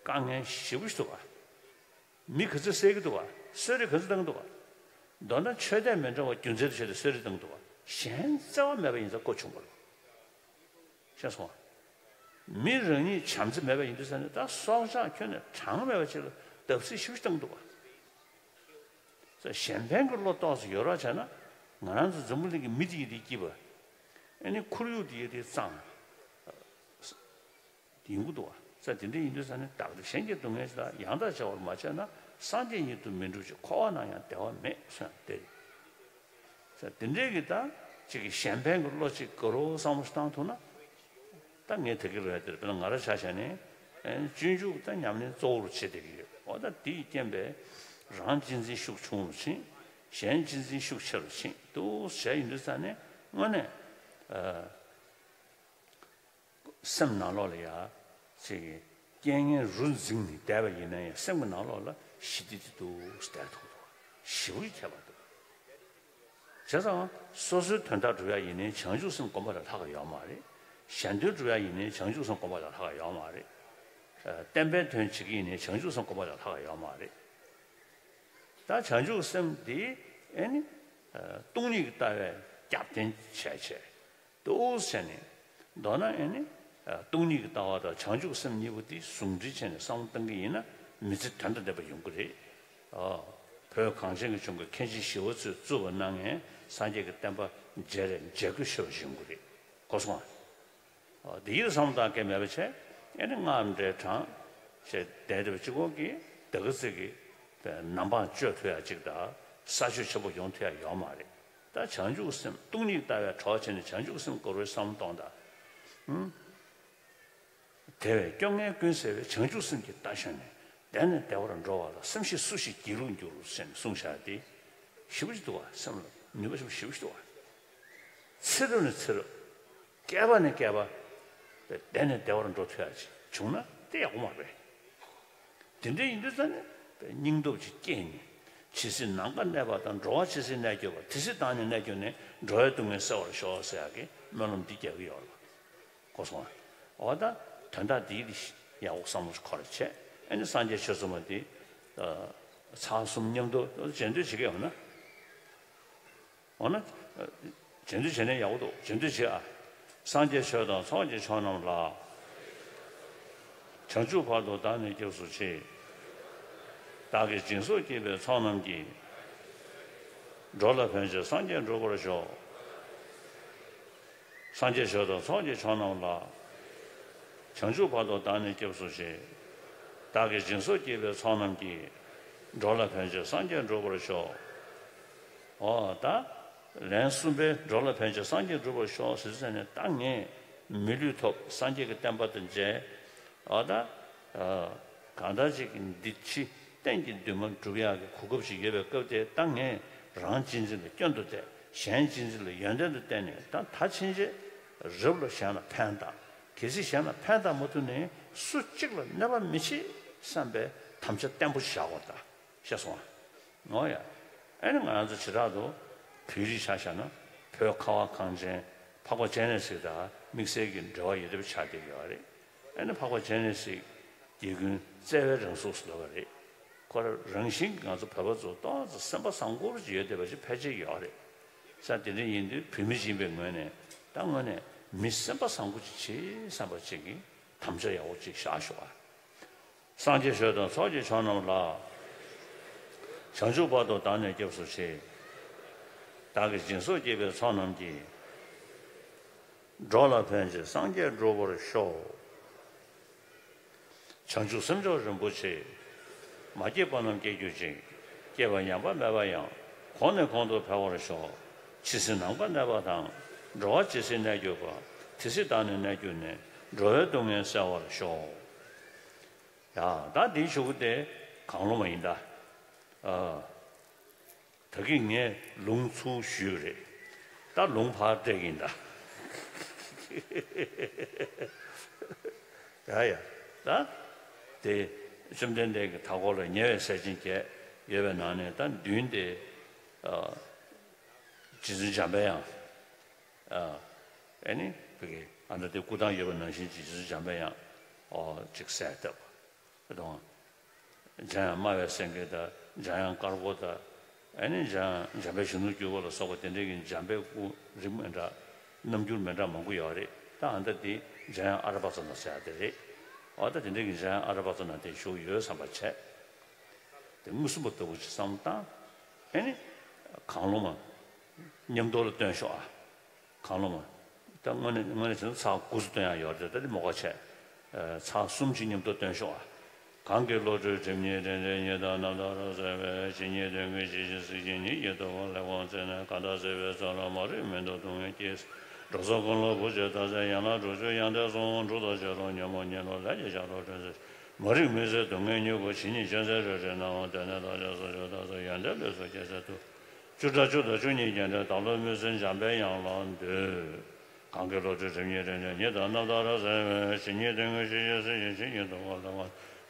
དཀའ་ངལ་ཞེ་པོ་ཞིག་འདུག་པ། མི་ག་ཚོད་བསད་ཀྱི་འདུག་པ། གསོད་རེས་ག་ཚོད་བཏང་གི་འདུག་པ། མདོར་ན་ཆོས་དད་མི་འདྲ་བ་རྒྱུ་མཚན་དུ་བྱས་ཏེ་གསོད་རེས་བཏང་གི་འདུག་པ། གཞན་བརྩེ་བ་མེད་པ་ཡིན་ཙང་ཁོ་བྱུང་བ་རེད། ཤེས་སོང་ང་། མི་རང་ཉིད་བྱམས་བརྩེ་མེད་པ་ཡིན་དུས་ཙང་ནས་ད་སྲོག་ཆགས་ཁྱོན་ནས་གྲངས་མེད་པ་ཅིག་ལ་བརྡབ་གསིག་ཞེ་པོ་ཞིག་བཏང་གི་འདུག་པ། གཞན་ཕན་གྱི་བློ་ཏོག་ཙམ་ཡོད་རོགས་བྱས་ན་ང་རང་ཚོ་འཛམ་བུ་གླིང་གི་མི་དེ་ཡི་དེ་སྐྱིད་པ། ཨ་ནི་ཁོར་ཡུག་དེ་ཡི་དེ་གཙང་། ཡིན་གྱི་འདུག་པ། ས་དེ་འདྲ་ཡིན་དུས་ས་ནི་བདག་གཞན་གྱི་སྡུག་བསྔལ་ལ་ཡང་དག་བྱ་བར་མ་བྱས་ན། སངས་རྒྱས་ཉིད་དུ་མི་འགྲུབ་ཕྱིར། འཁོར་བ་ན་ཡང་བདེ་བ་མེད་གསུངས་ཡ་དེ་རེད། ས་དེ་འདྲའི་གི་ད་ཅིག་གི་གཞན་ཕན་གྱི་བློ་ཅིག་དགའ་རབ་བསམ་བློ་ཞིག་བཏང་ཐུབ་ན། ད་ངས་ད་གི་ལོ་ཡ་དེར་དཔེར་ན་ང་རང་ཆ་བཞག་ནས་ཨེ་སྤྱོད་འཇུག་ད་ཉམས་ལེན་གཙོ་བོར་བྱེད་བསྡད་ཀྱི་ཡོད། འོ་ད་དེའི་རྐྱེན་པས་རང་གཅེས་འཛིན་ཤུགས་ཆུང་རུ་ཕྱིན། གཞན་གཅེས་འཛིན་ཤུགས་ཆེ་རུ་ཕྱིན་འདུག་ཟེར་ཡིན་དུས་ས་ནས་དངོས་གནས་ཨ། སེམས་ནང་ལོགས་ལ་ཡ། ཅིག་རྐྱེན་ངན་རུ་འཛིངས་ནས་བསྡད་པ་ཡིན་ན་ཡང་སེམས་ཀྱི་ནང་ལོགས་ལ་ཞི་བདེ་དེ་འདུག་སེ་བསྡད་ཐུབ་འདུག་ཞེ་པོ་ཅིག་ཁྱད་པར་འདུག་བྱས་ཙང་སོ་སོའི་དོན་དག་སྒྲུབ་ཡ་ཡིན་ནའི་བྱང་ཆུབ་སེམས་སྒོམ་པ་ལས་ལྷག་ག་ཡོད་མ་རེད། གཞན་དོན་སྒྲུབ་ཡ་ཡིན་ནའི་བྱང་ཆུབ་སེམས་སྒོམ་པ་ལས་ལྷག་ག་ཡོད་མ་རེད། ཨ། བསྟན་པའི་དོན་བྱེད་ཀྱི་ཡིན་ནའི་བྱང་ཆུབ་སེམས་སྒོམ་པ་ལས་ལྷག་ག་ཡོད་མ་རེད། ད་བྱང་ཆུབ་སེམས་འདི་ཨེ་ནི། ཨ། སྟོང་ཉིད་ཀྱི་ལྟ་བས་རྒྱབ་རྟེན་བྱས་བྱས། ཏོག་ཙམ་བྱས་ནས། མདོར་ན་ཨེ་ནི། ཨ། སྟོང་ཉིད་ཀྱི་ལྟ་བ་དང་བྱང་ཆུབ་སེམས་གཉིས་པོ་དེ་ཟུང་འབྲེལ་བྱས་ནས་བསམ་བློ་གཏང་གི་ཡིན་ན་མི་ཚེ་དོན་དང་ལྡན་པ་ཡོང་གི་རེད། ཨ། བོད་གངས་ཅན་གྱི་ལྗོངས་ཀྱི་མཁན་ཆེན་ཞི་བ་འཚོས་བཙུགས་པ་གནང་མཁན་སངས་རྒྱས་ཀྱི་བསྟན་པ་རྒྱས་རེ་རྒྱས་རྒུ་ཤོས་ཡོང་གི་རེད། གོ་སོང་ཨ། ཨ། འདི་ཡིད་བསམ་བློ་གཏང་མཁན་མེད་པ་བྱས། ཨེ་ནི་སྔགས་འདྲེ་དྲངས་བྱས་བསྡད་བསྡད་པ་གཅིག་པོ་གིས་དེ་ག་ཚོད་ཀྱི་ནམ་འཕང་གཅོད་ཐུབ་ཡ་གཅིག་དང་ས་ཆོད་ཆེན་པོ་ཡོང་ཐུབ་ཡ་ཡོད་མ་རེད། ད་བྱང་ཆུབ་སེམས་སྟོང་ཉིད་ལྟ་བའི་གྲོགས་བྱས་ནས་བྱང་ཆུབ་སེམས་སྐོར་བའི་བསམ་བློ་གཏོང་དང་། ཧུམ། དེ་བས་སྐྱོ་ངལ་ཀུན་སེལ་བའི་བྱང་ཆུབ་སེམས་ཀྱི་རྟ་ཞོན་ནས། བདེ་ནས་བདེ་བར་འགྲོ་བ་ལ། སེམས་ཤེས་སུ་ཞིག་སྒྱིད་ལུག་འགྱུར་ཞེས་གསུངས་བཞག་སྟེ། ཞེ་པོ་ཅིག་འདུག་བ། སེམས་ལ་ནུས་པ་ཞེ་པོ་ཞེ་པོ་ཅིག་འདུག་བ། ཚེ་རབས་ནས་ཚེ་རབས། བསྐལ་པ་ནས་བསྐལ་པ། བདེ་ནས་བདེ་བར་འགྲོ་ཐུབ་ཡ་ཅིག་བྱུང་ན་དེ་ཡག་པོ་མ་རེད་པས། དེ་འདྲ་ཡིན་དུས་ཙང་ནས་སྙིང་སྟོབས་ཅིག་སྐྱེས་ནས། ཇི་སྲིད་ནམ་མཁའ་གནས་པ་དང་། འགྲོ་བ་ཇི་སྲིད་གནས་གྱུར་པ། དེ་སྲིད་བདག་ནི་གནས་གྱུར་ནས། འགྲོ་བའི་སྡུག་བསྔལ་སེལ་བར་ཤོག་ཟེར་ཡག་གི་སྨོན་ལམ་འདི་རྒྱག་གི་ཡོད་ལ། གོ་སོང་ཨ། འོ་ད་དོན་དག་འདི་ཡག་པོ་བསམ་བློ་ཁོ་ར་བྱས། ཨ་ནི་སངས་རྒྱས་ཆོས་ཚོགས་མ་འདི་ཚར་གསུམ་མཉམ་དུ་རྗེས་ཟློས་བྱེད་ཀྱི་ཡོད་ན། འོ་ན། རྗེས་ཟློས་བྱས་ན་ཡག་པོ་འདུག་རྗེས་ཟློས་བྱེད་ཨ། སངས་རྒྱས་ཆོས་དང་ཚོགས་ཀྱི་མཆོག་རྣམས་ལ། བྱང་ཆུབ་བར་དུ་བདག་ནི་སྐྱབས་སུ་མཆི། བདག་གིས་སྦྱིན་སོགས་བགྱིས་པའི་ཚོགས་རྣམས་ཀྱིས། འགྲོ་ལ་ཕན་ཕྱིར་སངས་རྒྱས་འགྲུབ་པར་ཤོག་སངས་རྒྱས་ཆོས་དང་ཚོགས་ཀྱི་མཆོག་རྣམས་ལ། བྱང་ཆུབ་བར་དུ་བདག་ནི་སྐྱབས་སུ་མཆི། བདག་གིས་སྦྱིན་སོགས་བགྱིས་པའི་ཚོགས་རྣམས་ཀྱིས། འགྲོ་ལ་ཕན་ཕྱིར་སངས་རྒྱས་འགྲུབ་པར་ཤོག་འོ་ད། ལན་གསུམ་པའི་འགྲོ་ལ་ཕན་ཕྱིར་སངས་རྒྱས་འགྲུབ་པར་ཤོག་ཟེར་ཙང་ནས། ད་ངས་མི་ལུས་ཐོབ། སངས་རྒྱས་ཀྱི་བསྟན་པ་དང་མཇལ། འོ་ད། གང་ལྟར་ཅིག་འདི་ཕྱི་གཏན་གྱི་འདུན་མ་འགྲུབ་ཡག་གི་གོ་སྐབས་ཤིག་ཡོད་པའི་སྐབས་དེ། ད་ངས་རང་གཅེས་འཛིན་ལ་སྐྱོན་དུ་བལྟས། གཞན་གཅེས་འཛིན་ལ་ཡོན་ཏན་དུ་བལྟས་ནས། ད་ད་ཕྱིན་ཆད་རབ་ལ་གཞན་ལ་ཕན་བཏགས། གལ་སྲིད་གཞན་ལ་ཕན་བཏགས་མ་ཐུབ་ནའི་སུ་གཅིག་ལ་གནོད་པ་མི་བྱེད་བསམ་པའི་དམ་བཅའ་བརྟན་པོ་ཞིག་བཞག་དགོས། ད་ཤེས་སོང་ཨ། ངོ་ཡ། ཨ་ནི་ང་རང་ཚོ་བྱེ་བྲག་ཏུ་བོད་རིགས་ཆ་བཞག་ན། བོད་ཁ་བ་གངས་ཅན་འཕགས་པ་སྤྱན་རས་གཟིགས་དང་དམིགས་བསལ་གྱི་འབྲེལ་བ་ཡོད་པ་ཆགས་བསྡད་ཡོད་རེད། ཨ་ནི་འཕགས་པ་སྤྱན་རས་གཟིགས་རྒྱལ་ཀུན་བརྩེ་བའི་རང་གཟུགས་སུ་ལབ་པ་རེད། ཁོ་རང་རང་བཞིན་གྱིས་ང་ཚོ་བོད་པ་ཚོ་ཏོག་ཙམ་སེམས་པ་བཟང་པོ་ཅིག་ཡོད་བསྡད་པ་ཞིག་ཕལ་ཆེར་ཡོད་རེད། ས་དེ་འདྲ་ཡིན་དུས་བོད་མི་ཡིན་པའི་ངོས་ནས། ད་དངོས་གནས་མི་སེམས་པ་བཟང་པོ་ཅིག་བྱེད་བསམ་པ་ཅིག་གིས་དམ་བཅའ་ཡག་པོ་ཅིག་བཞག་ཤོག་ཨ། སངས་རྒྱས་ཆོས་དང་ཚོགས་ཀྱི་མཆོག་རྣམས་ལ། བྱང་ཆུབ་བར་དུ་བདག་ནི་སྐྱབས་སུ་མཆི། བདག་གིས་སྦྱིན་སོགས་བགྱིས་པའི་ཚོགས་རྣམས་ཀྱིས། འགྲོ་ལ་ཕན་ཕྱིར་སངས་རྒྱས་འགྲུབ་པར་ཤོག་བྱང་ཆུབ་སེམས་མཆོག་རིན་པོ་ཆེ། མ་སྐྱེས་པ་རྣམས་སྐྱེ་གྱུར་ཅིག་སྐྱེས་པ་ཉམས་པ་མེད་པ་ཡང་། གོང་ནས་གོང་དུ་འཕེལ་བར་ཤོག་ཇི་སྲིད་ནམ་མཁའ་གནས་པ་དང་། འགྲོ་བ་ཇི་སྲིད་གནས་གྱུར་པ། དེ་སྲིད་བདག་ནི་གནས་གྱུར་ནས། འགྲོ་བའི་སྡུག་བསྔལ་སེལ་བར་ཤོག་ཡ། ད་འདིའི་གཞུག་གུ་དེ་གང་བློ་མ་ཡིན་ད། ཨ། ད་གིན་ངས་ལུང་ཚུར་ཞུས་པ་རེད། ད་ལུང་ཕར་སྤྲད་ཀྱིན་ད། ཡ་ཡ། ད་དེ་བཅོམ་ལྡན་འདས་ཀྱི་མཐའ་འཁོར་ལ་ཉེ་བའི་སྲས་ཆེན་བརྒྱད་ཡོད་པའི་ནང་ནས། ད་མདུན་དེ། ཨ། རྗེ་བཙུན་འཇམ་པའི་དབྱངས། ཨ། ཨ་ནི་བོད་ཀྱི་ཨ་མདའ་དེ་སྐུ་ཐང་ཡོད་པ་ནང་བཞིན་གྱི་རྗེ་བཙུན་འཇམ་པའི་དབྱངས། ཨོ། ཅིག་གསལ་བཏབ། དེ་དང་། འཇམ་དབྱངས་སྨྲ་བའི་སེང་གེ་དང་། འཇམ་དབྱངས་དཀར་པོ་དང་། ཨ་ནི་འཇམ་འཇམ་དཔལ་གཞོན་ནུར་གྱུར་པ་ལ་སོགས་པ་དེ་འདྲའི་གི་འཇམ་དཔལ་སྐུ་རིགས་མི་འདྲ། རྣམ་འགྱུར་མི་འདྲ་མང་པོ་ཡོད་རེད། ད་ཨ་མདའ་འདི་འཇམ་དབྱངས་ཨ་ར་པ་ཙ་ན་ཟེར་ཡ་དེ་རེད། འོ་ད་དེ་འདྲའི་གི་འཇམ་དབྱངས་ཨ་ར་པ་ཙ་ན་དེ་བཞུགས་ཡོད་བསམ་པ་བྱས། དེ་མངོན་སུམ་པ་ལྟ་བུ་ཅིག་བསམ་བློ་བཏང་། ཨ་ནི། གང་བློ་མ། མཉམ་དུ་ལ་སྟོན་ཤོག་ཨ། གང་བློ་མ། ད་དངོས་གནས་དངོས་གནས་བྱས་ན་ཚར་དགུ་ཙམ་སྟོན་ཡག་ཡོད་རེད། ད་དེ་མོ་ཁ་བྱས། ཨ། ཚར་གསུམ་ཅིག་མཉམ་དུ་སྟོན་ཤོག་ཨ། གང་གི་བློ་གྲོས་སྒྲིབ་གཉིས་དྲན་ཅིང་། གཉིས་དང་རྣམ་དག་རང་སེམས་དཔའི། ཇི་སྙེད་དོན་ཀུན་ཇི་བཞིན་གཟིགས་ཤིང་། ཉིད་ཀྱི་ཐུགས་ཀར་ལེགས་པར་མཛད་ནས། གང་དག་སྲིད་པའི་མཚོ་ལ་མ་རིག་མུན་དུ་ལྟུང་བའི་སྐྱེ། འགྲོ་ཚོགས་ཀུན་ལ་བུ་འཆི་ལྟ་ཚེ། ཡན་ལག་དྲུག་ཅུ་ཡོན་ཏན་གསུམ། འཁྲུལ་རྟོག་བྱེ་བྲག་ཉོན་མོངས་གཉིད་ལོག་ལས་ཀྱི་ཆགས་སྒྲིབ་དྲན་ཚེ། མ་རིག་མུན་སེལ་སྡུག་བསྔལ་མྱུ་གུ། ཇི་སྙེད་ཅན་གཟན་རལ་གྲིའི་སྣང་བ། དེ་ནས་བདག་ཅག་སོ་སྐྱེ་དག་ཚེ། ཡོན་ཏན་ལུས་སུ་སྐྱེ་ཚེ་ཐུབ། བཅུ་ཕྲག་བཅུ་དང་བཅུ་གཉིས་རྒྱན་སྤྲས། བདག་བློ་མུན་སེལ་འཇམ་པའི་དབྱངས་ལ་འདུད། གང་གི་བློ་གྲོས་སྒྲིབ་གཉིས་དྲན་ཅིང་། ཉིད་དང་རྣམ་དག་རང་སེམས་དཔའི། ཇི་སྙེད་དོན་ཀུན་ཇི་བཞིན་གཟིགས་ཤིང་། ཇི་སྙེད་ཐུགས་ཀར་ལེགས་པར།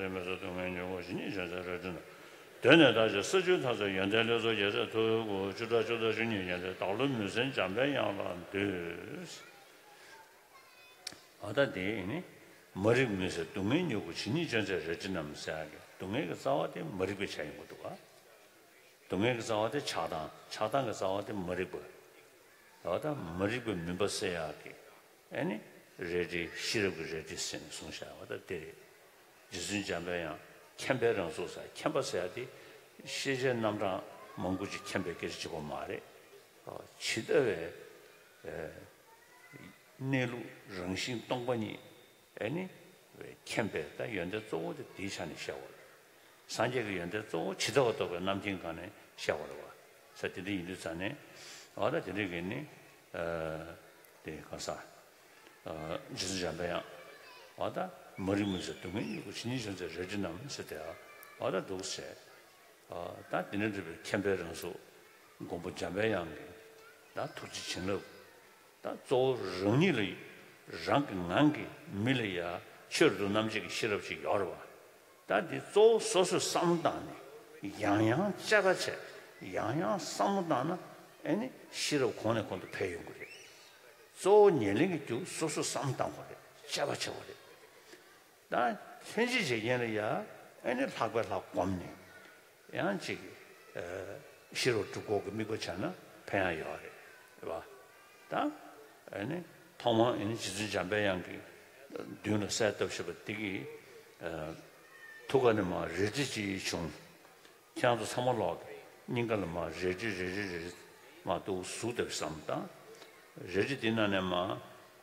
མ་རིག་མུན་སེལ་སྡུག་བསྔལ་མྱུ་གུ་ཇི་སྙེད་བྱོན་ཚད་རལ་གྲི་རྣམས། གདོད་ནས་དར་ཞིང་ས་བཅུར་འཐབ་མཛད་ཡོན་ཏན་ལེགས་ཚོགས་རྒྱལ་སྲས་ཐུ་བོའི་སྐུ། ཆུ་སྐྲ་ཆུ་ཟླ་ཆུ་གཉིས་བརྒྱན་ཏེ་བདག་བློའི་མུན་སེལ་འཇམ་པའི་དབྱངས་ལ་འདུད། ཨ་ད་དེ་ནི་མ་རིག་མུན་སེལ་སྡུག་བསྔལ་མྱུ་གུ་ཇི་སྙེད་བྱོན་ཚད་རལ་གྲི་རྣམས་ཟེར་ཡག་གི་སྡུག་བསྔལ་གྱི་རྩ་བ་དེ་མ་རིག་པའི་ཆ་ཡིན་དགོས་འདུག་ག་སྡུག་བསྔལ་གྱི་རྩ་བ་དེ་ཆགས་སྡང་། ཆགས་སྡང་གི་རྩ་བ་དེ་མ་རིག་པ། འོ་ད་མ་རིག་པའི་མུན་པ་སེལ་ཡག་གི་ཨེ་ནི་རལ་གྲི། ཤེས་རབ་ཀྱི་རལ་གྲི་ཟེར་ནས་གསུངས་བཞག་པ་ད་དེ་རེད། རྗེ་བཙུན་འཇམ་པའི་དབྱངས་མཁྱེན་པའི་རང་གཟུགས་ཟེར། མཁྱེན་པ་ཟེར་ཡག་དེ་ཤེས་བྱའི་རྣམ་གྲངས་མང་པོ་ཅིག་མཁྱེན་པའི་སྐད་ཆ་གཅིག་པོ་མ་རེད། ཇི་ལྟ་བའི་གནས་ལུགས་རང་བཞིན་སྟོང་པ་ཉིད། ཨེ་ནི། མཁྱེན་པའི་ད་ཡོན་ཏན་གཙོ་བོ་དེ་དེའི་ཆ་ནས་བཤད་པ་རེད། སངས་རྒྱས་ཀྱི་ཡོན་ཏན་གཙོ་བོ་ཇི་ལྟ་བ་རྟོགས་པའི་རྣམ་མཁྱེན་སྒང་ནས་བཤད་པ་རེད་བ། ས་དེ་འདྲ་ཡིན་དུས་ཙང་ནས། འོ་ད་དེ་འདྲ་གི་ནི། དེ་གང་ཟག་རྗེ་བཙུན་འཇམ་པའི་དབྱངས། འོ་ད་མ་རིག་མུན་སེལ་སྡུག་བསྔལ་མྱུ་གུ་ཇི་སྙེད་བྱོན་ཚད་རལ་གྲི་རྣམས་ཟེར་ཏེ། འོ་ད་འདུག་ཟེར། ད་དེ་ནས་གྲུབ་པའི་མཁྱེན་པའི་རང་གཟུགས། མགོན་པོ་འཇམ་པའི་དབྱངས་ཀྱི་ད་ཐུགས་རྗེ་བྱིན་རླབས། ད་གཙོ་བོ་རང་ཉིད་ལ། རང་གི་ངང་གིས་མི་ལ་ཡ་ཆོས་རབ་ཏུ་རྣམ་འབྱེད་ཀྱི་ཤེས་རབ་ཅིག་ཡོད་རེད་བ། ད་འདི་གཙོ་བོ་སོ་སོས་བསམ་བློ་བཏང་ནས་ཡང་ཡང་དཔྱད་པ་བྱས། ཡང་ཡང་བསམ་བློ་བཏང་ན་ཨེ་ནི་ཤེས་རབ་གོང་ནས་གོང་དུ་འཕེལ་ཡོང་གི་རེད། གཙོ་བོ་ཉེར་ལེན་གྱི་རྒྱུ་སོ་སོས་བསམ་བློ་བཏང་དགོས་རེད། དཔྱད་པ་བྱེད་དགོས་རེད། ད་ལྷན་ཅིག་བྱེད་མཁན་ལ་ཡ་ཨེ་ནི་ལྷག་པའི་ལྷག་བསྒོམས་ནས་ཡང་ཅིག་ཤེས་རབ་སྒྲུབ་དགོས་ཀྱི་དམིགས་པ་བྱས་ན་ཕན་ཡག་ཡོད་རེད། རེད་བ། ད་ཨེ་ནི་ཐོག་མར་ཨེ་ནི་རྗེ་བཙུན་འཇམ་པའི་དབྱངས་ཀྱི་མདུན་ལ་གསལ་བཏབ་བཞག་པ་དེ་གི་ཐུགས་ཀ་ནས་མར་རལ་གྲི་ཅིག་བྱུང་། ཁྱེད་རང་ཚོ་ཚང་མ་ལོག་གི་སྙིང་ག་ལ་མར་རལ་གྲི་རལ་གྲི་རལ་གྲི་མར་འདུག་ཟུག་བཏབ་བསམ་བཏང་། རལ་གྲི་དེ་ནང་ནས་མར་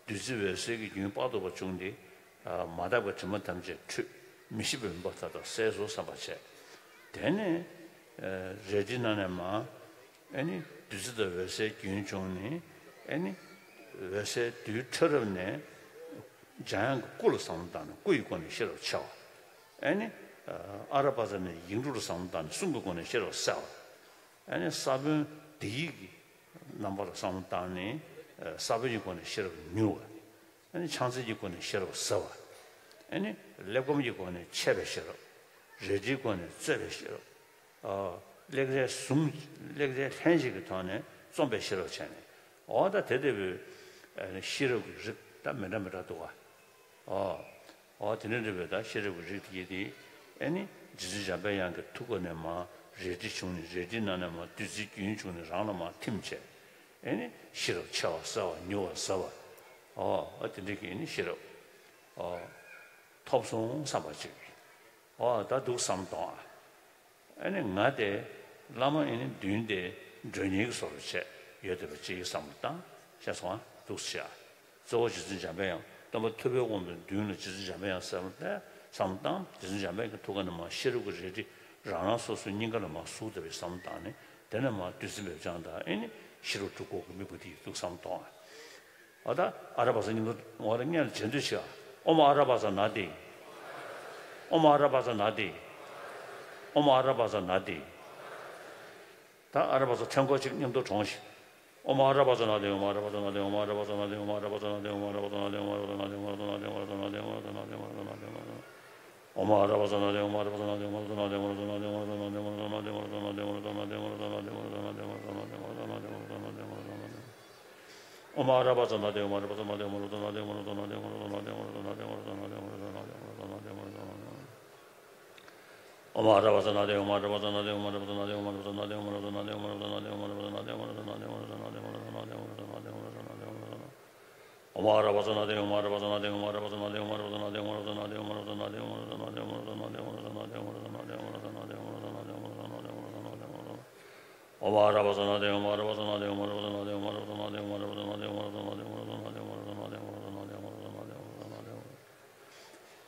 བདུད་རྩི་འོད་གསལ་གྱི་རྒྱུན་དཔག་ཏུ་མེད་པ་བྱུང་སྟེ། མ་དག་པའི་དྲི་མ་ཐམས་ཅད་འཁྲུད། མི་ཤེས་པའི་མུན་པ་མཐའ་དག་བསལ་སོང་བསམ་པ་བྱས། དེ་ནས་རལ་གྲིའི་ནང་ནས་མར་ཨེ་ནི་བདུད་རྩི་དང་འོད་གསལ་རྒྱུན་བྱུང་ནས་ཨེ་ནི་འོད་གསལ་རྡུལ་ཕྲ་རབ་ནས་འཇམ་དབྱངས་ཀྱི་སྐུ་ལ་བསམ་བློ་བཏང་ནས་སྐུ་ཡི་སྒོ་ནས་ཤེས་རབ་འཆར་བ། ཨེ་ནི་ཨ་ར་པ་ཙ་ནས་ཡིག་འབྲུ་ལ་བསམ་བློ་བཏང་ནས་གསུང་གི་སྒོ་ནས་ཤེས་རབ་གསལ་བ། ཨེ་ནི་ས་བོན་དེ་ཡིག་གི་རྣམ་པ་ལ་བསམ་བློ་བཏང་ནས་ས་བོན་གྱི་སྒོ་ནས་ཤེས་རབ་མྱུར་བ། ཨེ་ནི་ཕྱག་མཚན་གྱི་སྒོ་ནས་ཤེས་རབ་ཟབ་པ། ཨེ་ནི་ཀླད་ཀོར་གྱི་སྒོ་ནས་འཆད་པའི་ཤེས་རབ། རལ་གྲིའི་སྒོ་ནས་རྩོད་པའི་ཤེས་རབ། ཨ་གླེགས་རལ་ཟུང་། གླེགས་རལ་ལྷན་ཅིག་གི་ཐོག་ནས་རྩོམ་པའི་ཤེས་རབ་བྱས་ནས། འོ་ད་དེ་ལྟ་བུའི་ཨེ་ནི་ཤེས་རབ་ཀྱི་རིགས་ད་མི་འདྲ་མི་འདྲ་འདུག་ག་ཨོ། ཨོ་དེ་ནས་འདྲ་བའི་ད་ཤེས་རབ་ཀྱི་རིགས་དེ་གྱད་དེ། ཨེ་ནི་རྗེ་བཙུན་འཇམ་པའི་དབྱངས་ཀྱི་ཐུགས་ཀ་ནས་མར་རལ་གྲི་བྱུང་ནས་རལ་གྲིའི་ནང་ནས་མར་བདུད་རྩིའི་རྒྱུན་བྱུང་ནས་རང་ལ་མར་ཐིམ་བྱས། ཨེ་ནི་ཤེས་རབ་འཆར་བ་གསལ་བ་མྱུར་བ་ཟབ་པ། ཨོ་ཨོ་དེ་འདྲ་གི་ཨེ་ནི་ཤེས་རབ། ཨོ། ཐོབ་སོང་བསམ་པ་ཅིག་ཨོ་ད་འདུག་བསམ་གཏོང་ཨ། ཨེ་ནི་ང་དེ་བླ་མ་ཨེ་ནི་མདུན་དེ་མགྲོན་གཉེར་གྱི་བཟོ་འདྲ་བྱས་ཡོད་བསྡད་པ་ཅིག་བསམ་བློ་བཏང་། ཤེས་སོང་ཨ། འདུག་སེ་བྱས་ཨ། གཙོ་བོ་རྗེ་བཙུན་འཇམ་པའི་དབྱངས། སྟོན་པ་ཐུབ་པའི་དབང་པོའི་མདུན་ལ་རྗེ་བཙུན་འཇམ་པའི་དབྱངས་བསམ་བློ་བཏང་། བསམ་བློ་བཏང་། རྗེ་བཙུན་འཇམ་པའི་དབྱངས་ཀྱི་ཐུགས་ཀ་ནས་མར་ཤེས་རབ་ཀྱི་རལ་གྲི་རང་རང་སོ་སོའི་སྙིང་ག་ལ་མར་ཟུག་བསྡད་པའི་བསམ་བློ་བཏང་ནས་དེ་ནས་མར་བདུད་རྩི་འབེབས་སྦྱང་དང་ཨེ་ནི་ཤེས་རབ་སྒྲུབ་དགོས་ཀྱི་དམིགས་པ་དེ་འདུག་བསམ་བློ་གཏོང་ཨ། ཨ་ད་ཨ་ར་བ་ས་སྙིང་པོ་འོ་ར་སྔོན་ལ་བྱེད་འདོད་ཆེ་ཨ། ཨོཾ་ཨ་ར་བ་ས་ན་དེ། ཨོཾ་ཨ་ར་བ་ས་ན་དེ། ཨོཾ་ཨ་ར་བ་ས་ན་དེ། ད་ཨ་ར་བ་ས་ཐེངས་སྐོར་གཅིག་མཉམ་དུ་བགྲངས་ཤིག་ཨོཾ་ཨ་ར་བ་ས་ན་དེ། ཨོཾ་ཨ་ར་བ་ས་ན་དེ། ཨོཾ་ཨ་ར་བ་ས་ན་དེ། ཨོཾ་ཨ་ར་བ་ས་ན་དེ།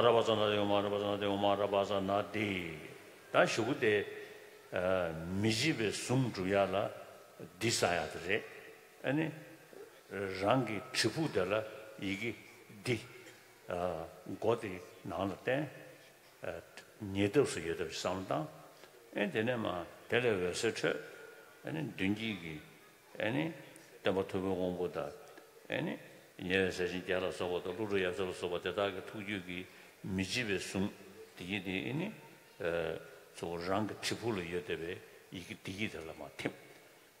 ཨ་ར་བ་ཙ་ན་དེ་ཨོཾ་ཨ་ར་བ་ཙ་ན་དེ་ཨོཾ་ཨ་ར་བ་ཙ་ན་དེ། ད་གཞུག་གུ་དེ་མི་བརྗེད་པའི་གཟུངས་སྒྲུབ་ཡ་ལ་འདི་བསགས་ཡ་དེ་རེད། ཨ་ནི་རང་གི་བྲིས་ཕུག་དེ་ལ་ཡི་གེ་འདི་མགོ་དེ་ནང་ལ་བསྟན། ཉེ་འདབས་སུ་ཡོད་འདབས་ཀྱི་བསམ་བློ་བཏང་། ཨེ་དེ་ནས་མ་དེ་ལས་འོད་ཟེར་འཕྲོས། ཨེ་ནི་མདུན་བསྐྱེད་ཀྱི་ཨེ་ནི་སྟོན་པ་ཐུབ་པའི་དབང་པོ་དང་། ཨེ་ནི་ཉེ་བའི་ཟས་སྦྱིན་བརྒྱད་ལ་སོགས་པ་དང་ཀླུ་སྒྲུབ་ཡབ་སྲས་ལ་སོགས་པ་དེ་དག་གི་ཐུགས་རྒྱུད་ཀྱི་མི་བརྗེད་པའི་གཟུངས་དེ་ཡིད་དེ་ཨེ་ནི་གཙོ་བོ་རང་གི་བྲིས་ཕུག་ལ་ཡོད་འདབས་པའི་ཡི་གེ་དེ་ཡིད་དེ་ལ་མ་ཐིམ།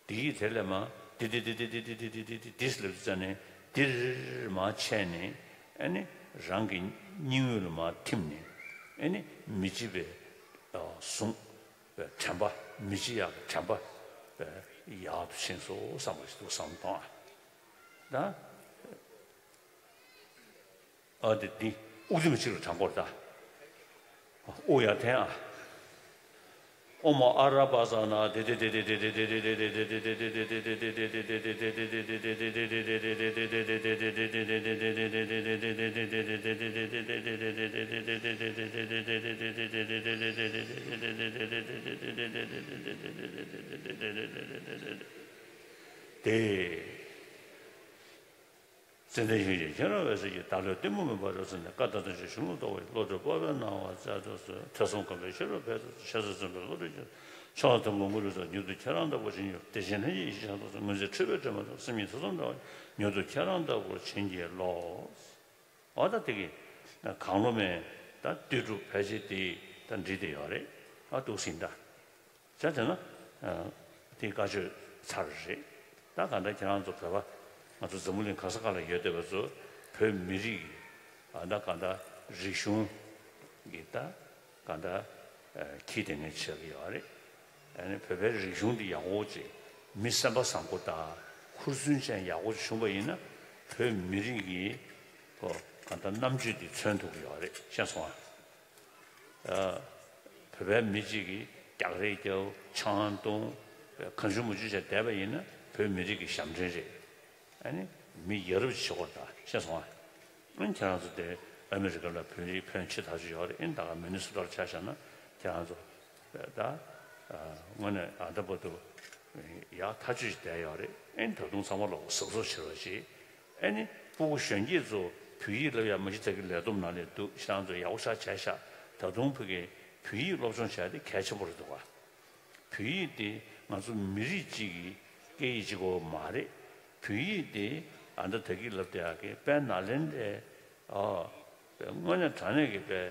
དེ་ཡིས་དེ་ལས་མ་དེ་དེ་དེ་དེ་དེ་དེ་དེ་དེ་དེ་དེ་དེ་ལབ་ཙ་ནས་དེར་མ་ཆད་ནས་ཨེ་ནི་རང་གི་སྙིང་དབུས་ལ་མ་ཐིམ་ནས་ཨེ་ནི་མི་བརྗེད་པའི་གཟུངས་དྲན་པ་མི་བརྗེད་ཡག་གི་དྲན་པ་ཡག་ཏུ་ཕྱིན་སོང་བསམ་པ་ཞིག་འདུག་བསམ་གཏོང་ཨ། ད། ཨ་དེ་འདི་དབུགས་རིང་མ་གཅིག་ལ་གྲངས་སྐོར་ད། དབུགས་ཡར་འཐེན་ཨ། ཨོཾ་ཨ་ར་པ་ཙ་ན་དེ་དེ་དེ། ཙནྡན་གཞོན་ནུ་ཁྱེད་རང་འོད་ཟེར་གྱིས་བདག་བློའི་གཏི་མུག་མུན་པ་རབ་བསལ་ནས། བཀའ་དང་མཐུན་ཕྱོགས་གཞུང་ལུགས་རྟོགས་པ་ཡི། བློ་གྲོས་སྤོབས་པའི་སྣང་བ་སྩལ་དུ་གསོལ། ཐོས་བསམ་སྒོམ་པའི་ཤེས་རབ་འཕེལ་དུ་གསོལ། ཆོས་སུ་འཛིན་པའི་བློ་གྲོས་ཆེར། ཕྱོགས་མཐུན་མགོན་པོའི་རིགས་སུ། མྱུར་དུ་ཁྱེད་རང་ལྟ་བུར་བྱིན་གྱིས་རློབས། བདེ་ཆེན་ལྷན་སྐྱེས་ཡེ་ཤེས་ཤིང་རྟོགས་སུ། མངོན་མཛད་འཁྲུལ་པའི་དྲི་མ་དག་སེམས་ཉིད་ཐོས་བསམ་འདྲ་བ་ཡི། མྱུར་དུ་ཁྱེད་རང་ལྟ་བུར་བྱིན་གྱིས་རློབས། འོ་ད་དེ་གི་གང་བློ་མེད་ད་ལྟོས་གྲུབ་ཕལ་ཆེར་དེ་ད་འགྲིག་དེ་ཡོད་རེད། ཨ་འདུག་སེ་ད། བྱས་ཙང་ན་དེ་བཀའ་ཆོས་ཚར་རེད། ད་ག་འདྲ་ཁྱེད་རང་ཚོ་བོད་པ་ང་ཚོ་འཛམ་བུ་གླིང་ག་ས་ག་ལ་ཡོད་བསྡད་པ་ཚོ་བོད་མི་རིགས་ཀྱི་ཨ་ད་ག་འདྲ་རིག་གཞུང་གི་ད་ག་འདྲ་ཁྱི་དེ་ནས་བྱེད་ཀྱི་ཡོད་རེད། ཨ་ནི་བོད་པའི་རིག་གཞུང་འདི་ཡག་པོ་ཅིག་མི་སེམས་པ་བཟང་པོ་དང་ཧུར་བརྩོན་ཅན་ཡག་པོ་ཅིག་བྱུང་པ་ཡིན་ན་བོད་མི་རིགས་ཀྱི་ཨོ་ག་འདྲ་རྣམ་དཔྱོད་འདི་མཚོན་ཐུབ་ཀྱི་ཡོད་རེད། ཤེས་སོང་ཨ། བོད་པའི་མི་གཅིག་གིས་རྒྱག་རེས་རྒྱབ་ཆང་འཐུང་གང་བྱུང་མང་བྱུང་བྱས་བསྡད་པ་ཡིན་ན་བོད་མི་རིགས་ཀྱི་ཞབས་འདྲེན་རེད། ཨ་ནི་མི་ཡ་རབས་ཤིག་བྱེད་དགོས་རེད་ད། ཤེས་སོང་ཨ། ཨ་ནི་ཁྱེད་རང་ཚོ་དེ་ཨ་མི་རི་ཀ་ལ་བོད་རིགས་ཕོན་ཆེ་ཐག་ཆོད་ཡོད་རེད། ཨ་ནི་ད་ག་མི་ནི་སོ་ཊ་ལ་ཆ་བཞག་ན་ཁྱེད་རང་ཚོ་ད་དངོས་གནས་ཨ་ད་བར་དུ་ཡག་ཐག་ཆོད་ཅིག་བསྡད་ཡོད་རེད། ཨ་ནི་ད་དུང་ཚང་མ་ལ་གཟབ་གཟབ་བྱེད་རོགས་གྱིས། ཨེ་ནི་སྤུ་གུ་གཞོན་སྐྱེས་ཚོ་བོད་ཡིག་བསླབ་ཡག་མ་གཞི་ད་གི་ལས་བསྡོམས་ནང་ལས་འདུག་ཤང་ཚོ་ཡག་པོ་ཞེ་དྲག་བྱས་ཤག་ད་དུང་ཕ་གི་བོད་ཡིག་སློབ་སྦྱོང་བྱས་ཏེ་གལ་ཆེན་པོ་རེད་འདུག་ག་བོད་ཡིག་དེ་ང་ཚོ་མི་རིགས་གཅིག་གི་སྐད་ཡིག་གཅིག་པོ་མ་རེད། བོད་ཡིག་དེ་ཨ་ད་ད་གི་བསླབ་བསྡད་ཡག་གི་དཔལ་ནཱ་ལེནྡྲའི་ཨ་དངོས་གནས་དྲང་གནས་ཀྱི་དཔལ་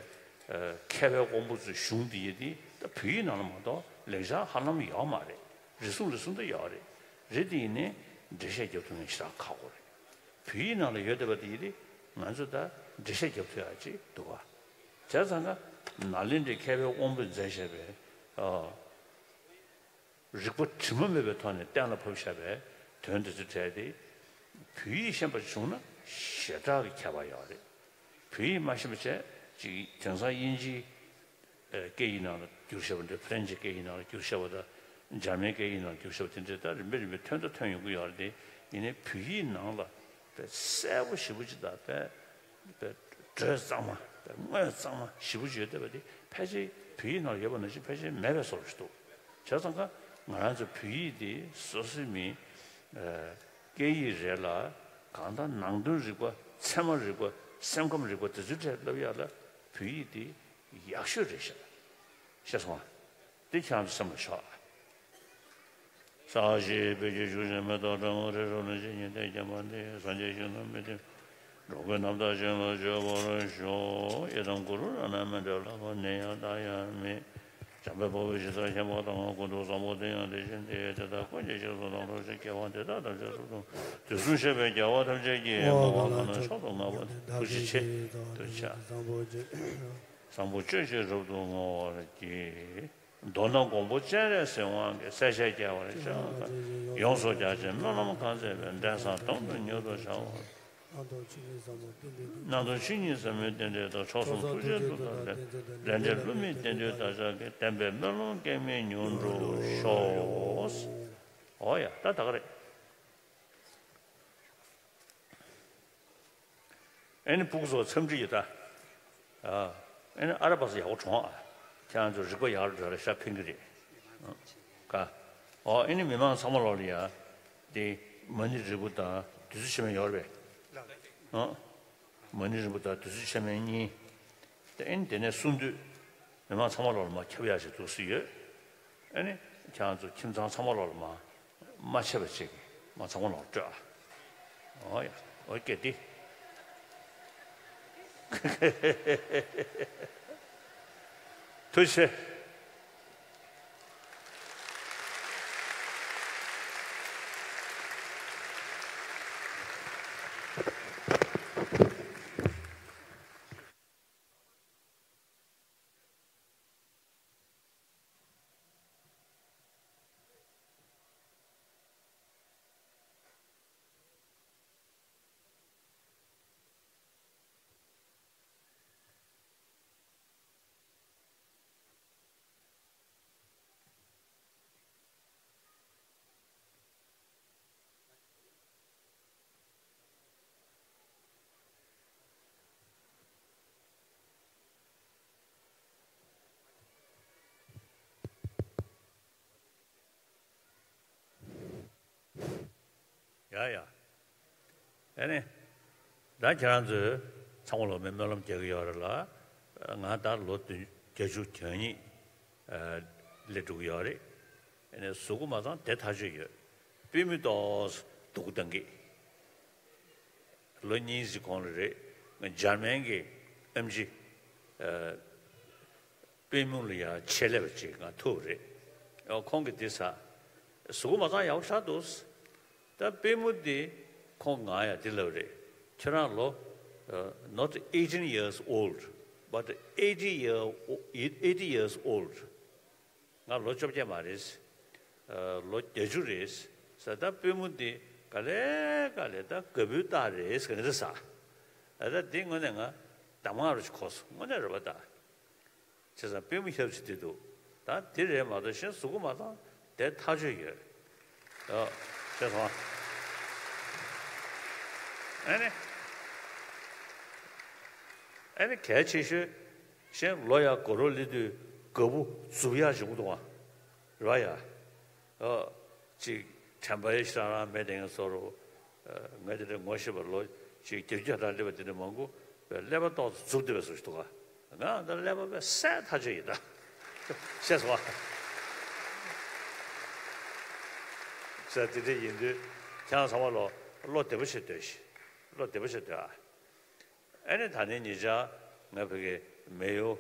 མཁས་པའི་དབང་པོ་ཚོའི་གཞུང་འདི་ཡིན་དེ་ད་བོད་ཡིག་ནང་ལ་མ་གཏོགས་ལེགས་སྦྱར་ཧ་ལམ་ཡོད་མ་རེད། རེ་ཟུང་རེ་ཟུང་ད་ཡོད་རེད། རེད་དེ་ཡིན་ནའི་འགྲེལ་བཤད་རྒྱབ་ཐུབ་མཁན་ཞེ་དྲག་ཁག་པོ་རེད། བོད་ཡིག་ནང་ལ་ཡོད་བསྡད་པ་དེ་ཡིན་དེ་ང་ཚོ་ད་འགྲེལ་བཤད་རྒྱབ་ཐུབ་ཡག་ཅིག་འདུག་ག་བྱས་ཙང་ཀ་ནཱ་ལེནྡྲའི་མཁས་པའི་དབང་པོས་མཛད་བཞག་པའི་ཨ་རིག་པ་དྲི་མ་མེད་པའི་ཐོག་ནས་གཏན་ལ་ཕབ་བཞག་པའི་དོན་དེ་ཚོ་བྲལ་ཏེ་བོད་ཡིག་ཤེས་པ་བྱུང་ན་ཞེ་དྲག་གི་ཁྱད་པར་ཡོད་རེད། བོད་ཡིག་མ་ཤེས་པ་བྱས་ཅིག་དེང་སང་དབྱིན་ཇིའི་སྐད་ཡིག་ནང་ལ་བསྒྱུར་བཞག་པ་འདྲ། ཧྥ་རན་ཆི་སྐད་ཡིག་ནང་ལ་བསྒྱུར་བཞག་པ་དང་འཇར་མན་སྐད་ཡིག་ནང་ལ་བསྒྱུར་བཞག་པ་དེ་འདྲ་ད་རིམ་པས་རིམ་པས་ཐོན་དང་ཐོན་ཡོང་གི་ཡོད་རེད་དེ། ཡིན་ནའི་བོད་ཡིག་ནང་ལ་དཔེ་གསལ་པོ་ཞེ་པོ་ཅིག་དང་དཔེ་དཔེ་འགྲོས་གཙང་མ་དཔེ་དངོས་གཙང་མ་ཞེ་པོ་ཅིག་ཡོད་བསྡད་པ་དེ་ཕལ་ཆེར་བོད་ཡིག་ནང་ལ་ཡོད་པ་ནང་བཞིན་ཕལ་ཆེར་མེད་པའི་བཟོ་འདྲ་ཞིག་འདུག་བྱས་ཙང་ཀ་ང་རང་ཚོ་བོད་ཡིག་དེ་སོ་སོའི་མི་སྐད་ཡིག་རེད་ལ་གང་ལྟར་ནང་དོན་རིག་པ་ཚད་མ་རིག་པ་སེམས་ཁམས་རིག་པ་དེ་ཚོའི་གྲས་བསླབ་ཡག་ལ་བོད་ཡིག་དེ་ཡག་ཤོས་རེད་ཤག་ཤེས་སོང་ཨ། དེ་ཁྱེད་རང་ཚོ་སེམས་ལ་ཞོག་ཨ། ས་གཞི་བོད་ཀྱི་ཆུ་ཆེན་མེ་ཏོག་སྒྲོལ་མ་རི་རབ་ལ་བཞད་སྙིང་ཐིག་བརྒྱན་པ་འདི། སངས་རྒྱས་ཞིང་དུ་མི་ལྡན་འགྲོ་ཀུན་རྣམ་དག་ཞིང་ལ་སྤྱོད་པར་ཤོག་ཡི་དམ་གུ་རུ་རཏྣ་མཉྫུ་ལེགས་མ་ནི་ཡང་ལྟ་ཡང་མེད། འཇམ་དཔལ་དཔའ་བོས་ཇི་ལྟར་མཁྱེན་པ་དང་། ཀུན་ཏུ་བཟང་པོ་དེ་ཡང་དེ་བཞིན་ཏེ། དེ་དག་ཀུན་གྱི་རྗེས་སུ་བདག་སློབ་ཅིང་། དགེ་བ་འདི་དག་ཐམས་ཅད་ཐོབ་ཏུ། དུས་གསུམ་གཤེགས་པའི་རྒྱལ་བ་ཐམས་ཅད་ཀྱིས། འོ་མ་ག་ན་མཆོག་ཏུ་བསྔགས་པ་ནི། ཐུགས་རྗེ་ཆེ། ཐུགས་རྗེ་ཆེ། བཟང་པོ་ཅིག་བཟང་པོ་སྤྱོད་ཕྱིར་རབ་ཏུ་བསྔོ་བར་བགྱི། མདོར་ན་མགོན་པོ་སྤྱན་རས་གཟིགས་དབང་གིས་གསལ་བཤད་རྒྱས་པར་ཤོག་ཡོངས་སུ་རྒྱ་ཆེའི་སྨོན་ལམ་གང་མཛད་པའི། འབྲས་བཟང་དོན་དུ་མྱུར་དུ་བྱ་བར། སྣང་སྟོང་ཆོས་ཉིད་ཟབ་མོའི་རྟེན་འབྲེལ་དང་། སྣང་སྟོང་ཆོས་ཉིད་ཟབ་མོའི་རྟེན་འབྲེལ་དང་། མཆོག་གསུམ་ཐུགས་རྗེའི་མཐུ་དང་ལྡན། འབྲལ་འབྲས་བསླུ་མེད་རྟེན་འབྲེལ་བདག་ཅག་གི། བདེན་པའི་སྨོན་ལམ་གེགས་མེད་མྱུར་འགྲུབ་ཤོག། འོ་ཡ། ད་ད་ག་རེད། ཨེ་ནི་ཕྲུ་གུ་ཚོ་འཚམས་འདྲི་ཡོད་ད། ཨ། ཨེ་ནི་ཨ་ར་པ་སི་ཡག་པོ་གྲོངས་ཨ། ཁྱེད་རང་ཚོ་རིག་པ་ཡག་རུ་འགྲོ་ལ་ཤ་ཕན་གི་རེད། ཨ། ཀ། ཨོ་ཨེ་ནི་མི་མང་ཚང་མ་ལོག་ལ་ཡ། དེ་མ་ཎི་རིལ་བུ་དང་བདུད་རྩི་ཕྱེ་མ་ཡོད་རེད་པས། ཨ། མ་ཎི་རིལ་བུ་དང་བདུད་རྩི་ཕྱེ་མ་གཉིས། དེ་ཨེ་ནི་དེ་ནས་གསུང་དུས། མི་མང་ཚང་མ་ལོག་ལ་མར་ཁྱབ་ཡག་ཞིག་འདུག་སེ་ཡོད། ཨེ་ནི་ཁྱེད་རང་ཚོ་ཁྱིམ་ཚང་ཚང་མ་ལོག་ལ་མར། མ་ཆད་པ་ཅིག་མ་ཚང་མ་ལོག་སྤྲོད་ཨ། ཨོ་ཡ། ཨོ་སྐད་འདི། ཐུགས་རྗེ་ཆེ། ཡ་ཡ། ཨེ་ནི། ད་ཁྱེད་རང་ཚོས་ཚང་མ་ལོ་མའི་སྨོན་ལམ་རྒྱག་གི་ཡོད་རེད་ལ། ང་ད་ལོ་བདུན་བརྒྱད་ཅུ་གྱ་གཉིས་སླེབས་འགྲོ་གི་ཡོད་རེད། ཨེ་ནི་གཟུགས་པོ་མ་ཚང་དེ་ཐག་ཆོད་ཡོད། པུས་མོ་ཏོག་ཙམ་སྡུག་བཏང་གི། ལོ་གཉིས་ཀྱི་གོང་ལ་རེད། ང་འཇར་མན་གྱི་ཨེམ་ཆི། པུས་མོ་ལ་ཡང་ཆེད་ལས་པ་ཅིག་ང་ཐུག་རེད། ཨོ་ཁོང་གིས་འདི་ཟ། གཟུགས་པོ་མ་ཚང་ཡག་པོ་ཆགས་འདུག། ད་པུས་མོ་འདི་ཁོང་ང་ཡང་འདི་ལབ་རེད། ཁྱེད་རང་ལོ། not eighteen years old, but eighty year, eighty years old. ང་ལོ་བཅོ་བརྒྱད་མ་རེད། ལོ་བརྒྱད་ཅུ་རེད། ཟ་ད་པུས་མོ་འདི་ག་ལེ་ག་ལེ་ད་ག་བུའི་རྟགས་རེད་ཟེར་གི་རེད་ཟ། ད་འདི་དངོས་གནས་ང་གདམས་ངག་རུ་ཞིག་གོ་སོང་དངོས་གནས་རེད་པ་ད། བྱས་ཙང་པུས་མོ་ཞབས་ཕྱི་དེ་འདུག། ད་དེ་རེད་མ་གཏོགས་གཞན་གཟུགས་པོ་མ་ཚང་དེ་ཐག་ཆོད་ཡོད། ཨ། ཤེས་སོང་ཨ། ཨ་ནི། ཨ་ནི་གལ་ཆེ་ཤོས་གཞན་ལོ་ཡ་དགུ་རོ་སླེབས་དུས་རྒད་པོ་རྫུབ་ཡག་བྱུང་འདུག་ཨ། རེད་པ་ཡ། ཨ། ཅིག་དྲན་པ་ཡེ་ཤ་རང་མེད་དེ་ངས་བཟོ་རུ། ངས་དེ་འདྲ་ངོ་ཤེས་པ་ལོ་ཅིག་བརྒྱད་ཅུ་གྱ་གྲངས་སླེབས་པ་དེ་འདྲ་མང་པོ་ཀླད་པ་ཏོག་ཙམ་རྫུབ་བསྡད་པའི་བཟོ་ཞིག་འདུག་ག། ང་འདི་ཀླད་པ་དཔེ་སད་ཐག་ཆོད་ཡིན་ད། ཤེས་སོང་ཨ། ཟེར་དེ་འདྲ་ཡིན་དུས་ཁྱེད་རང་ཚང་མ་ལོ་བློ་བདེ་པོ་བྱེད་སྡོད་ཤིག། བློ་བདེ་པོ་བྱེད་སྡོད་ཨ། ཨ་ནི་ད་ནི་ཉེ་ཆར་ང་ཕ་གི་མེ་ཡོ་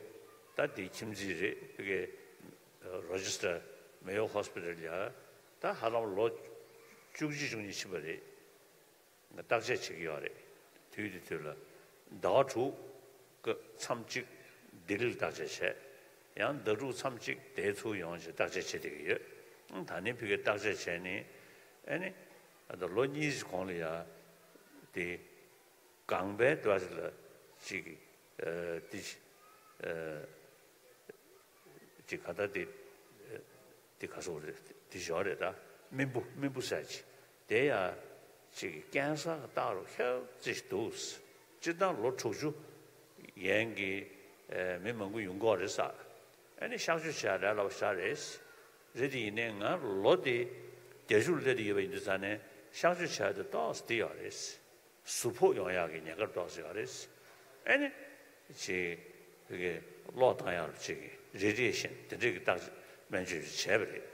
ད་དེ་ཁྱིམ་མཚེས་རེད། ཕ་གི་རོ་ཅེ་སི་ཊར་མེ་ཡོ་ཧོ་སི་པི་ཊལ་ལ་ཡ་ད་ཧ་ལམ་ལོ་བཅུ་གཅིག་བཅུ་གཉིས་ཕྱིན་པ་རེད། ང་བརྟག་དཔྱད་བྱེད་ཀྱི་ཡོད་རེད། དུས་དེ་དུས་ལ་ཟླ་བ་དྲུག་གི་མཚམས་གཅིག་ལྡི་ལིར་བརྟག་དཔྱད་བྱས། ཡང་ཟླ་དྲུག་མཚམས་གཅིག་དེ་ཚུར་ཡོང་བྱས་བརྟག་དཔྱད་བྱེད་བསྡད་ཀྱི་ཡོད། ད་ནི་ཕ་གིར་བརྟག་དཔྱད་བྱས་ནས་ཨ་ནི་ད་ལོ་གཉིས་ཀྱི་གོང་ལ་ཡ་དེ། གང་པའི་འདྲ་ཞིག་ལ་ཅིག་ཨ་དེ་ཨ་ཅིག་ག་ད་དེ་དེ་ག་སོགས་རེད། དེ་ཞོག་རེད་ད། སྨན་བུ་སྨན་བུ་ཟེར་ཅིག་དེ་ཡ་ཅིག་ཀན་སར་བཏགས་རོགས་ཤེས་ཅིག་འདུག། སྤྱིར་བཏང་ལོ་དྲུག་ཅུ་ཡན་གྱི་ཨ་མི་མང་པོ་ཡོང་གི་ཡོད་རེད་ས། ཨ་ནི་གཤག་བཅོས་བྱས་ལས་སླ་པོ་ཞིག་རེད། རེད་དེ་ཡིན་ནའི་ང་ལོ་དེ་བརྒྱད་ཅུར་སླེབས་བསྡད་ཡོད་པ་ཡིན་དུས་ཙང་ནས་གཤག་བཅོས་བྱས་ཏེ་ཏོག་ཙམ་བསྡད་ཡོད་རེད། གཟུགས་ཕོག་ཡོང་ཡག་གི་ཉེན་ཁ་ཏོག་ཙམ་ཡོད་རེད། ཨ་ནི། ཅིག་བོད་ཀྱི་གློག་བཏང་ཡག་ཅིག་རེ་ཌི་ཡེ་ཤན་དེ་འདྲས་ཀྱི་བརྟག་དཔྱད་སྨན་བཅོས་ཅིག་བྱས་པ་རེད།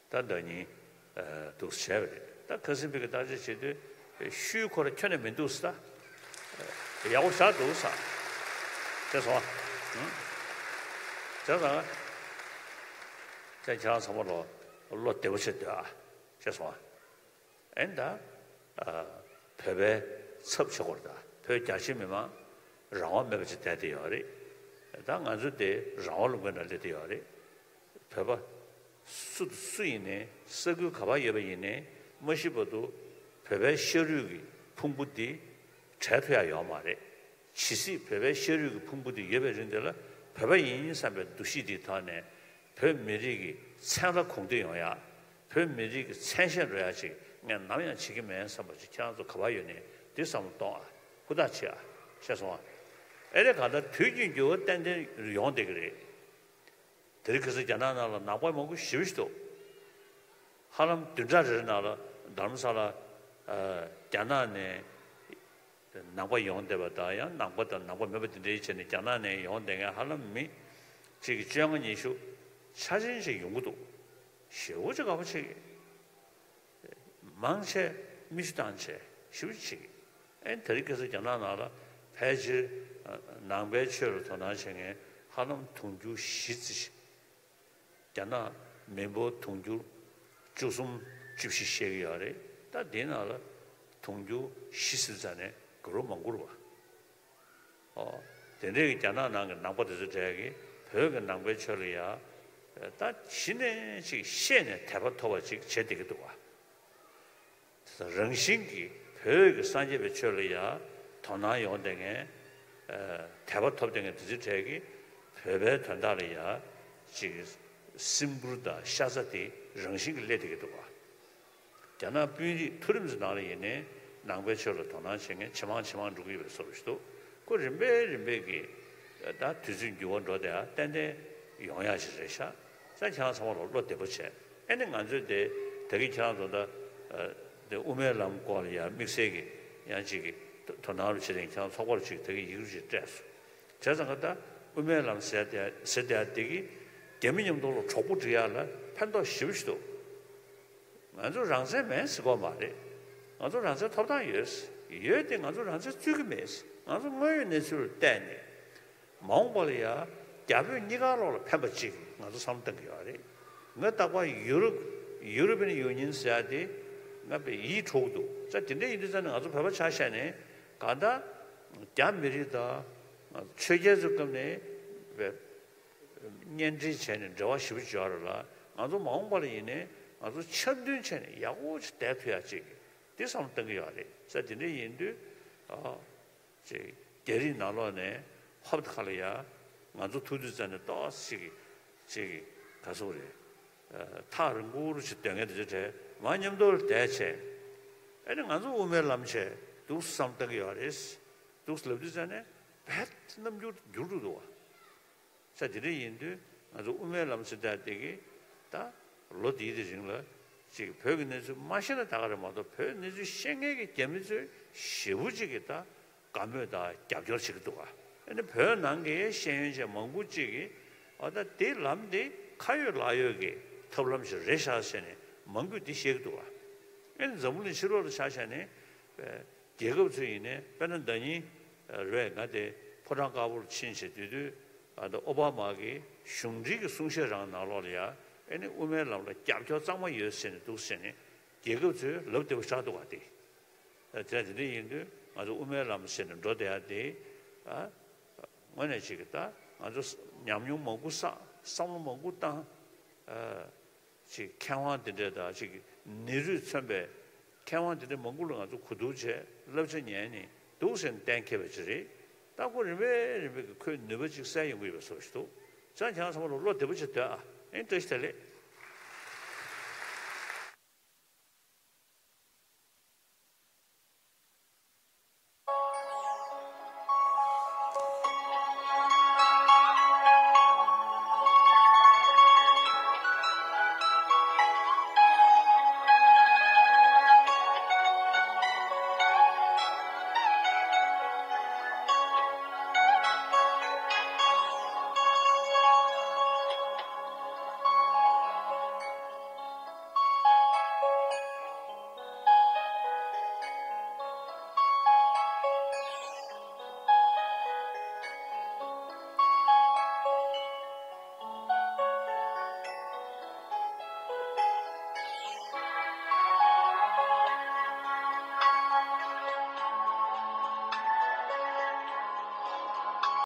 ད་ཟླ་ཉིན་འདུག་བྱས་པ་རེད། ད་ཁ་སང་བོད་ཀྱི་བརྟག་དཔྱད་བྱེད་དུས་ཤུལ་ཁོ་ར་ཁྱོན་ནས་མི་འདུག་ས། ཡག་པོ་ཞེ་དྲག་འདུག་ས། དེ་སོང་ཨ། བྱས་ཙང་། ཁྱེད་རང་ཚང་མ་ལོ་བློ་བདེ་པོ་བྱེད་སྡོད་ཨ། དེ་སོང་ཨ། ཨེ་ད། ཨ། བོད་པའི་ཚབ་བྱེད་དགོས་རེད་ད། བོད་རྒྱ་ཆེ་མི་མང་རང་དབང་མེད་པ་ཅིག་བསྡད་དེ་ཡོད་རེད། ད་ང་ཚོ་དེ་རང་དབང་ལུང་པའི་ནང་སླེབས་བསྡད་ཡོད་རེད། བོད་པ་སུ་དང་སུ་ཡིན་ནའི་ས་ཁུལ་ག་པར་ཡོད་པ་ཡིན་ནའི་མ་ཤི་བར་དུ་བོད་པའི་ཤ་རུས་ཀྱི་ ཕུང་པོ་འདི་བྲལ་ཐུབ་ཡ་ཡོད་མ་རེད། ཇི་སྲིད་བོད་པའི་ཤ་རུས་ཀྱི་ཕུང་པོ་འདི་ཡོད་པའི་རིང་དེ་ལ་བོད་པ་ཡིན་བསམ་པའི་འདུ་ཤེས་འདིའི་ཐོག་ནས་བོད་མི་རིགས་ཀྱི་མཚན་རླབས་གོང་འཕེལ་ཡོང་ཡ། བོད་མི་རིགས་ཀྱི་མཚན་ཤས་འགྲོ་ཡ་ཅིག་ངས་ནམ་ཡང་བྱེད་ཀྱི་མེད་བསམ་པ་ཅིག་ཁྱེད་རང་ཚོ་ག་པར་ཡོད་ནའི་འདི་བསམ་བློ་གཏོང་ཨ། ཧུར་ཐག་བྱེད་ཨ། ཤེས་སོང་ཨ། ཨེ་རེད། གང་ལྟར་དུས་ཀྱི་འགྱུར་བ་ཏན་ཏན་ཡོང་བསྡད་ཀྱི་རེད། དེ་རིང་ཁ་སང་རྒྱ་ནག་ནང་ལ་ནང་པ་མང་པོ་ཞེ་པོ་ཞིག་འདུག་ཧ་ལམ་བདུན་ཕྲག་རེ་རེ་ནང་ལ་རྡ་རམ་ས་ལ། ཨ། རྒྱ་ནག་ནས་ནང་པ་ཡོང་བསྡད་པ་དང་། ཡང་ནང་པ་དང་ནང་པ་མིན་པ་དེ་འདྲའི་བྱས་ནས་རྒྱ་ནག་ནས་ཡོང་བསྡད་མཁན་ཧ་ལམ་མི་གཅིག་གི་བཅོ་ལྔ་ཉི་ཤུ་ཆ་ཆེན་ཞིག་ཡོང་གི་འདུག་ཞེ་པོ་ཅིག་དགའ་པོ་བྱེད་ཀྱི། མང་ཆེ་མི་ཤུ་བཏང་ཆེ་ཞེ་པོ་ཅིག་བྱེད་ཀྱི། ཨེ་དེ་རིང་ཁ་སང་རྒྱ་ནག་ནང་ལ་ཕལ་ཆེར་ནང་པའི་ཆོས་ལ་དོ་སྣང་བྱེད་མཁན་ཧ་ལམ་དུང་ཕྱུར་བཞི་ཙམ་ཞིག་རྒྱ་ནག་མི་འབོར་དུང་ཕྱུར་བཅུ་གསུམ་བཅུ་བཞི་བཤད་ཀྱི་ཡོད་རེད། ད་འདི་ནང་ལ་དུང་ཕྱུར་བཞི་ཟིན་ཙང་ནས་དགའ་རབ་མང་པོ་རེད་པ། ཨོ། དེ་འདྲའི་རྒྱ་ནག་ནང་གི་ནང་པ་དེ་ཚོ་གྲས་ཀྱིས་བོད་ཀྱི་ནང་པའི་ཆོས་ལ་ཡ། ད་གཞི་ནས་ཅིག་ཤེས་ནས་དད་པ་ཐོབ་པ་ཅིག་བྱེད་བསྡད་ཀྱི་འདུག་པ། རང་བཞིན་གྱིས་བོད་ཀྱི་སངས་རྒྱས་པའི་ཆོས་ལ་ཡ་དོ་སྣང་ཡོང་བསྡད་མཁན། ཨ། དད་པ་ཐོབ་བསྡད་མཁན་དེ་ཚོའི་གྲས་ཀྱིས་བོད་པའི་དོན་དག་ལ་ཡ་ཅིག་སེམས་ཁུར་དང་ཤ་ཚ་དེ་རང་བཞིན་གྱིས་སླེབས་བསྡད་ཀྱི་འདུག་པ། རྒྱ་ནག་དཔོན་རིགས་མཐོ་རིམ་ཚོའི་ནང་ལ་ཡིན་ནའི་ནང་པའི་ཆོས་ལ་དོ་སྣང་བྱེད་མཁན་ཇེ་མང་ཇེ་མང་འགྲོ་གི་ཡོད་པའི་བཟོ་འདྲ་ཞིག་འདུག་ཁོ་རིམ་པས་རིམ་པས་ཀྱིས་ད་དུས་ཚོད་འགྱུར་བ་འགྲོ་བསྡད་ཡ་ཏན་ཏན་ཡོང་ཡ་ཞིག་རེད་ཤག་ས་ཁྱེད་རང་ཚང་མ་ལ་བློ་བདེ་པོ་བྱས། ཨེ་ནི་ང་ཚོས་དེ་ད་གིན་ཁྱེད་རང་ཚོ་ད་དེ་དབུ་མའི་ལམ་སྐོར་ལ་ཡ་དམིགས་བསལ་གྱི་ཡང་ཅིག་གི་དོ་སྣང་རུ་བྱེད་དེ་ཁྱེད་རང་ཚོགས་པ་རུ་ཅིག་ད་གིན་ཡིག་རུ་ཅིག་སྤྲད་སོང་། བྱས་ཙང་ཀ་ད་དབུ་མའི་ལམ་ཟེར་དེ་ཟེར་དེ་དེ་གི་རྒྱ་མི་མཉམ་དུ་ལ་གྲོགས་པོ་སྒྲིག་ཡ་ལ་ཕན་ཐོགས་ཞེ་པོ་ཞིག་འདུག་ང་ཚོ་རང་བཙན་མེད་ཟེར་གོ་མ་རེད། ང་ཚོ་རང་བཙན་ཐོབ་ཐང་ཡོད། ཡོད་དེ་ང་ཚོ་རང་བཙན་རྩོད་ཀྱི་མེད། ང་ཚོ་དངོས་ཡོད་གནས་ཚུལ་ལ་བལྟས་ནས་མ་འོངས་པ་ལ་ཡ་རྒྱ་བོད་གཉིས་ཀ་ལོག་ལ་ཕན་པ་ཅིག་ང་ཚོ་བསམ་བློ་གཏང་གི་ཡོད་རེད། ང་རྟག་པར་ཡུ་རོབ་ཡུ་རོ་པན་ཡུ་ནི་ཡན་ཟེར་ཡ་དེ་ང་དཔེ་ཡིད་འཕྲོག་གི་འདུག་ས་དེ་འདྲ་ཡིན་དུས་ཙང་ནས་ང་ཚོ་བོད་པ་ཆ་བཞག་ནས་གང་ལྟར་རྒྱ་མི་རིགས་དང་ཆོས་རྒྱལ་ཚོའི་སྐབས་ནས་དཔེ། གཉེན་འབྲེལ་བྱས་ནས་འབྲེལ་བ་ཞེ་པོ་ཅིག་ཡོད་རེད་ལ། ང་ཚོ་མ་འོངས་པ་ལ་ཡིན་ནའི་ང་ཚོ་འཆམ་མཐུན་བྱས་ནས་ཡག་པོ་ཅིག་བསྡད་ཐུབ་ཡག་ཅིག་འདི་བསམ་བློ་གཏང་གི་ཡོད་རེད། ས་དེ་འདྲ་ཡིན་དུས་ཨ་ཅིག་རྒྱ་རིགས་ནང་ལོགས་ནས་ཧོབ་ཁ་ལ་ཡ་ང་ཚོ་ཐུག་དུས་ཙམ་ནས་ཏོག་ཙམ་ཅིག་གི་ག་ཟེར་རེད། ཐག་རིང་པོ་རུ་ཅིག་སྡོད་མཁན་དེ་ཚོ་གྲས་མ་མཉམ་དུ་བསྡད་བྱས། ཨ་ནི་ང་ཚོ་དབུ་མའི་ལམ་བྱས་འདུག་བསམ་བློ་གཏང་གི་ཡོད་རེད། འདུག་ལབ་དུས་ཙམ་ནས་བེད་རྣམ་འགྱུར་འགྱུར་འགྲོ་འདུག་བ། ས་དེ་འདྲ་ཡིན་དུས་ང་ཚོ་དབུ་མའི་ལམ་ཟེར་ཡག་དེ་གི་ད་ལོ་འདིའི་དེ་རིང་ལ་ཅིག་བོད་ཀྱི་གནས་ཚུལ་མ་ཤེས་ན་ད་ག་རེད་མ་གཏོགས། བོད་གནས་ཚུལ་ཤེས་མཁན་གྱི་རྒྱ་མི་ཚོས་ཞེ་པོ་ཅིག་གི་ད་དགའ་མོས་དང་རྒྱབ་སྐྱོར་བྱེད་ཀྱི་འདུག་ག་ཨ་ནི་བོད་ནང་གི་ཤེས་ཡོན་ཅན་མང་པོ་ཅིག་གིས་ཨ་ད་དེ་ལམ་དེ་ཁ་ཡོད་ལག་ཡོད་ཀྱི་ཐབས་ལམ་ཞིག་རེད་ཤག་ཟེར་ནས་མང་པོས་དེ་བཤད་ཀྱི་འདུག་ག་ཨ་ནི་འཛམ་བུ་གླིང་ཕྱི་ལོགས་ལ་ཆ་བཞག་ནས་རྒྱལ་ཁབ་ཚོ་ཡིན་ནའི་དཔེར་ན་ཟླ་ཉིན་རེད། ང་དེ་ཕོ་བྲང་དཀར་པོར་ཕྱིན་བྱས་དེ་དུས་ཨ་ད་ཨོ་བྷ་མ་གི་གཞུང་འབྲེལ་གྱི་གསུང་བཤད་རང་ནང་ལོགས་ལ་ཡ་ཨ་ནི་དབུ་མའི་ལམ་ལ་རྒྱབ་སྐྱོར་གཙང་མ་ཡོད་ཟེར་ནས་འདུག་ཟེར་ནས་རྒྱལ་ཁབ་ཚོས་ལབ་བདེ་པོ་ཆགས་འདུག་ག་དེ་དེ་དེ་འདྲ་ཡིན་དུས་ང་ཚོ་དབུ་མའི་ལམ་ཟེར་ནས་འགྲོ་བསྡད་ཡ་དེ་ཨ་དངོས་གནས་ཅིག་གི་ད་ང་ཚོ་ཉམས་མྱོང་མང་པོ་བསགས། བསམ་བློ་མང་པོ་བཏང་། ཨ། ཅིག་མཁས་དབང་དེ་འདྲས་དང་ཅིག་ནི་རུས་མཚོན་པའི་མཁས་དབང་དེ་འདྲས་མང་པོ་ལ་ང་ཚོ་གོ་བསྡུར་བྱས་བསླབ་བྱ་ཉན་ནས་འདུག་ཟེར་ནས་གཏན་འཁེལ་བ་ཅིག་རེད། ད་ཁོ་རིམ་པས་རིམ་པས་ཀྱི་ཁོའི་ནུས་པ་ཅིག་གསལ་ཡོང་གི་ཡོད་པའི་བཟོ་ཞིག་འདུག་ཙང་ཁྱེད་རང་ཚང་མ་ལ་བློ་བདེ་པོ་ཅིག་སྡོད་ཨ། ཨེ་བཀྲ་ཤིས་བདེ་ལེགས།